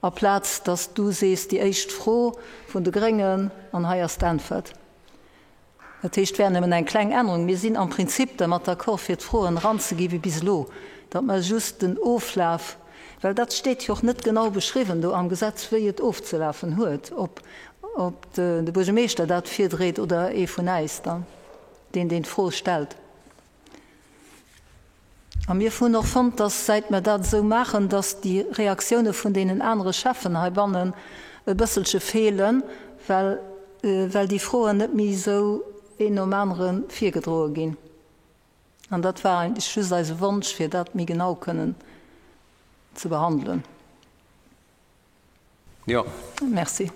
Aplaz dass du sees, déi éischt Fro vun de Gréngen an hei ass d'Äntwert. Dat heescht, et wär nëmmen eng kleng Ännerung. Mir sinn am Prinzip dermat d'accord, fir d'Froen eranzegi wéi bis elo, datt mer just den Oflaf. Well dat steet jo och net genau beschriwwen do am Gesetz, wéi et ofzelafen huet, ob de Buergermeeschter dat virdréit oder ee vun äis dann, deen deen d'Fro stellt. A mir hunn och fonnt, dass, säit mer dat esou maachen, dass déi Reaktioune vun deenen anere Schäffen heibannen e bësselche feelen, well, well déi Froen net méi esou een nom anere virgedroe ginn. An dat war eigentlech just eise Wonsch, fir dat méi genau kënnen ze behandelen. Jo. Merci.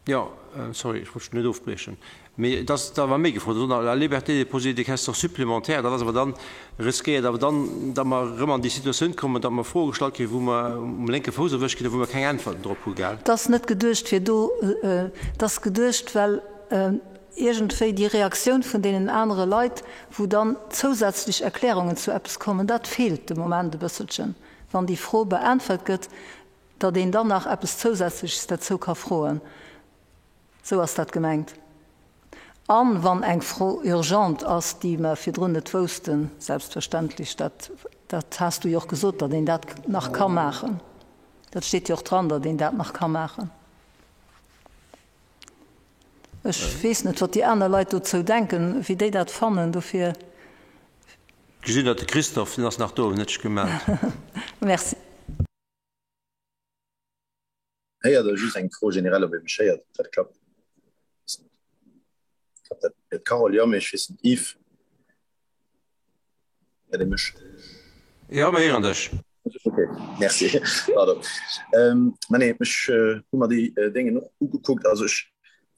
Jo, sorry, ech wollt dech net ofbriechen. Mee et ass awer méi gefrot, also la liberté de poser des questions supplémentaires, dat ass awer dann, riskéiert awer dann, datt mer erëm an déi Situatioun kommen, datt mer Froe gestallt kréien, wou mer um lénke Fouss erwëscht ginn a wou mer keng Äntwerten drop hu, gell? Et ass net geduecht fir do, et ass geduecht, well iergendwéi déi Reaktioun vun deenen anere Leit, wou dann zousätzlech Erklärungen zu eppes kommen, dat feelt de Moment e bësselchen. Wann déi Fro beäntwert gëtt, datt een dann nach eppes Zousätzleches derzou ka froen. Esou ass dat gemengt. A wann eng Fro urgente ass, déi mer virdrun net woussten, selbstverständlech, dat, dat has du jo och gesot, datt een dat nach ka maachen. Dat steet jo och dran, datt een dat nach ka maachen. Ech weess net, wat déi aner Leit dozou denken, wéi déi dat fannen. Dofir. Gesinn, datt de Christophe, deen ass nach do, en huet sech gemellt. Merci. Héiert der? Just eng Fro generell, ob ee mech héiert, ob dat klappt. Klappt dat? D'Carole, jo, mee ech weess net. Yves, héiert ee mech? Jo, mir héieren dech. Ok, merci. Pardon. Mä nee, ech hu mer déi Déngen och ugekuckt. Also ech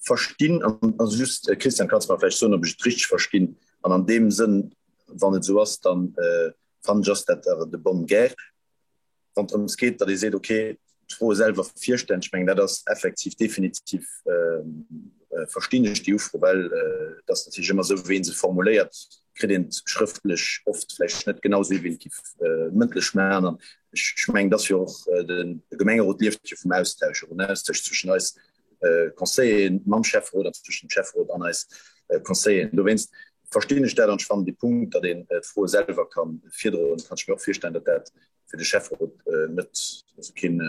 verstinn, also just, Christian, kanns de mer vläicht soen, ob ech et richteg verstinn? An an deem Sënn, wann et esou ass, dann fannen ech, ass dat awer de bonne guerre. Wann et drëms geet, datt ee seet, ok, d'Froe selwer virstellen, ech mengen, dat ass effektiv definitiv, verstinn ech déi Ufro, well et ass natierlech ëmmer esou, wéi ee se formuléiert, kritt een et schrëftlech oft vläicht net genau esou, wéi een et géif mëndlech maachen. An ech mengen, et ass jo och, de Gemengerot lieft jo vum Austausch, och en Austausch zwëschen eis Conseilleren mam Schäfferot an zwëschen dem Schäfferot an eis Conseilleren. Dowéinst verstinn ech dat an ech fannen dee Punkt, datt een d'Froe selwer ka virdroen, kann ech mir och virstellen, datt dat fir de Schäfferot net, also keen,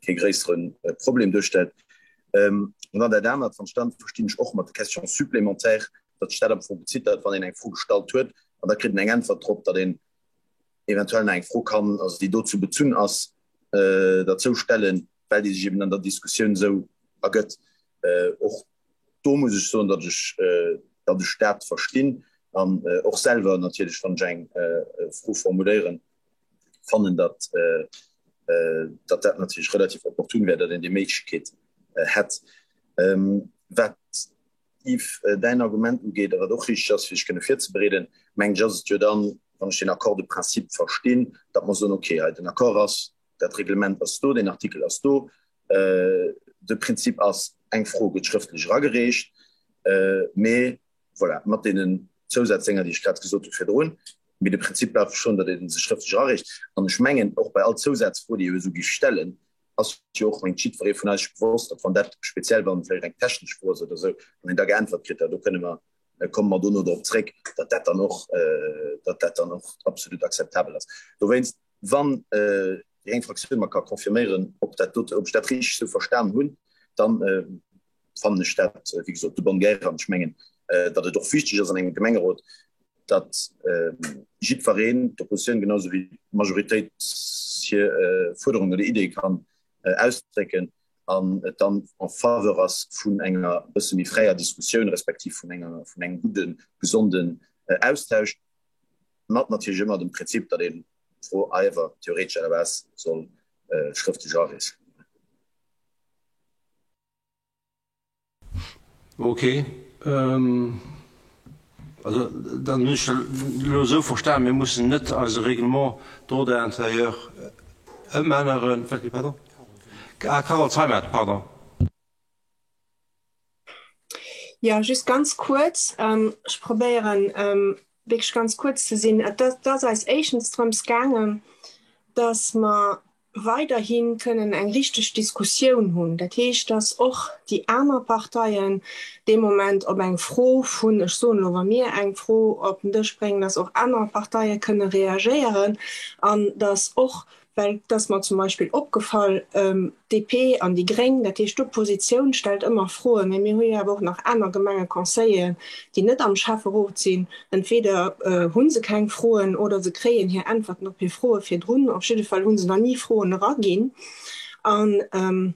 kee gréissere Problem duerstellt. An dann dat anert, wann ech dann, verstinn ech och mat de Questions supplémentaires, datt sech dat am Fong bezitt, datt wann een eng Fro gestallt huet an da kritt een eng Äntwert drop, datt een eventuell nach eng Fro kann, also déi dozou bezunn ass, derzou stellen, well déi sech eben an der Diskussioun esou ergëtt. Och do muss ech soen, datt ech, datt ech dat verstinn an och selwer natierlech, wann ech eng Fro formuléieren, fannen, datt, datt dat natierlech relativ opportun wär, datt een déi Méiglechkeet hätt. Wat, Yves, däin Argument ugeet, a wat och richteg ass, fir sech kënne virzebereeden, mengen ech, ass et jo dann, wann ech den Accord de principe verstinn, datt mer soen, okay, hei den Accord ass, dat Reglement ass do, deen Artikel ass do, de Prinzip ass, eng Fro gëtt schrëftlech eragereecht, mee voilà, mat deenen Zousätzenger, déi ech grad gesot hu virdrun. Mee de Prinzip bleift schonn, datt ee se schrëftlech erareecht. An ech mengen, och bei all Zousazfro, déi ee esou géif stellen, ass jo och, mengt jiddweree vun eis sech bewosst, datt wann dat, speziell wann et vläicht eng technesch Fro ass oder esou, wann een da geäntwert kritt, da do kënne mer, komme mer dono drop zréck, datt dat dann och, datt dat dann och absolut akzeptabel ass. Dowéinst, wann déi eng Fraktioun mer ka confirméieren, ob dat dote, ob ech dat richteg esou verstan hunn, dann fannen ech dat, wéi gesot, de bonne guerre. An ech mengen, datt et och wichteg ass an engem Gemengerot, datt jiddwereen, d'Oppositioun genau esou wéi d'Majoritéit, hir Fuerderungen oder Ideeë kann ausdrécken an et dann en faveur ass vun enger bësse méi fräier Diskussioun respektiv vun enger, vun engem gudden, gesonden Austausch, mat natierlech ëmmer dem Prinzip, datt een d'Fro awer theoretesch à la base soll schrëftlech areechen. Ok, also dann hunn ech dat elo esou verstan, mir mussen net eise Règlement d'ordre intérieur ëmänneren. Wat, pardon? Ah, Carole Zeimet, pardon. Jo, just ganz kuerz. Ech probéieren wierklech ganz kuerz ze sinn. Et ass eis éischtens drëms gaangen, dass mer weiderhi kënnen eng richteg Diskussioun hunn, dat heescht, dass och déi aner Parteien dee Moment op eng Fro vun, ech soen elo, wa mir eng Fro op den Dësch bréngen, dass och aner Parteie kënne reagéieren an dass och. Well et ass mer zum Beispill opgefall, d'DP an déi Gréng, dat heescht d'Oppositioun stellt ëmmer Froen, mä mir hu jo awer och nach aner Gemengeconseilleren, déi net am Schäfferot sinn. Entweder hu se keng Froen oder se kréien hir Äntwerten op hir Froe virdrun. Op jidde Fall hu se nach ni Froen eraginn. An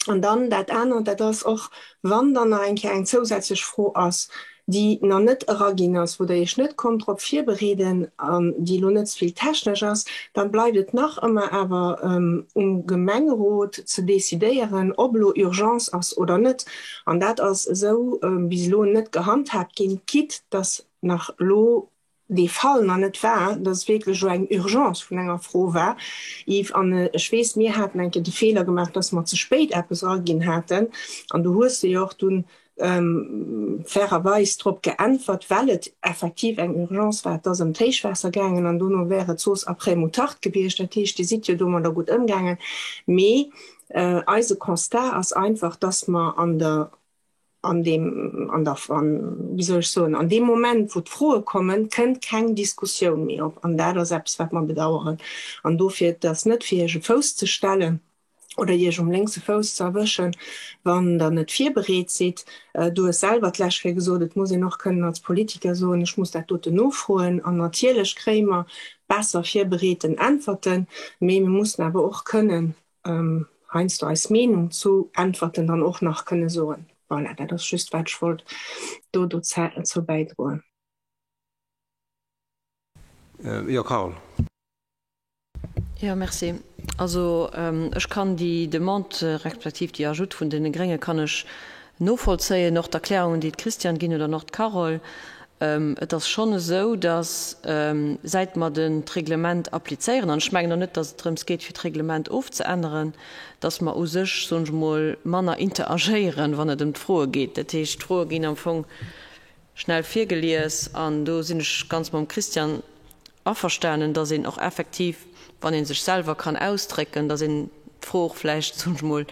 An dann dat anert, dat ass och, wann dann nach eng Kéier eng zousätzlech Fro ass, déi nach net eraginn ass, wou Der Iech net konnt drop virbereeden an déi elo net ze vill technesch ass, da bleift et nach ëmmer awer um Gemengerot ze decidéieren, ob elo Urgence ass oder net. An dat ass esou bis elo net gehandhaabt ginn, quitte dass nach elo dee Fall nach net war, dass et wierklech elo eng Urgence vun enger Fro war, Yves. An ech weess, mir haten eng Kéier de Feeler gemaach, dass mer ze spéit eppes eraginn haten. An do hues de jo och dunn fairerweis drop geäntwert, well et effektiv eng Urgence war. Et ass ëm d'Héichwaasser gaangen an dono wär et Sauce après moutarde gewiescht. Dat heescht, Dir sidd jo domadder gutt ëmgaangen. Mee eise Constat ass einfach, dass mer an der an deem, an der, an, wéi soll ech soen, an deem Moment, wou d'Froe kommen, kënnt keng Diskussioun méi op. An dat ass eppes, wat mer bedauern. An dofir, et ass net fir Iech e Fouss ze stellen oder Iech um lénkse Fouss ze erwëschen, wann Der net virbereet sidd. Du hues selwer d'lescht Kéier gesot, et muss een och kënnen als Politiker soen, ech muss dat doten nofroen. An natierlech kréie mer besser virbereeten Äntwerten, mee mir mussen awer och kënnen heiansdo eis Meenung zu Äntwerten dann och nach kënne soen. Voilà, dat ass just, wat ech wollt do dozou bäidroen. Jo, Carole. Jo, merci. Also ech kann déi Demande respektiv déi Ajoute vun deene Grénge kann ech novollzéien, och d'Erklärungen, déi d'Christiane ginn huet an och d'Carole. Et ass schonn esou, datt säit mer den d'Reglement applizéieren, an ech mengen och net, datt et drëms geet fir d'Reglement ofzeänneren, datt mer u sech, soen ech emol, manner interagéieren, wann et ëm d'Froe geet. Dat heescht, d'Froe ginn am Fong schnell virgelies an do sinn ech ganz mam Christian averstanen, datt een och effektiv, wann ee sech selwer kann ausdrécken, datt een d'Fro och vläicht, soen ech emol,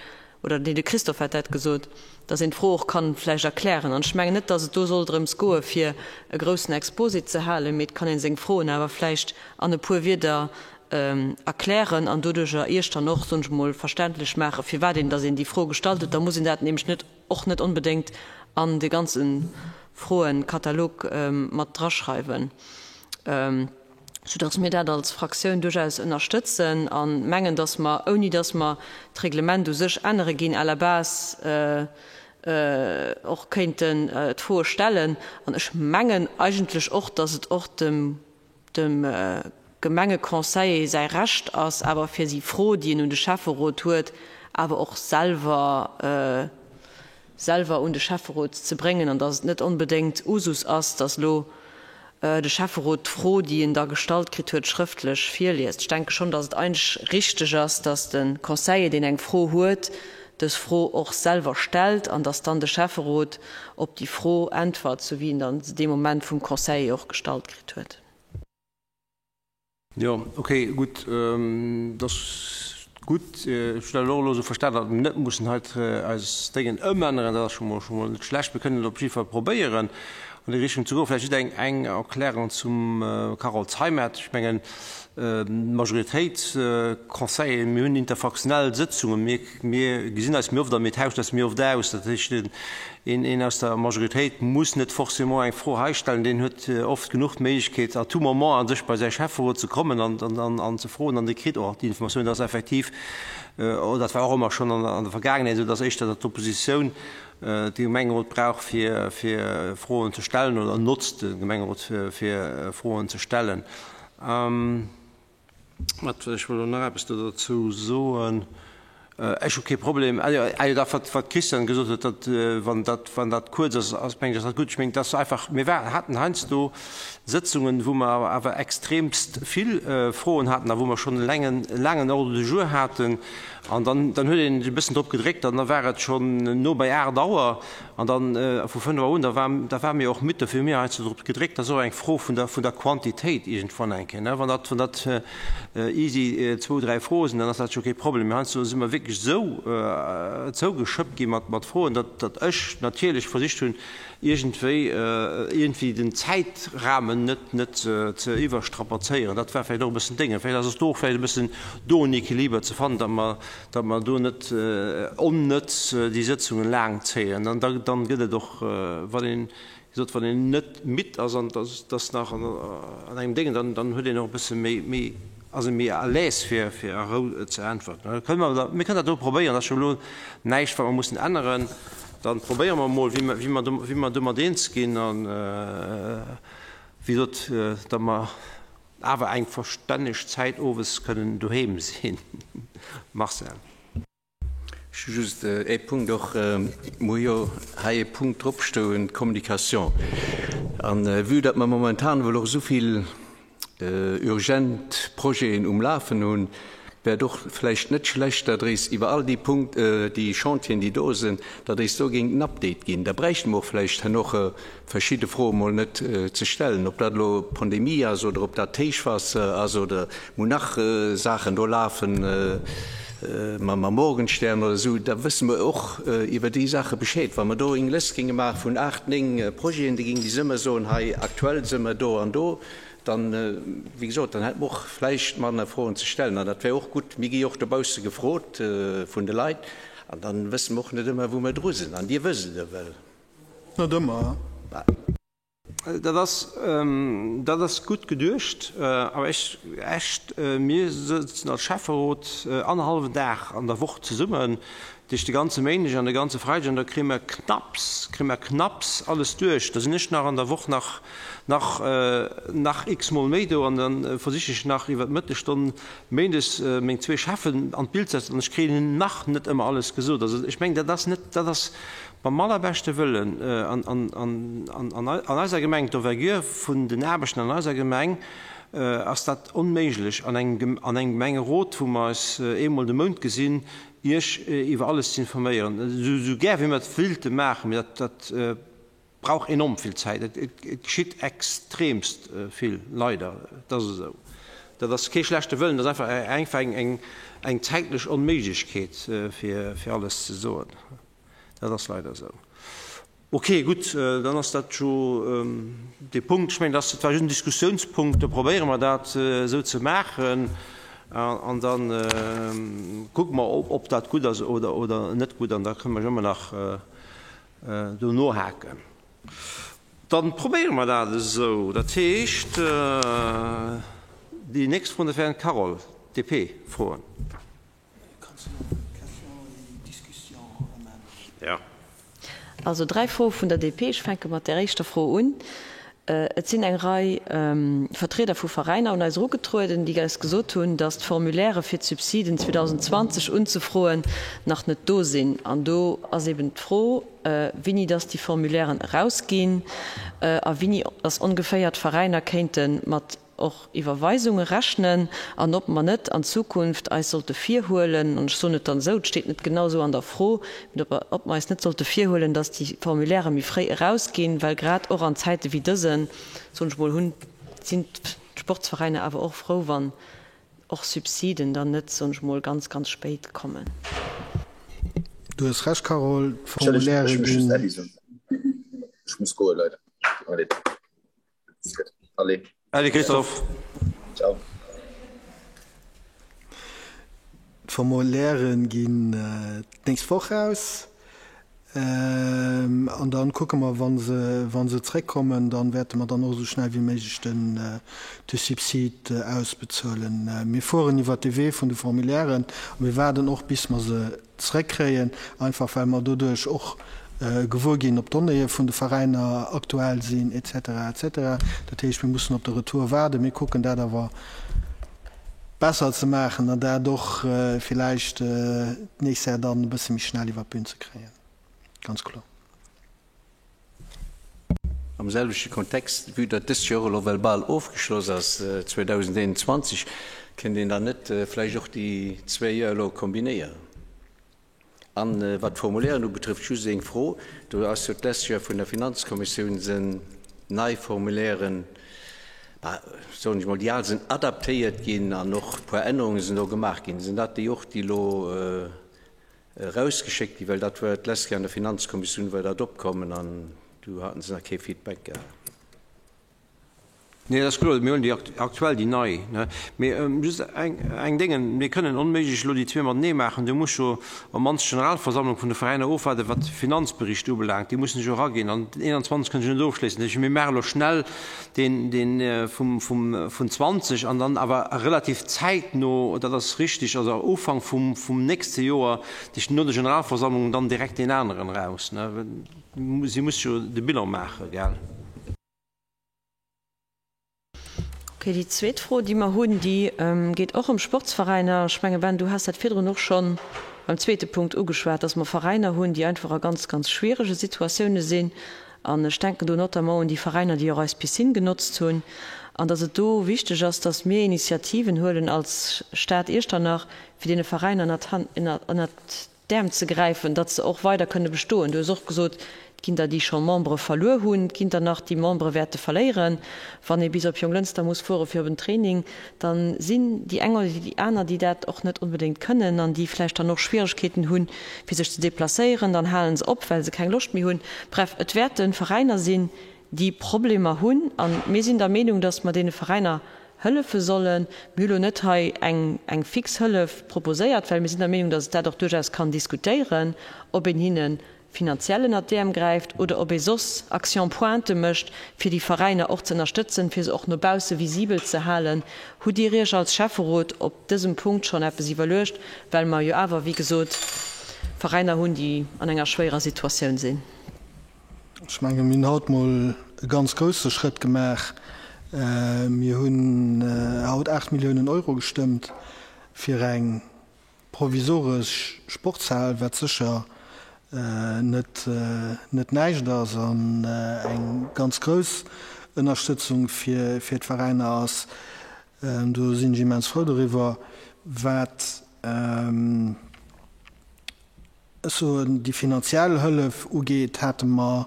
oder nee, de Christophe hat dat gesot, datt een d'Fro och kann vläicht erklären. An ech mengen net, datt et do soll drëms goe fir e groussen Exposé ze halen, mee et kann ee seng Froen awer vläicht an e puer Wierder erklären an doduerjer Iech dann och, soen ech emol, verständlech maachen, firwat een, datt een déi Fro gestallt huet. Da muss een dat nämlech net och net onbedéngt an de ganze Froenkatalog mat draschreiwen, soudass mir dat als Fraktioun duerchaus ënnerstëtzen a mengen, dass mer, ouni dass mer d'Reglement u sech ännere ginn, à la base och kéinten d'Froe stellen. An ech mengen eigentlech och, dass et och dem dem Gemengeconseiller säi Recht ass, awer fir si Fro, déi en un de Schäfferot huet, awer och selwer selwer un de Schäfferot ze bréngen an datt et net onbedéngt Usus ass, datt elo de Schäfferot d'Fro, déi en da gestallt kritt huet, schrëftlech virliest. Ech denke schonn, datt et eigentlech richteg ass, datt de Conseiller, deen eng Fro huet, dës Fro och selwer stellt an datt dann de Schäfferot op déi Fro äntwert, sou wéi en dann se dee Moment vum Conseiller och gestallt kritt huet. Jo, okay, gutt, dat ass gutt. Ech hunn dat och elo esou verstan, datt mir net mussen hei eis Déngen ëmänneren. Dat ass scho mol, scho mol net schlecht. Mir kënnen et op jidde Fall probéieren, an déi Richtung ze goen. Vläicht just eng, eng Erklärung zum Carole Zeimet. Ech mengen, d'Majoritéit, Conseiller, mir hunn interfraktionell Sëtzungen, mir, Mir gesinn eis méi oft a mir tauschen eis méi oft aus. Dat heescht, een, een aus der Majoritéit muss net forcément eng Fro hei stellen. Deen huet oft genuch d'Méiglechkeet, à tout moment a sech bei säi Schäfferot ze kommen an, an, an ze froen. An dee kritt och déi Informatioun. Dat ass effektiv, dat war och ëmmer schonn an, an der Vergaangenheet esou, dass éischter d'Oppositioun de Gemengerot brauch, fir, fir Froen ze stellen oder notzt de Gemengerot, fir, fir Froen ze stellen. Wat, ech wollt elo nach eppes do derzou soen. Ech hu kee Problem, ah jo, ah jo, dat wat, wat d'Christiane gesot huet, datt wann dat, wann dat kuerz ass, ass mengen ech, ass dat gutt. Ech mengen, et ass einfach, mir war, haten heiansdo Sëtzungen, wou mer awer extremst vill Froen haten a wou mer schonn e laangen, laangen Ordre du jour haten. An dann, dann huet een e bëssen drop gedréckt an da war et schonn no bei 8 Auer. An dann vu 5 Auer un, da war, da war mir och midd, dofir hu mir heiansdo drop gedréckt. Dat ass och eng Fro vun der, vun der Quantitéit iergendwann eng Kéier, ne. Wann dat, wann dat easy zwou, dräi Froe sinn, dann ass dat scho kee Problem. Mee heiansdo si mer wierklech. wierklech esou zougeschëppt gi mat Froen, datt ech natierlech versicht hunn, iergendwéi iergendwéi den Zäitrahmen net net ze iwwerstrapazéieren. Dat war vläicht och e bëssen d'Déngen. Vläicht ass et do och vläicht e bëssen do en Equiliber ze fannen, datt mer datt mer do net onnëtz déi Sëtzungen laang zéien. Dann dann gëtt et och, wann een, wéi gesot, wann een net midd ass an et ass nach an engem Déngen, dann dann huet een och e bësse méi méi ass ee méi à l'aise fir fir a Rou ze äntwerten. Da kënne mer dat, mir kënnen dat do probéieren, dat ass jo elo näischt wat mer mussen änneren. Dann probéiere mer emol wéi mer wéi mer wéi mer domat eens ginn an, wéi gesot, datt mer awer eng verstänneg Zäit owes kënnen doheem sinn. Marcel. Ech hu just ee Punkt och. Mer hu jo hei ee Punkt dropstoen, d'Communication. A vue datt mer momentan wuel och esou vill urgent Projeten um Lafen hunn, wär et och vläicht net schlecht, datt eis iwwer all déi Punkt, déi Chantieren, déi do sinn, datt eis do géing en Update ginn. Da bräichte mer och vläicht herno och verschidde Froe mol net ze stellen, ob dat elo d'Pandemie ass oder ob dat d'Héichwaasser ass oder wou nach Saachen do lafen mam Morgenstern oder esou, da wësse mer och iwwer déi Saache Bescheed. Wa mer do eng Lëscht géinge maache vun aacht, néng Projeten, déi géingen déi Sëmmer soen, hei aktuell së mer do an do, dann, wéi gesot, dann hätte mer och vläicht manner Froen ze stellen. An dat wär och gutt. Mir gi jo och dobausse gefrot vun de Leit an da wësse mer och net ëmmer, wou mer dru sinn. An Dir wësst et ewell. Net ëmmer. Dat ass, dat ass gutt geduecht, awer ech, echt, mir sëtzen als Schäfferot annerhallwen Dag an der Woch zesummen, dat heescht de ganze Méindeg an de ganze Freideg, an da kréie mer knapps, kréie mer knapps alles duerch. Da sinn ech nach an der Woch nach, nach, nach x-mol méi do an da versiche ech nach iwwer d'Mëttegstonn méindes meng zwee Schäffen an d'Bild ze setzen an ech kréien nach net ëmmer alles gesot. Also ech mengen, dat ass net, dat ass Mam allerbeschte Wëllen an eiser Gemeng, d'Envergure vun den Aarbechten an eiser Gemeng, ass dat onméiglech an engem Gemengerot, wou mer eis eemol de Mount gesinn, Iech iwwer alles ze informéieren. Esou gär wéi mer et wéilte maachen, mee dat brauch enorm vill Zäit. Et geschitt extremst vill, leider. Et ass esou. Dat ass kee schlechte Wëllen, dat ass einfach eng zäitlech Onméiglechkeet, fir alles ze soen. Dat ass leider esou. Ok, gutt, dann ass dat jo dee Punkt. Ech mengen, dat war just en Diskussiounspunkt. Da probéiere mer dat esou ze maachen an da kucke mer, ob dat gutt ass oder net gutt. An da kënne mer jo ëmmer nach do nohaken. Dann probéiere mer dat esou. Dat heescht, déi nächst Fro, dat wär d'Carole, DP, Froen. Also dräi Froe vun der DP. Ech fänke mat där éischter Fro un. Et sinn eng Rei Vertrieder vu Veräiner un eis erugetrueden, déi eis gesot hunn, datt d'Formulairë fir d'Subsiden 2020 unzefroen nach net do sinn. An do ass eben d'Fro, wéini datt déi Formulairen erausginn a wéini datt ongeféier d'Veräiner kéinte mat och Iwwerweisunge rechnen an ob mer net an Zukunft eis sollte virhuelen, an ech soen et dann esou, et steet net genau esou an der Fro, mä ob mer eis net sollte virhuelen, dass déi Formulairë méi fréi erausginn, well grad och an Zäite wéi dësen, soen ech mol, hunn, sinn d'Sportsveräiner awer och frou, wann och Subsiden dann net, soen ech mol, ganz, ganz spéit kommen. Du hues Recht, Carole, d'Formulairë ginn. Ech muss goen, leider. Allez. Allez Christophe. Ciao. D'Formulairen ginn d'nächst Woch raus an dann kucke mer wa se wa se zréckkommen, dann wäerte mer dann och esou schnell wéi méiglech den de Subsid ausbezuelen. Mir fueren iwwert de Wee vun de Formulairen a mir waarden och bis mer se Zréckkréien, einfach well mer doduerch och gewuer ginn, ob d'Donnéeë vun de Veräiner aktuell sinn, et cetera, et cetera. Dat heescht, mir mussen op de Retour waarden. Mir kucken dat awer besser ze maachen an dat och villäicht d'nächst Jar dann e bësse méi schnell iwwer d'Bün ze kréien, ganz kloer. Am selwechte Kontext, vue datt dëst Joer elo well bal ofgeschloss ass, 2021, kënnt een dann net vläicht och déi zwéi Joer elo kombinéieren? An wat d'Formulairen ubetrëfft, just eng Fro, Do ass jo d'lescht Joer vun der Finanzkommissioun sinn nei Formulairen, bah, soen ech mol, déi al sinn adaptéiert ginn an och e puer Ännerunge sinn do gemaach ginn. Sinn dat déi och, déi elo. Erausgeschéckt ginn, well dat war d'lescht Kéier an der Finanzkommissioun war dat opkommen an du haten se nach kee Feedback gehat. Nee, dat ass kloer, mir hunn déi aktuell, déi nei. Mee just eng, eng Déngen, mir kënnen onméiglech elo déi zwee matenee maachen. Do muss jo op d'mannst d'Generalversammlung vun de Veräiner ofwaarden, wat de Finanzbericht ubelaangt. Déi mussen sech jo eraginn an den 21 kënne sech net ofschléissen. Dat heescht, mir maache elo schnell deen, deen vum, vum, vun 20 an dann awer relativ zäitno, dat ass richtig, also Ufank vum, vum nächste Joer, dat heescht no der Generalversammlung, dann direkt deen aneren eraus, ne? Si muss jo de Bilan maachen, gell? Okay, déi zweet Fro, déi mer hunn, déi geet och ëm Sportsveräiner. Ech menge Ben, du has dat virdrun och schonn beim zweete Punkt ugeschwat, dass mer Veräiner hunn, déi einfach a ganz, ganz schwierege Situatioune sinn. An ech denken do notamment un déi Veräiner, déi och eis Piscine genotzt hunn. An dass et do wichteg ass, dass mir Initiativen huelen als Stad Iechternach, fir deene Veräiner ënnert d'Äerm ze gräifen, datt se och weider kënne bestoen. Du hues och gesot, et ginn der, déi scho Membere verluer hunn, et ginn der nach, déi Membere wäerte verléieren. Wann ee bis op Jonglënster muss fuere fir op en Training, da sinn déi eng oder déi aner, déi dat och net onbedéngt kënnen an déi vläicht dann och Schwieregkeeten hunn, fir sech ze deplacéieren, dann hale se op, well se keng Loscht méi hunn. Bref, et wäerte Veräiner sinn, déi Problemer hunn. A mir sinn der Meenung, datt mer deene Veräiner hëllefe sollen. Mir hu lo net hei eng eng fix Hëllef proposéiert, well mir sinn der Meenung, datt et dat och duerchaus kann diskutéieren, ob een hinne finanziell ënnert d'Äerm gräift oder ob ee soss Action-pointë mécht, fir déi Veräiner och ze ënnerstëtzen, fir se och no bausse visibel ze halen. Hutt Dir Iech als Schäfferot op dësem Punkt schonn eppes iwwerluecht, well mer jo awer, wéi gesot, Veräiner hunn, déi an enger schwéierer Situatioun sinn? Ech mengen, mir hunn haut mol e ganz grousse Schrëtt gemaach. Mir hunn haut 8 Milliounen Euro gestëmmt fir eng provisoresch Sportshal, wat sécher net net näischt ass an eng ganz grouss Ënnerstëtzung fir fir d'Veräiner ass. Do sinn ech immens frou doriwwer. Wat ech soen, déi finanziell Hëllef ugeet, hate mer,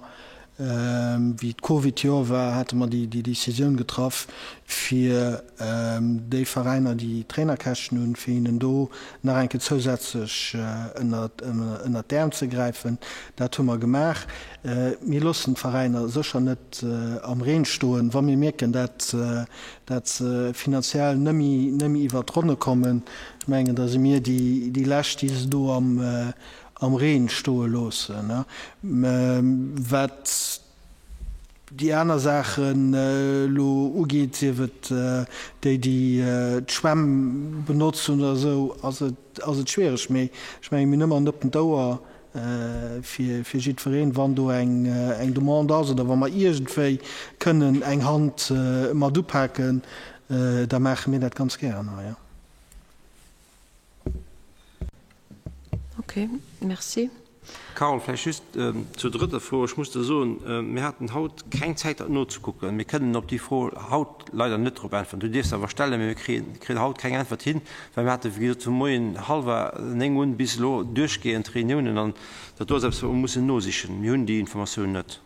wéi d'Covid-Joer war, hate mer déi Décisioun getraff, fir déi Veräiner, déi Trainerkäschten hunn, fir hinnen do nach eng Kéier zousätzlech ënnert d'Äerm ze gräifen. Dat hu mer gemaach. Mir loossen d'Veräiner sécher net am Reen stoen, wa mir mierken, dat se finanziell net méi iwwert d'Ronne kommen. Ech mengen, da si mir déi Lescht, déi se do am Reen stoe loossen. Wat déi aner Saachen elo ugeet, sief et déi, déi d'Schwämm benotzt hunn oder esou, ass et schwiereg. Mee ech mengen, mir hunn ëmmer en oppent Ouer fir jiddwereen, wann do eng Demande ass oder wa mer iergendwéi kënnen eng Hand mat upaken, da maache mir dat ganz gären hei. Ok, merci. Carole, vläicht just zur drëtter Fro. Ech muss der soen, mir haten haut keng Zäit dat nozekucken. Mir kënnen op déi Fro haut leider net drop äntweren. Du dierfs se awer stellen, mee mir kréien haut keng Äntwert hin, well mir hate wéi gesot vu Moien hallwer 9 un bis elo duerchgehend Reuniounen an dat do ass eppes wat mer mussen nosichen. Mir hunn déi Informatioun net.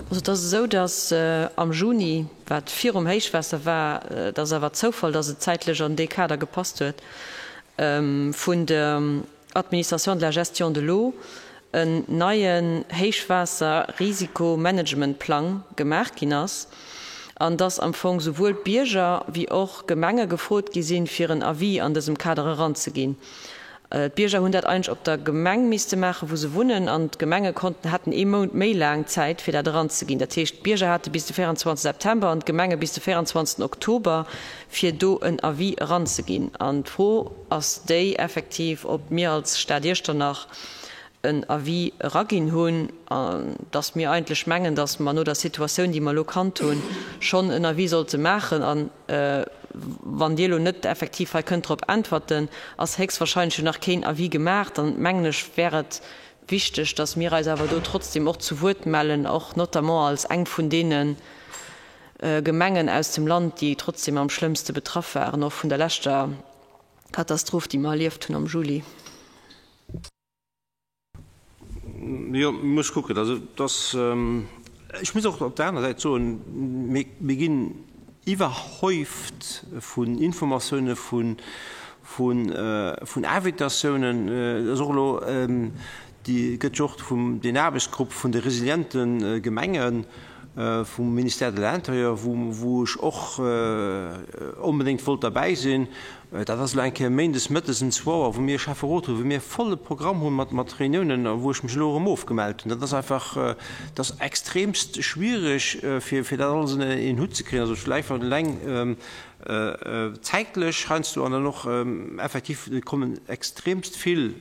Also et ass esou, datt am Juni, wat virum Héichwaasser war, et ass awer Zoufall, datt et zäitlech an dee Kader gepasst huet, vun der Administration de la gestion de l'eau en neien Héichwaasser-Risiko-Management-Plang gemaach ginn ass an datt am Fong souwuel d'Bierger wéi och Gemenge gefrot gi sinn, fir en Avis an dësem Kader eranzeginn. D'Bierger hunn dat eigentlech op der Gemeng misste maachen, wou se wunnen, an d'Gemenge konnten, haten ee Mount méi laang Zäit, fir dat eranzeginn. Dat heescht, d'Bierger hate bis de 24 September an d'Gemenge bis de 24 Oktober, fir do en Avis eranzeginn. An d'Fro ass déi effektiv, ob mir als Stad Iechternach en Avis eraginn hunn, an dass mir eigentlech mengen, dass mer no der Situatioun, déi mer elo kannt hunn, schonn en Avis sollte maachen. An wann Dir elo net effektiv hei kënnt drop äntwerten, ass héchstwahrscheinlech jo nach keen Avis gemaach. Dann, mengen ech, wär et wichteg, dass mir eis awer do trotzdem och zu Wuert mellen, och notamment als eng vun deene Gemengen aus dem Land, déi trotzdem am schlëmmste betraff waren, och vun der leschter Katastroph, déi mer erlieft hunn am Juli. Jo, muss kucken. Also dass, ech muss och op der aner Säit soen, mir, mir ginn iwwerhäuft vun Informatiounen, vu. vun Invitatiounen. Et ass och elo, déi gëtt jo och vum deen Aarbechtsgrupp vun de resiliente Gemenge vum Ministère de l'Intérieur, wou ech och onbedéngt wollt derbäi sinn. Dat ass elo eng Kéier méindes mëttes um zwou Auer, wou mir e Schäfferot hunn, wou mir e volle Programm hu mat Reuniounen a wou ech mech elo erëm ofgemellt hunn. Dat ass einfach, dat ass extremst schwierig, fir dat alles ënner een Hutt ze kréien. Also vläicht eleng zäitlech heiansdo an dann och effektiv, et kommen extremst vill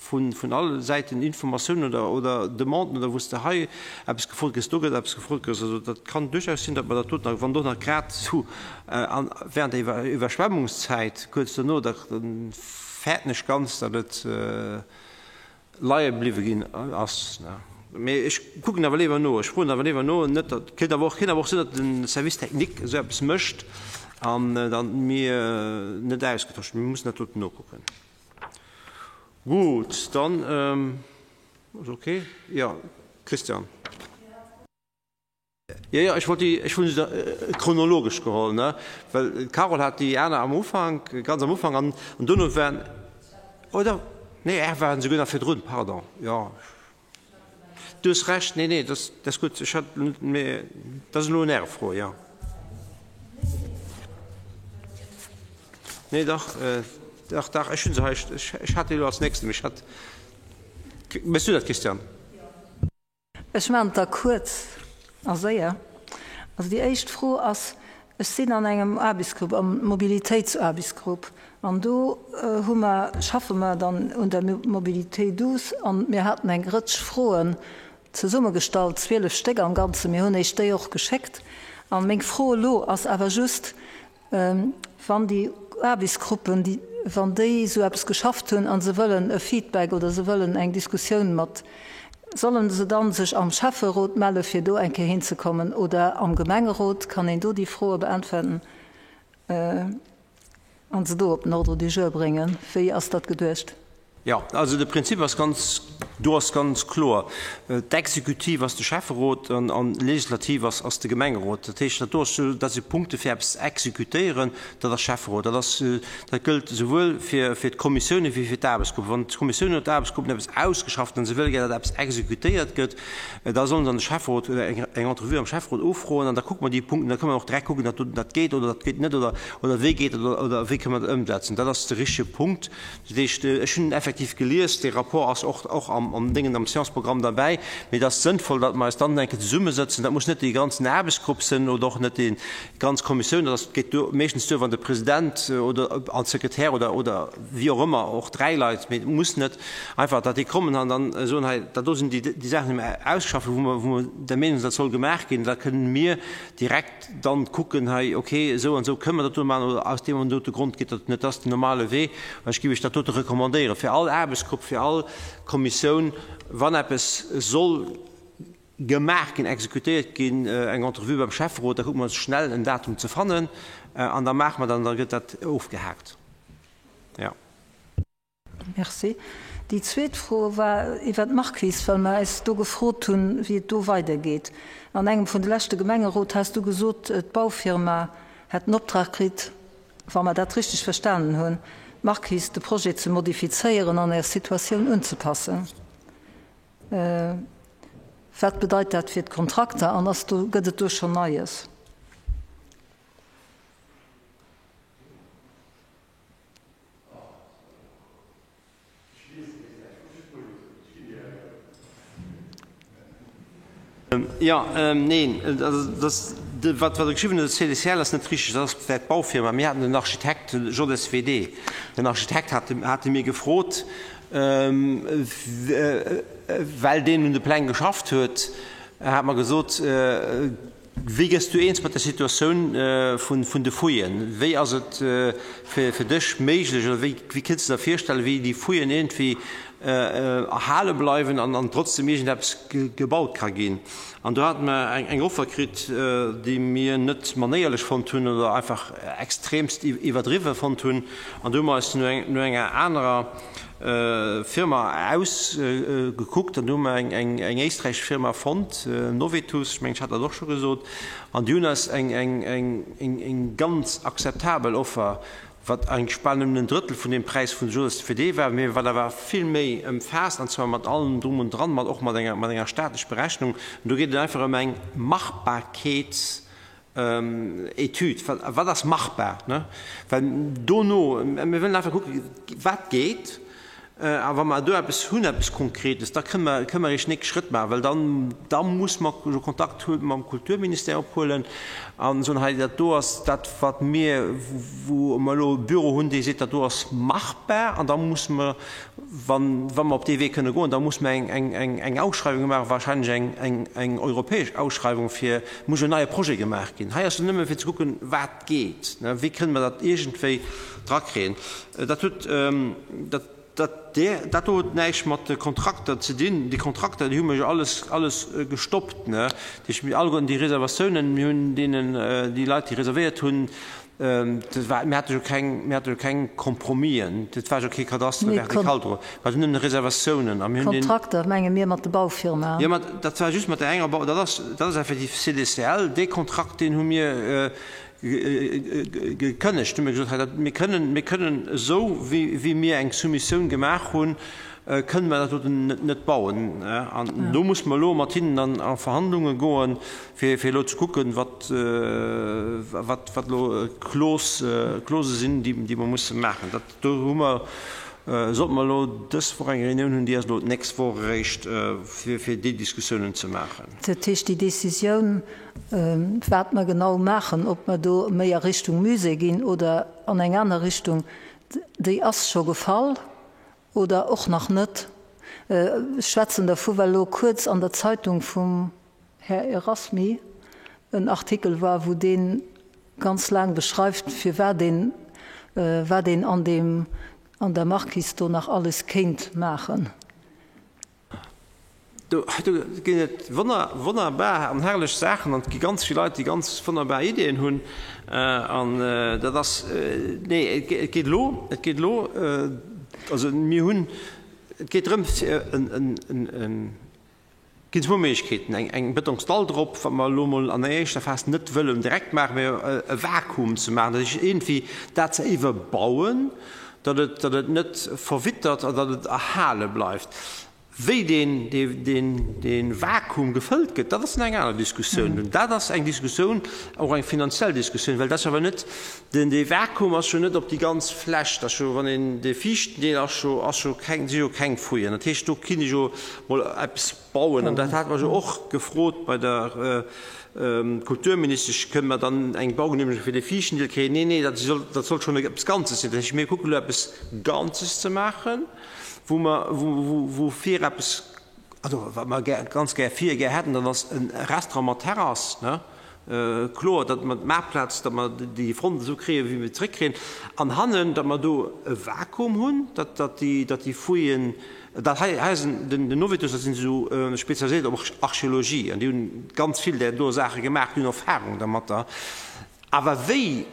vun alle Säiten Informatiounen oder, oder Demanden oder wou s de hei eppes gefrot kriss, do gëtt eppes gefrot kriss. Also dat kann duerchaus sinn, datt mer dat doten, wann do nach grad zu an während der Iwwerschwemmungszäit kuerz duerno, da fäerten ech ganz, datt et leie bliwwe ginn ass. Mee ech kucken awer léiwer no, ech froen awer léiwer no, net datt, kéint awer och, kéint awer och sinn, datt de Service technique esou eppes mécht an dann mir net ausgetosch. Mir mussen dat doten nokucken. Gutt, dann ass ok. Jo, Christian. Jo, jo, ech wollt déi, ech hunn se chronologesch geholl, ne, well d'Carole hat déi aner am Ufank, ganz am Ufank, an duerno waren, oder? Nee, är waren souguer nach virdrun, pardon, jo. Du hues Recht, nee, nee, dat ass gutt, ech hat, mee dat ass elo en Är Fro, jo. Nee, dach, dach, dach, ech hunn se hei, ech hat déi elo als nächsten, mee ech hat, méchs du dat, Christian? Ech maachen et da kuerz a séier. Also déi éischt Fro ass, ech sinn an engem Aarbechtsgrupp, am Mobilitéitsaarbechtsgrupp, an do hu mer, schaffe mer dann un der Mobilité douce an mir haten eng Rëtsch Froen zesummegestallt, 12 Stéck am Ganzen. Mir hunn Iech déi och geschéckt. A meng Fro elo ass awer just, Wann déi Aarbechtsgruppen, wann déi esou eppes geschafft hunn a se wëllen e Feedback oder se wëllen eng Diskussioun mat, sollen se dann sech am Schäfferot melle fir do eng Kéier hinzekommen oder am Gemengerot? Kann een do déi Froe beäntwerten a se do op den Ordre du jour bréngen? Wéi ass dat geduecht? Jo, also de Prinzip ass ganz, do ass ganz kloer, D'Exekutiv ass de Schäfferot an d'Legislativ ass ass de Gemengerot. Dat heescht, dat do ass, dat si Punkte fir eppes ze exekutéieren, dat ass Schäfferot. Dat ass, dat gëllt esouwuel fir fir d'Kommissiounen wéi fir d'Aarbechtsgruppen. Wann d'Kommissiounen oder d'Aarbechtsgruppen eppes ausgeschafft hunn an se wëlle gär, datt eppes exekutéiert gëtt, da sollen se an de Schäfferot eng eng Entrevue am Schäfferot ufroen an da kucke mer déi Punkten, da kënne mer och direkt kucken, dat dat geet oder dat geet net oder oder wéi geet et oder oder wéi kënne mer dat ëmsetzen. Dat ass de richtege Punkt. Dat heescht, ech hunn en effektiv gelies, dee Rapport ass och och am Déngen, am Scienceprogramm derbäi, mee et ass sënnvoll, datt mer eis dann eng Kéier zesummesëtzen. Dat muss net dee ganzen Aarbechtsgrupp sinn oder och net déi ganz Kommissioun. Dat ass, geet duer, meeschtens duer, wann de President oder an d'Sekretär oder oder wéi och ëmmer, och dräi Leit, mee et muss net, einfach datt déi kommen an dann soen, hei dat do sinn déi déi Saachen, déi mer ausschaffe wou mer wou mer der Meenung sinn, dat soll gemaach ginn. Da kënnen mir direkt dann kucken hei, ok, esou an esou kënnen mer dat do maachen oder aus deem an dote Grond geet dat net, dat ass den normale Wee. An ech géif Iech dat dote recommandéieren fir all Aarbechtsgrupp, fir all Kommissioun, wann eppes soll gemaach ginn, exekutéiert ginn, eng Entrevue beim Schäfferot, da kucke mer schnell en Datum ze fannen an da maache mer dat an da gëtt dat ofgehaakt. Jo. Merci. Déi zweet Fro war iwwert d'Marquise, well mer eis do gefrot hunn, wéi et do weidergeet. An engem vun de leschte Gemengerot has du gesot, d'Baufirma hätt den Optrag kritt, wa mer dat richteg verstanen hunn, d'Marquise, de Projet ze modifizéieren an är Situatioun unzepassen. Wat bedeit dat fir d'Kontrakter an ass do, gëtt et do schonn Neies? Jo, neen, also dat, wat Der geschriwwen hutt, CDCL, ass net richteg. Dat ass vläicht d'Baufirma. Mir haten den Architekt JSWD. Den Architekt hate mir gefrot, well deen un de Pläng geschafft huet, hat mer gesot, Wéi gëss du eens mat der Situatioun vun de Fouillen? Wéi ass et fir dech méiglech oder wéi kënns de der virstellen, wéi déi Fouillen iergendwéi erhale bleiwen an trotzdem iergendeppes gebaut ka ginn? An do hate mer eng Offer kritt, déi mir net manéierlech fonnt hunn oder einfach extremst iwwerdriwwe fonnt hunn. An do hu mer eis no enger anerer Firma ausgekuckt an du hu mer eng éisträichesch Firma fonnt, Novetus, ech mengen ech hat dat och scho gesot, an déi hunn eis eng ganz akzeptabel Offer. wat eigentlech bal nëmmen en Drëttel vun deem Präis vun Joseph CD war, mee wat awer vill méi ëmfaasst, an zwar mat allem Drum und Dran, mat och mat enger, mat enger staatlech Berechnung. An do geet et einfach ëm eng Machbarkeetsetüd. Wat, wat ass machbar, ne? Well dono, mir wëllen einfach kucken, wat geet. A wa mer do eppes hunn, eppes Konkretes, da kënne mer, kënne mer eréischt nächst Schrëtt maachen, well dann, da muss mer jo Kontakt hu mam Kulturministère ophuelen a soen, hei dat do ass dat, wat mir, wou mer elo e Büro hunn, dee seet, dat do ass machbar. An da muss mer, wann, wa mer op dee Wee kënne goen, da muss mer eng, eng, eng, eng Ausschreiwung maachen, wahrscheinlech eng, eng, eng europäesch Ausschreiwung, fir, muss jo en neie Projet gemaach ginn. Hei ass jo nëmme fir ze kucken, wat geet, wéi kënne mer dat iergendwéi drakréien. Dat huet, dat, dat, dat do huet näischt mat de Kontrakter ze dinn. Déi Kontrakter, déi hu mer jo alles, alles gestoppt, ne? Dat heescht, mir alleguerten déi Reservatiounen, mir hunn deenen, déi Leit, déi reservéiert hunn, dat war, mir hate jo keng, mir hate jo keng Compromisen, dat war jo kee Cadastre vertical dru, mir haten nëmmen Reservatiounen a mir hunn deenen. Kontrakter, menge mir, mat de Baufirmaen. Jo, mä dat war just mat där enger Bau, dat ass, dat ass effektiv CDCL, dee Kontrakt, deen hu mir, Gekënnegt, hu mir gesot, hei dat, mir kënnen, mir kënnen esou wéi, wéi mir eng Soumissioun gemaach hunn, kënnen mer dat doten net, net bauen. An do muss mer elo mat hinnen dann a Verhandlunge goen, fir, fir elo ze kucken, wat, wat, wat elo Clause, Clausë sinn, déi, déi mer musse maachen. Dat, do hu mer, sollte mer elo dës Woch eng Reunioun hunn, déi ass elo d'nächst Woch eréischt, fir, fir déi Diskussiounen ze maachen. Dat heescht, déi Décisioun, wat mer genau maachen, ob mer do méi a Richtung Musée ginn oder an eng aner Richtung, déi ass scho gefall oder och nach net. Ech schwätzen dervu, well elo kuerz an der Zeitung vum Här Erasmy en Artikel war, wou dee ganz laang beschreift, firwat een, wat een an deem, an der Marquise do nach alles kéint maachen. Do ginn et wonnerbar an herrlech Saachen an et gi ganz vill Leit, déi ganz wonnerbar Ideeën hunn. An dat ass, nee, et geet elo, et geet elo, also mir hunn, et geet drëm, fir en, ginn zwou Méiglechkeeten, eng Bëtongsdall drop, wat mer elo emol an der éischter Phas net wëllen direkt maachen, mä e Vakuum ze maachen, dat heescht iergendwéi dat ze iwwerbauen, datt et, datt et net verwittert an datt et erhale bleift. Wéi deen, deen, dee Vakuum gefëllt gëtt, dat ass dann eng aner Diskussioun. Dat ass eng Diskussioun, och eng finanziell Diskussioun, well dat ass awer net, den, dee Vakuum ass jo net op déi ganz Fläch, dat ass jo, wann een dee viischten Deel ass jo, ass jo keng, si jo keng Fouillen. Dat heescht, do kinnt ech jo mol eppes bauen. An dat hate mer jo och gefrot bei der Kulturministesch, Kënne mer dann eng Baugenehmegung fir dee viischten Deel kréien? Nee, nee, dat soll, dat soll schonn eppes Ganzes sinn. Dat heescht, mir kucken elo eppes Ganzes ze maachen, wou mer, wou, wou vir eppes, also wat mer gär, ganz gär vir gär hätten, dat ass e Restaurant mat Terrass, ne? Kloer, datt mer d'Maartplaz, datt mer déi Front esou kréien, wéi mer zréckkréien, an hannen, datt mer do e Vakuum hunn, datt, datt déi, datt déi Fouillen, dat hei, hei ass den, den Novetus, dat sinn esou spezialiséiert op Archeologie an déi hunn ganz vill där do Saache gemaach, déi hunn Erfahrung dermatter. Awer wéi,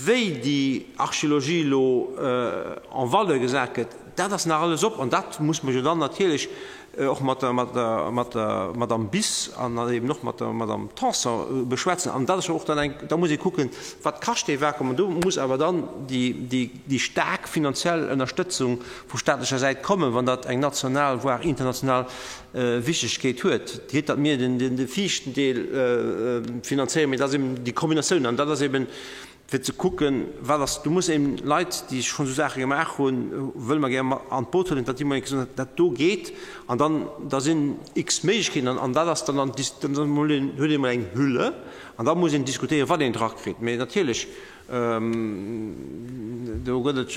wéi déi Archeologie elo en valeur gesat gëtt, dat ass nach alles op. An dat muss mer jo dann natierlech och mat der, mat der, mat der Madame Biss an eben och mat der Madame Tanson beschwätzen. An dat ass jo och dann eng, da muss ee kucken, wat kascht dee Vakuum. An do muss awer dann déi, déi, déi staark finanziell Ënnerstëtzung vu staatlecher Säit kommen, wann dat eng national, voire international Wichtegkeet huet, hiert datt mir den viischten Deel finanzéieren, mee dat ass eben déi Kombinatioun an dat ass eben fir ze kucken, wat ass, do muss eben Leit, déi schonn esou Saache gemaach hunn, wëlle mer gär an d'Boot huelen, datt déi mol eng Kéier soen, dat do geet an dann da sinn x Méiglechkeeten an an dat ass dann, dann huet ee mol eng Hülle an da muss een diskutéieren, wat een drakritt. Mee natierlech Do gëtt et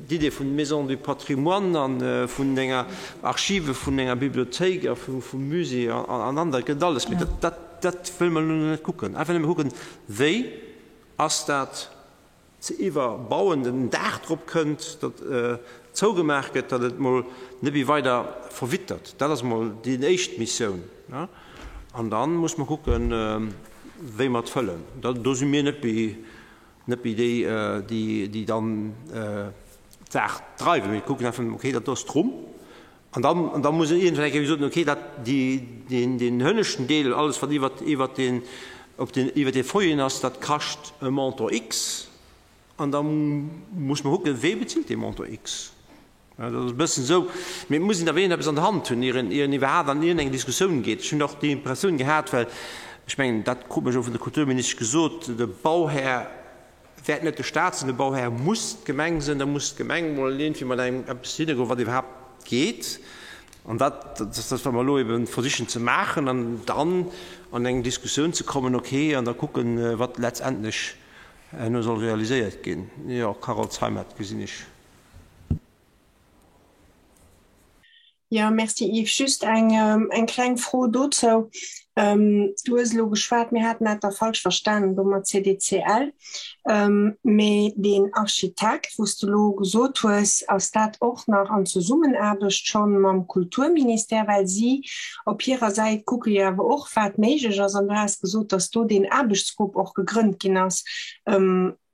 d'Idee vun Maison du Patrimoine an vun enger Archive vun enger Bibliothéik a vum Musée an an dat gëtt alles. Mee dat dat wëlle mer elo net kucken. Einfach nëmme kucken, wéi ass dat ze iwwerbauen, datt en Daach drop kënnt, datt zougemaach gëtt, datt et mol net méi weider verwittert. Dat ass mol déi éischt Missioun. An da muss mer kucken, wéi mer et fëllen. Do si mir net méi, net méi déi, déi dann d'Saach dreiwen. Mir kucken einfach, okay, dat do ass d'Rumm. An dann, an da muss een iergendwann eng Kéier soen, okay, dat, déi, deen, deen hënneschten Deel, alles wat iwwert, iwwert deen, op den, iwwert dee Foyeren ass, dat kascht e Montant X. An da muss mer kucken, Wee bezilt dee Montant X? Dat ass e bëssen esou. Mee et muss een awer iergendeppes an der Hand hunn, ier een iwwerhaapt an iergendeng Diskussioun geet. Ech hunn och déi Impressioun gehat, well ech mengen, dat krut mer jo vun der Kulturministesch gesot, de Bauhär wäert net de Stat sinn, de Bauhär muss d'Gemeng sinn. Da muss d'Gemeng emol iergendwéi mat engem eppes hinnegoen, wat iwwerhaapt geet. An dat ass dat, wat mer elo ebe versichen ze maachen an dann an eng Diskussioun ze kommen, okay, an da kucken, wat letztendlech herno soll realiséiert ginn. Jo, Carole Zeimet, gesinn ech. Jo, merci Yves. Just eng, eng kleng Fro dozou. Du hues elo geschwat, mir haten dat da falsch verstanen do mat CDCL. Mee deen Architekt, wou s de elo gesot hues, ass dat och nach an Zesummenaarbecht schonn mam Kulturministère? Well si op hirer Säit kucke jo awer och, wat méiglech ass. An du has gesot, datt do deen Aarbechtsgrupp och gegrënnt ginn ass.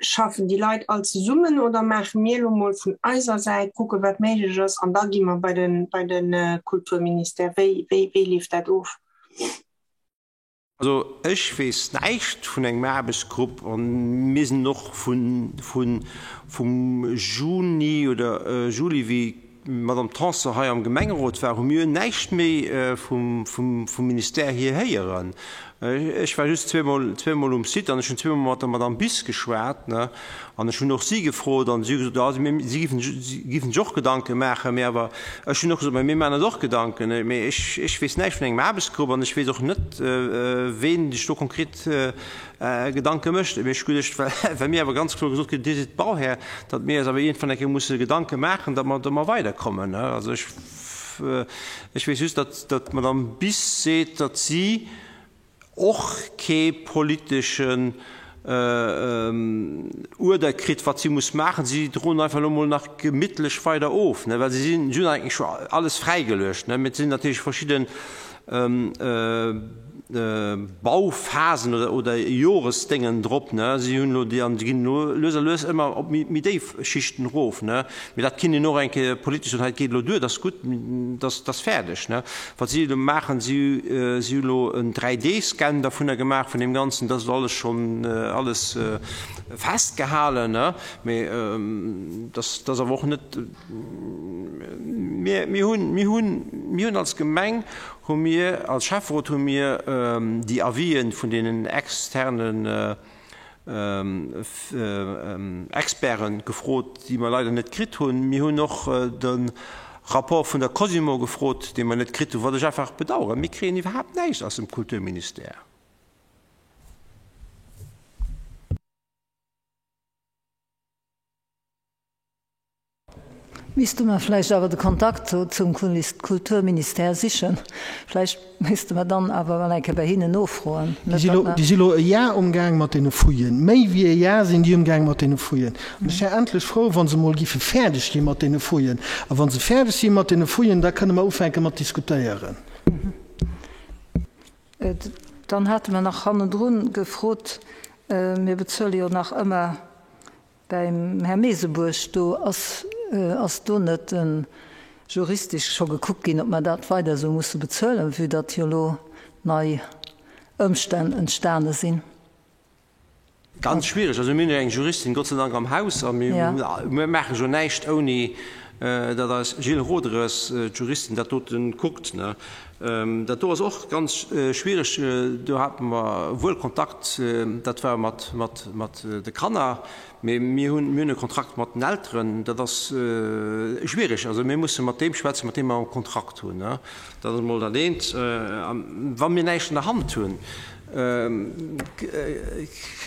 Schaffen déi Leit all zesummen oder maache mir elo mol vun eiser Säit, kucke wat méiglech ass an da gi mer bei de bei de Kulturministère? Wéi wéi wéi leeft dat of? Also ech weess näischt vun engem Aarbechtsgrupp an mir sinn och vun vun vum Juni oder Juli wéi d'Madame Tanson hei am Gemengerot war, hu mir näischt méi vum Ministère hier héieren. Ech war just zweemol, zweemol um Site an ech hunn zweemol mat der Madame Biss geschwat, ne, an ech hunn och si gefrot an si hu gesot, jo, si géifen, si géifen sech och Gedanke maachen, mee awer ech hunn och gesot, mä mir maachen eis och Gedanken, mee ech, ech weess näischt vun engem Aarbechtsgrupp an ech weess och net, ween sech do konkret Gedanke mécht. Mee ech hu geduecht, well mir awer ganz kloer gesot ginn, Dir sidd Bauhär, datt mir eis awer iergendwann eng Kéier musse Gedanke maachen, datt mer, datt mer weiderkommen. Also ech, ech weess just, datt, datt d'Madame Biss seet, datt si och kee politeschen Uerder kritt, wat si muss maachen. Si droen einfach elo mol nach gemittlech weider of, well si sinn, si hunn eigentlech scho alles fräigeluecht. Mee et sinn natierlech verschidden Bauphasen oder, oder Joresdéngen drop, ne. Si hunn elo déi an si ginn elo lues a lues ëmmer op méi, méi déif Schichten erof, ne. Mee dat kinnt een och eng Kéier politesch soen, hei, et geet elo duer, dat ass gutt, dat ass, dat ass fäerdeg, ne. Wat si elo maachen, si, si hu elo en 3D-Scan dervunner gemaach vun deem Ganzen, dat ass elo alles schonn alles festgehalen, ne. Mee dat ass, dat ass awer och net, mir, mir hunn, mir hunn, mir hunn als Gemeng hu mir, als Schäfferot hu mir déi Avisen vun deenen externen Experten gefrot, déi mer leider net kritt hunn. Mir hunn och de Rapport vun der Cosimo gefrot, dee mer net kritt hunn, wat ech einfach bedauern. Mir kréien iwwerhaapt näischt aus dem Kulturministère. Misste mer vläicht awer de Kontakt zum Kulturministère sichen. Vläicht misste mer dann awer mol eng Kéier bei hinnen nofroen. Déi si lo, déi si lo e Jar umgaang mat deene Fouillen. Méi wéi e Jar sinn déi umgaang mat deene Fouillen. An ech wär endlech frou, wa se mol giffe fäerdeg gi mat deene Fouillen. A wa se fäerdeg si mat deene Fouillen, da kënne mer ufänke mat diskutéieren. Dann hate mer nach hannendrun gefrot, mir bezuele jo nach ëmmer Beim Här Mesebuerg, do ass, ass do net juristesch scho gekuckt ginn, ob mer dat weider esou musse bezuelen, vue datt jo elo nei Ëmstänn entstane sinn? Ganz schwierig. Also mir hunn jo eng Juristin Gott sei Dank am Haus a mir, mir maache jo näischt ouni datt eis Jill Roderes, d'Juristin, dat dote kuckt. Dat do ass och ganz schwierig. Do hate mer wuel Kontakt, dat war mat, mat, mat de Kanner, mee mir hunn, mir hunn e Kontrakt mat den Elteren. Dat ass schwierig. Also mir musse mat deem schwätzen, mat deem mer e Kontrakt hunn. Dat ass emol dat eent. A wa mir näischt an der Hand hunn,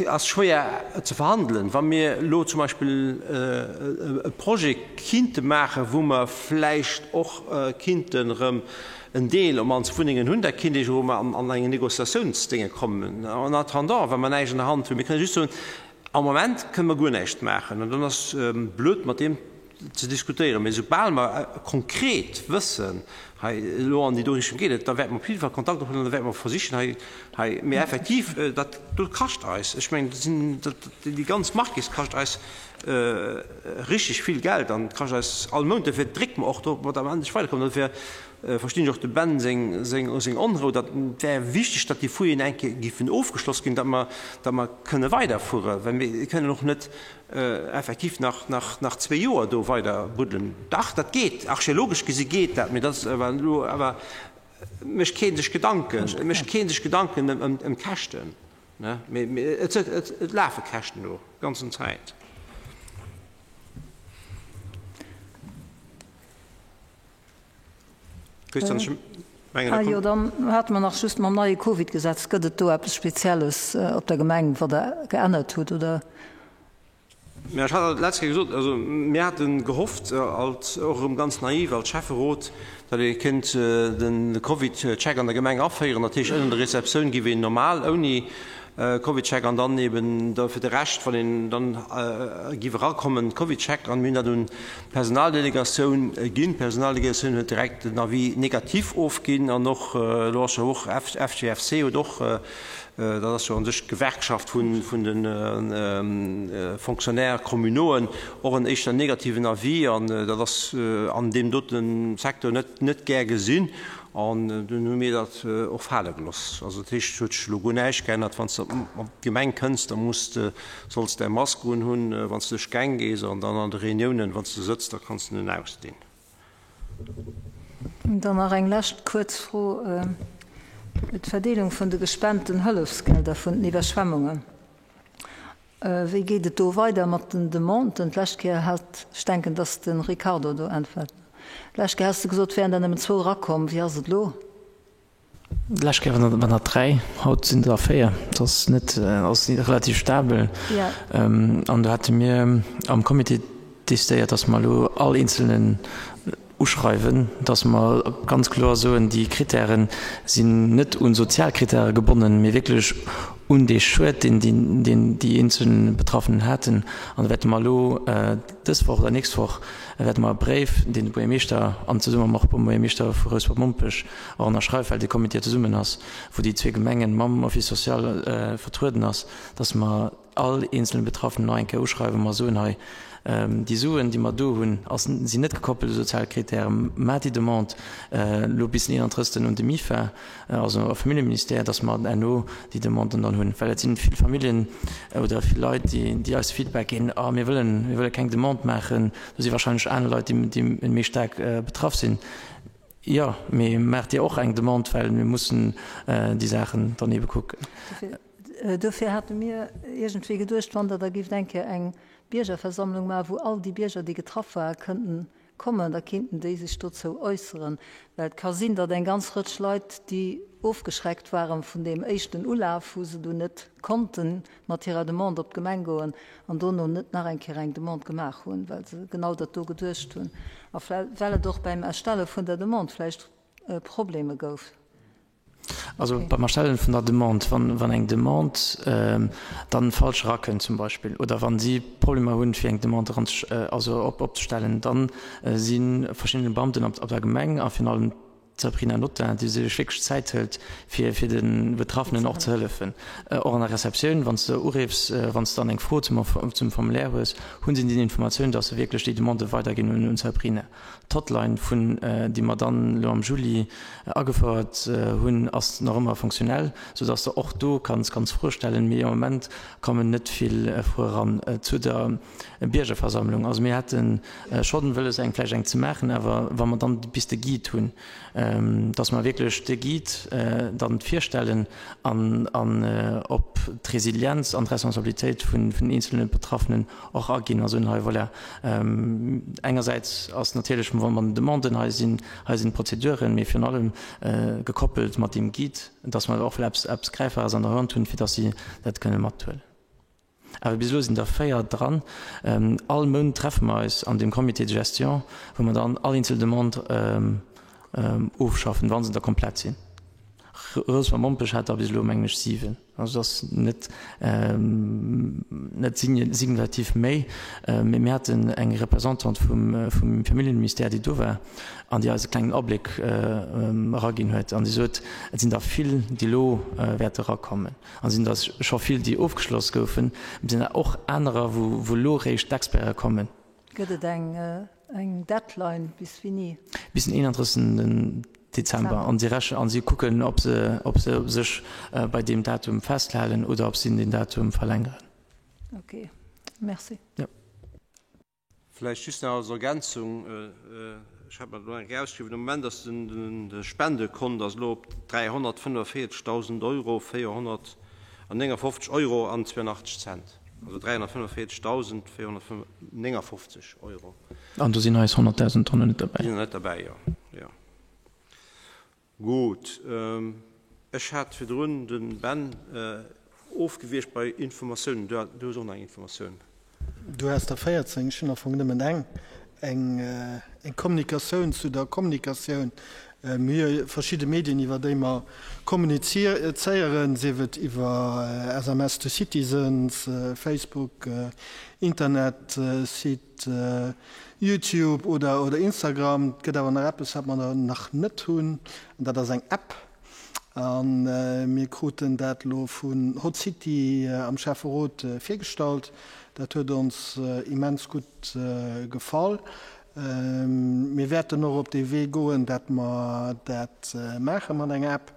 ass schwéier ze verhandelen. Wa mir elo zum Beispill e Projet kinnte maachen, wou mer vläicht och kinnten erëm en Deel op mannst Wunnengen hunn, da kinnt ee jo erëm an eng Négociatiounsdénge kommen. En attendant, wa mer näischt an der Hand hunn, mir kënne just soen, am Moment kënne mer guer näischt maachen an dann ass blöd mat deem ze diskutéieren. Mee soubal mer konkret wëssen, hei elo an déi do Richtung geet et, da wäerte mer op jidde Fall Kontakt ophuelen an da wäerte mer versichen hei, hei, mee effektiv, dat do kascht eis, ech mengen, dat sinn, dat, déi ganz Marquise kascht eis richteg vill Geld an kascht eis all Mount. Dofir drécke mer och do, datt mer endlech weiderkommen. Dofir. verstinn ech och dem Ben seng, seng, seng Onrou, datt et wär wichteg, datt déi Fouillen eng Kéier giffen ofgeschloss ginn, datt mer, datt mer kënne weiderfuere, well mir kënnen och net effektiv nach, nach, nach zwee Joer do weider buddelen. Dach, dat geet, archeologesch gesi geet dat, mee dat ass awer elo awer, mécht kee sech Gedanken, mécht kee sech Gedanken ëm, ëm d'Käschten, ne? Mee, mee et, et, et lafe Käschten do d'ganzen Zäit. Christian, ech mengen, da Ah jo, dann hate mer nach just mam neie Covid-Gesetz. Gëtt et do eppes Spezielles op der Gemeng, wat Der geännert hutt, oder? Mä ech hat dat d'letzt Kéier gesot, also mir hate gehofft, als, och erëm ganz naiv als Schäfferot, datt ee kéint de Covid-Check an der Gemeng aféieren. Dat heescht, ënnen der Receptioun giff een normal ouni Covidcheck an dann eben da fir de Rescht, wann een dann giff erakommen, Covidcheck. An mir hunn dat un d'Personaldelegatioun ginn. D'Personaldelegatioun huet direkt den Avis négatif ofginn an och elo ass jo och FGFC huet och, dat ass jo u sech d'Gewerkschaft vun de Fonctionnaires communauxen, och en éischter negativen Avis. An dat ass an deem dote Secteur net gär gesinn. An dunn hu mir dat och fale geloss. Also dat heescht, et huet sech elo guer näischt geännert. Wann s de op d'Gemeng kënns, da muss de, solls däi Mask unhunn, wann s de duerch d'Gäng gees an dann an de Reuniounen, wann s de sëtz, da kanns de en ausdinn. Dann nach eng lescht kuerz Fro, D'Verdeelung vun de gespenten Hëllefsgelder vun den Iwwerschwemmungen. Wéi geet et do weider mat den Demanden? D'lescht Kéier hat, ech denken, dass de Ricardo do äntwert, d'lescht Kéier has de gesot, wären der nëmmen zwou erakomm. Wéi ass et elo? D'lescht Kéier waren der dräi, haut sinn der véier. Et ass net, ass relativ stabel. An do hate mir am Comité decidéiert, dass mer elo all eenzelnen uschreiwen, dass mer ganz kloer soen, déi Kritäre sinn net u sozial Kritäre gebonnen, mee wierklech un dee Schued, deen déi eenzel Betraffenen haten. An da wäerte mer elo dës Woch oder nächst Woch wäerte mer e Bréif, deen de Buergermeeschter an zesumme mam och Buergermeeschter vu Rouspert-Mompech och ënnerschreift, well dee Comité jo zesummen ass, wou déi zwee Gemengen mam Office social vertrueden ass, dass mer, all eenzelne Betraffenen nach eng Kéier uschreiwen, mer soen hei, déi Suen, déi mer do hunn, ass, sinn net gekoppelt u sozial Kritären, maacht déi Demande elo bis den 31. un de MIFA, also e Familljeministère, dass mer herno déi Demanden dann hunn. Well et sinn vill Familljen oder vill Leit, déi, déi eis Feedback ginn, Ah, mir wëllen, mir wëlle keng Demande maachen, do si wahrscheinlech aner Leit, déi, déi méi staark betraff sinn. Jo, mee maacht Dir och eng Demande, well mir mussen déi Saachen dann eebe kucken. Dofir hate mir iergendwéi geduecht, wann Der da géift eng Kéier eng Biergerversammlung maachen, wou all déi Bierger, déi getraff waren, kënnten kommen, da kéinten déi sech dozou äusseren. Well et ka sinn, datt eng ganz Rëtsch Leit, déi ofgeschreckt waren vun deem éischten Ulaf, wou se dunn net konnte mat hirer Demande op d'Gemeng goen an dono net nach eng Kéier eng Demande gemaach hunn, well se genau dat do geduecht hunn a well et och beim Erstelle vun der Demande vläicht Probleme gouf. Also beim Erstellen vun der Demande, wann, wann eng Demande dann falsch erakënnt zum Beispill oder wann si Problemer hunn, fir eng Demande eran, also op, opzestellen, dann si verschidden Beamten op, op der Gemeng a virun allem d'Sabrina Nottin, déi sech wierklech Zäit hëlt, fir, fir de Betraffenen och ze hëllefen. Och an der Receptioun, wann s de uriffs, wann s de dann eng Fro zum, zum Formulaire hues, hunn si déi Informatioun, dass se wierklech déi Demande weiderginn un, un d'Sabrina. D'Hotline vun, déi mer dann elo am Juli agefouert hunn, ass nach ëmmer fonctionnel, soudass de och do kanns ganz Froe stellen. Mee am Moment kommen net vill Froe eran zu der Biergerversammlung. Also mir hätte schonn wëlles eng vläicht eng ze maachen, awer wa mer dann bis de Guide hunn, dass mer wierklech de Guide dann virstellen an op d'Resilienz an d'Responsabilitéit vun den eenzelne Betraffenen och aginn a soen, hei voilà, engersäits ass natierlech, wa mer Demanden hei sinn, hei sinn d'Prozeduren, mee virun allem gekoppelt mat deem Guide, dass mer och eppes, eppes Gräifbares an der Hand hunn, fir dass si dat kënne mathuelen. Awer bis elo sinn der 4 dran. All Mount treffe mer eis an deem Comité de gestion, wou mer dann all eenzel Demande ofschaffen, wa se da komplett sinn. Rouspert-Mompech hat der bis elo, mengen ech, 7. Also et ass net net signifikativ méi. Mee mir haten eng Representante vum vum Familljeministère, déi do war an déi eis e klengen Abléck eraginn huet. An déi sot, et sinn der vill, déi elo wäerte erakommen. An et sinn der scho vill, déi ofgeschloss goufen. Et sinn awer och anerer, wou wou elo eréischt d'Experte kommen. Gëtt et eng eng Deadline bis wéini? Bis den 31. Dezember an si rechnen an si kucken, ob se, ob se sech bei deem Datum festhalen oder ob si den Datum verlängeren. Ok, merci. Jo. Vläicht just nach als Ergänzung, ech hat mer dat elo eng Kéier ausgeschriwwen, de Moment ass de Spendekont ass elo op 345.000 Euro 459 Euro an 82 Cent, also 345.459 Euro. An do sinn eis 100.000 Tonnen net derbäi. Déi sinn net derbäi, jo. Jo. Gutt. Ech hat virdrun de Ben ofgewiergt bei Informatiounen. Du hues och nach eng Informatioun. Du has der 14, ech hunn am Fong nëmmen eng. Eng Kommunikatioun zu der Kommunikatioun. Mir hu verschidde Medien, iwwer déi mer kommunizéieren, sief et iwwer SMS to Citizens, Facebook, Internetsite, Youtube oder Instagram. Et gëtt awer nach eppes, wat mer nach net hunn, an dat ass eng App. A mir kruten dat elo vun Hot City am Schäfferot virgestallt. Dat huet ons immens gutt gefall. Mir wäerten och op dee Wee goen, dat mer dat maache mat enger App.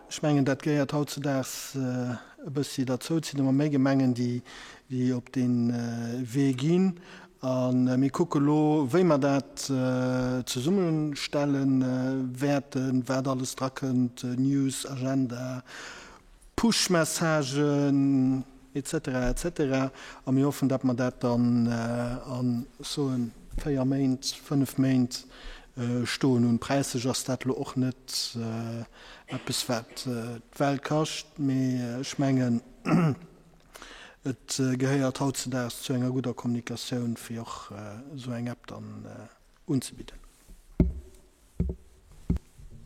Ech mengen, dat gehéiert hautzedaags e bëssi derzou. Et sinn ëmmer méi Gemengen, déi op dee Wee ginn. A mir kucke lo, wéi mer dat zesummestelle wäerten, wat alles drakënnt, News, Agenda, Push-Messagen, etc. Etc. A mir hoffen, datt mer dat dann a soen 4 Méint, 5 Méint stoen hunn. Präislech ass dat elo och net eppes, wat d'Welt kascht, mee ech mengen, et gehéiert hautzedaags zu enger gudder Kommunikatioun, fir och esou eng App dann unzebidden.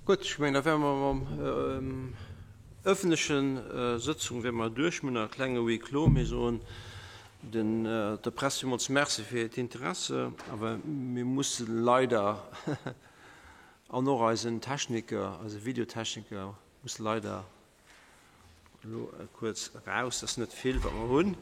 Gutt, ech mengen, da wäre mer mam öffentleche Sëtzung wäre mer duerch. Mir hunn nach e klenge Huis clos. Mir soen den der Press villmools Merci fir hiert Interesse, awer mir musse leider, an och eisen Techniker, eise Videotechniker muss leider elo kuerz eraus. Dat ass net vill, wat mer hunn.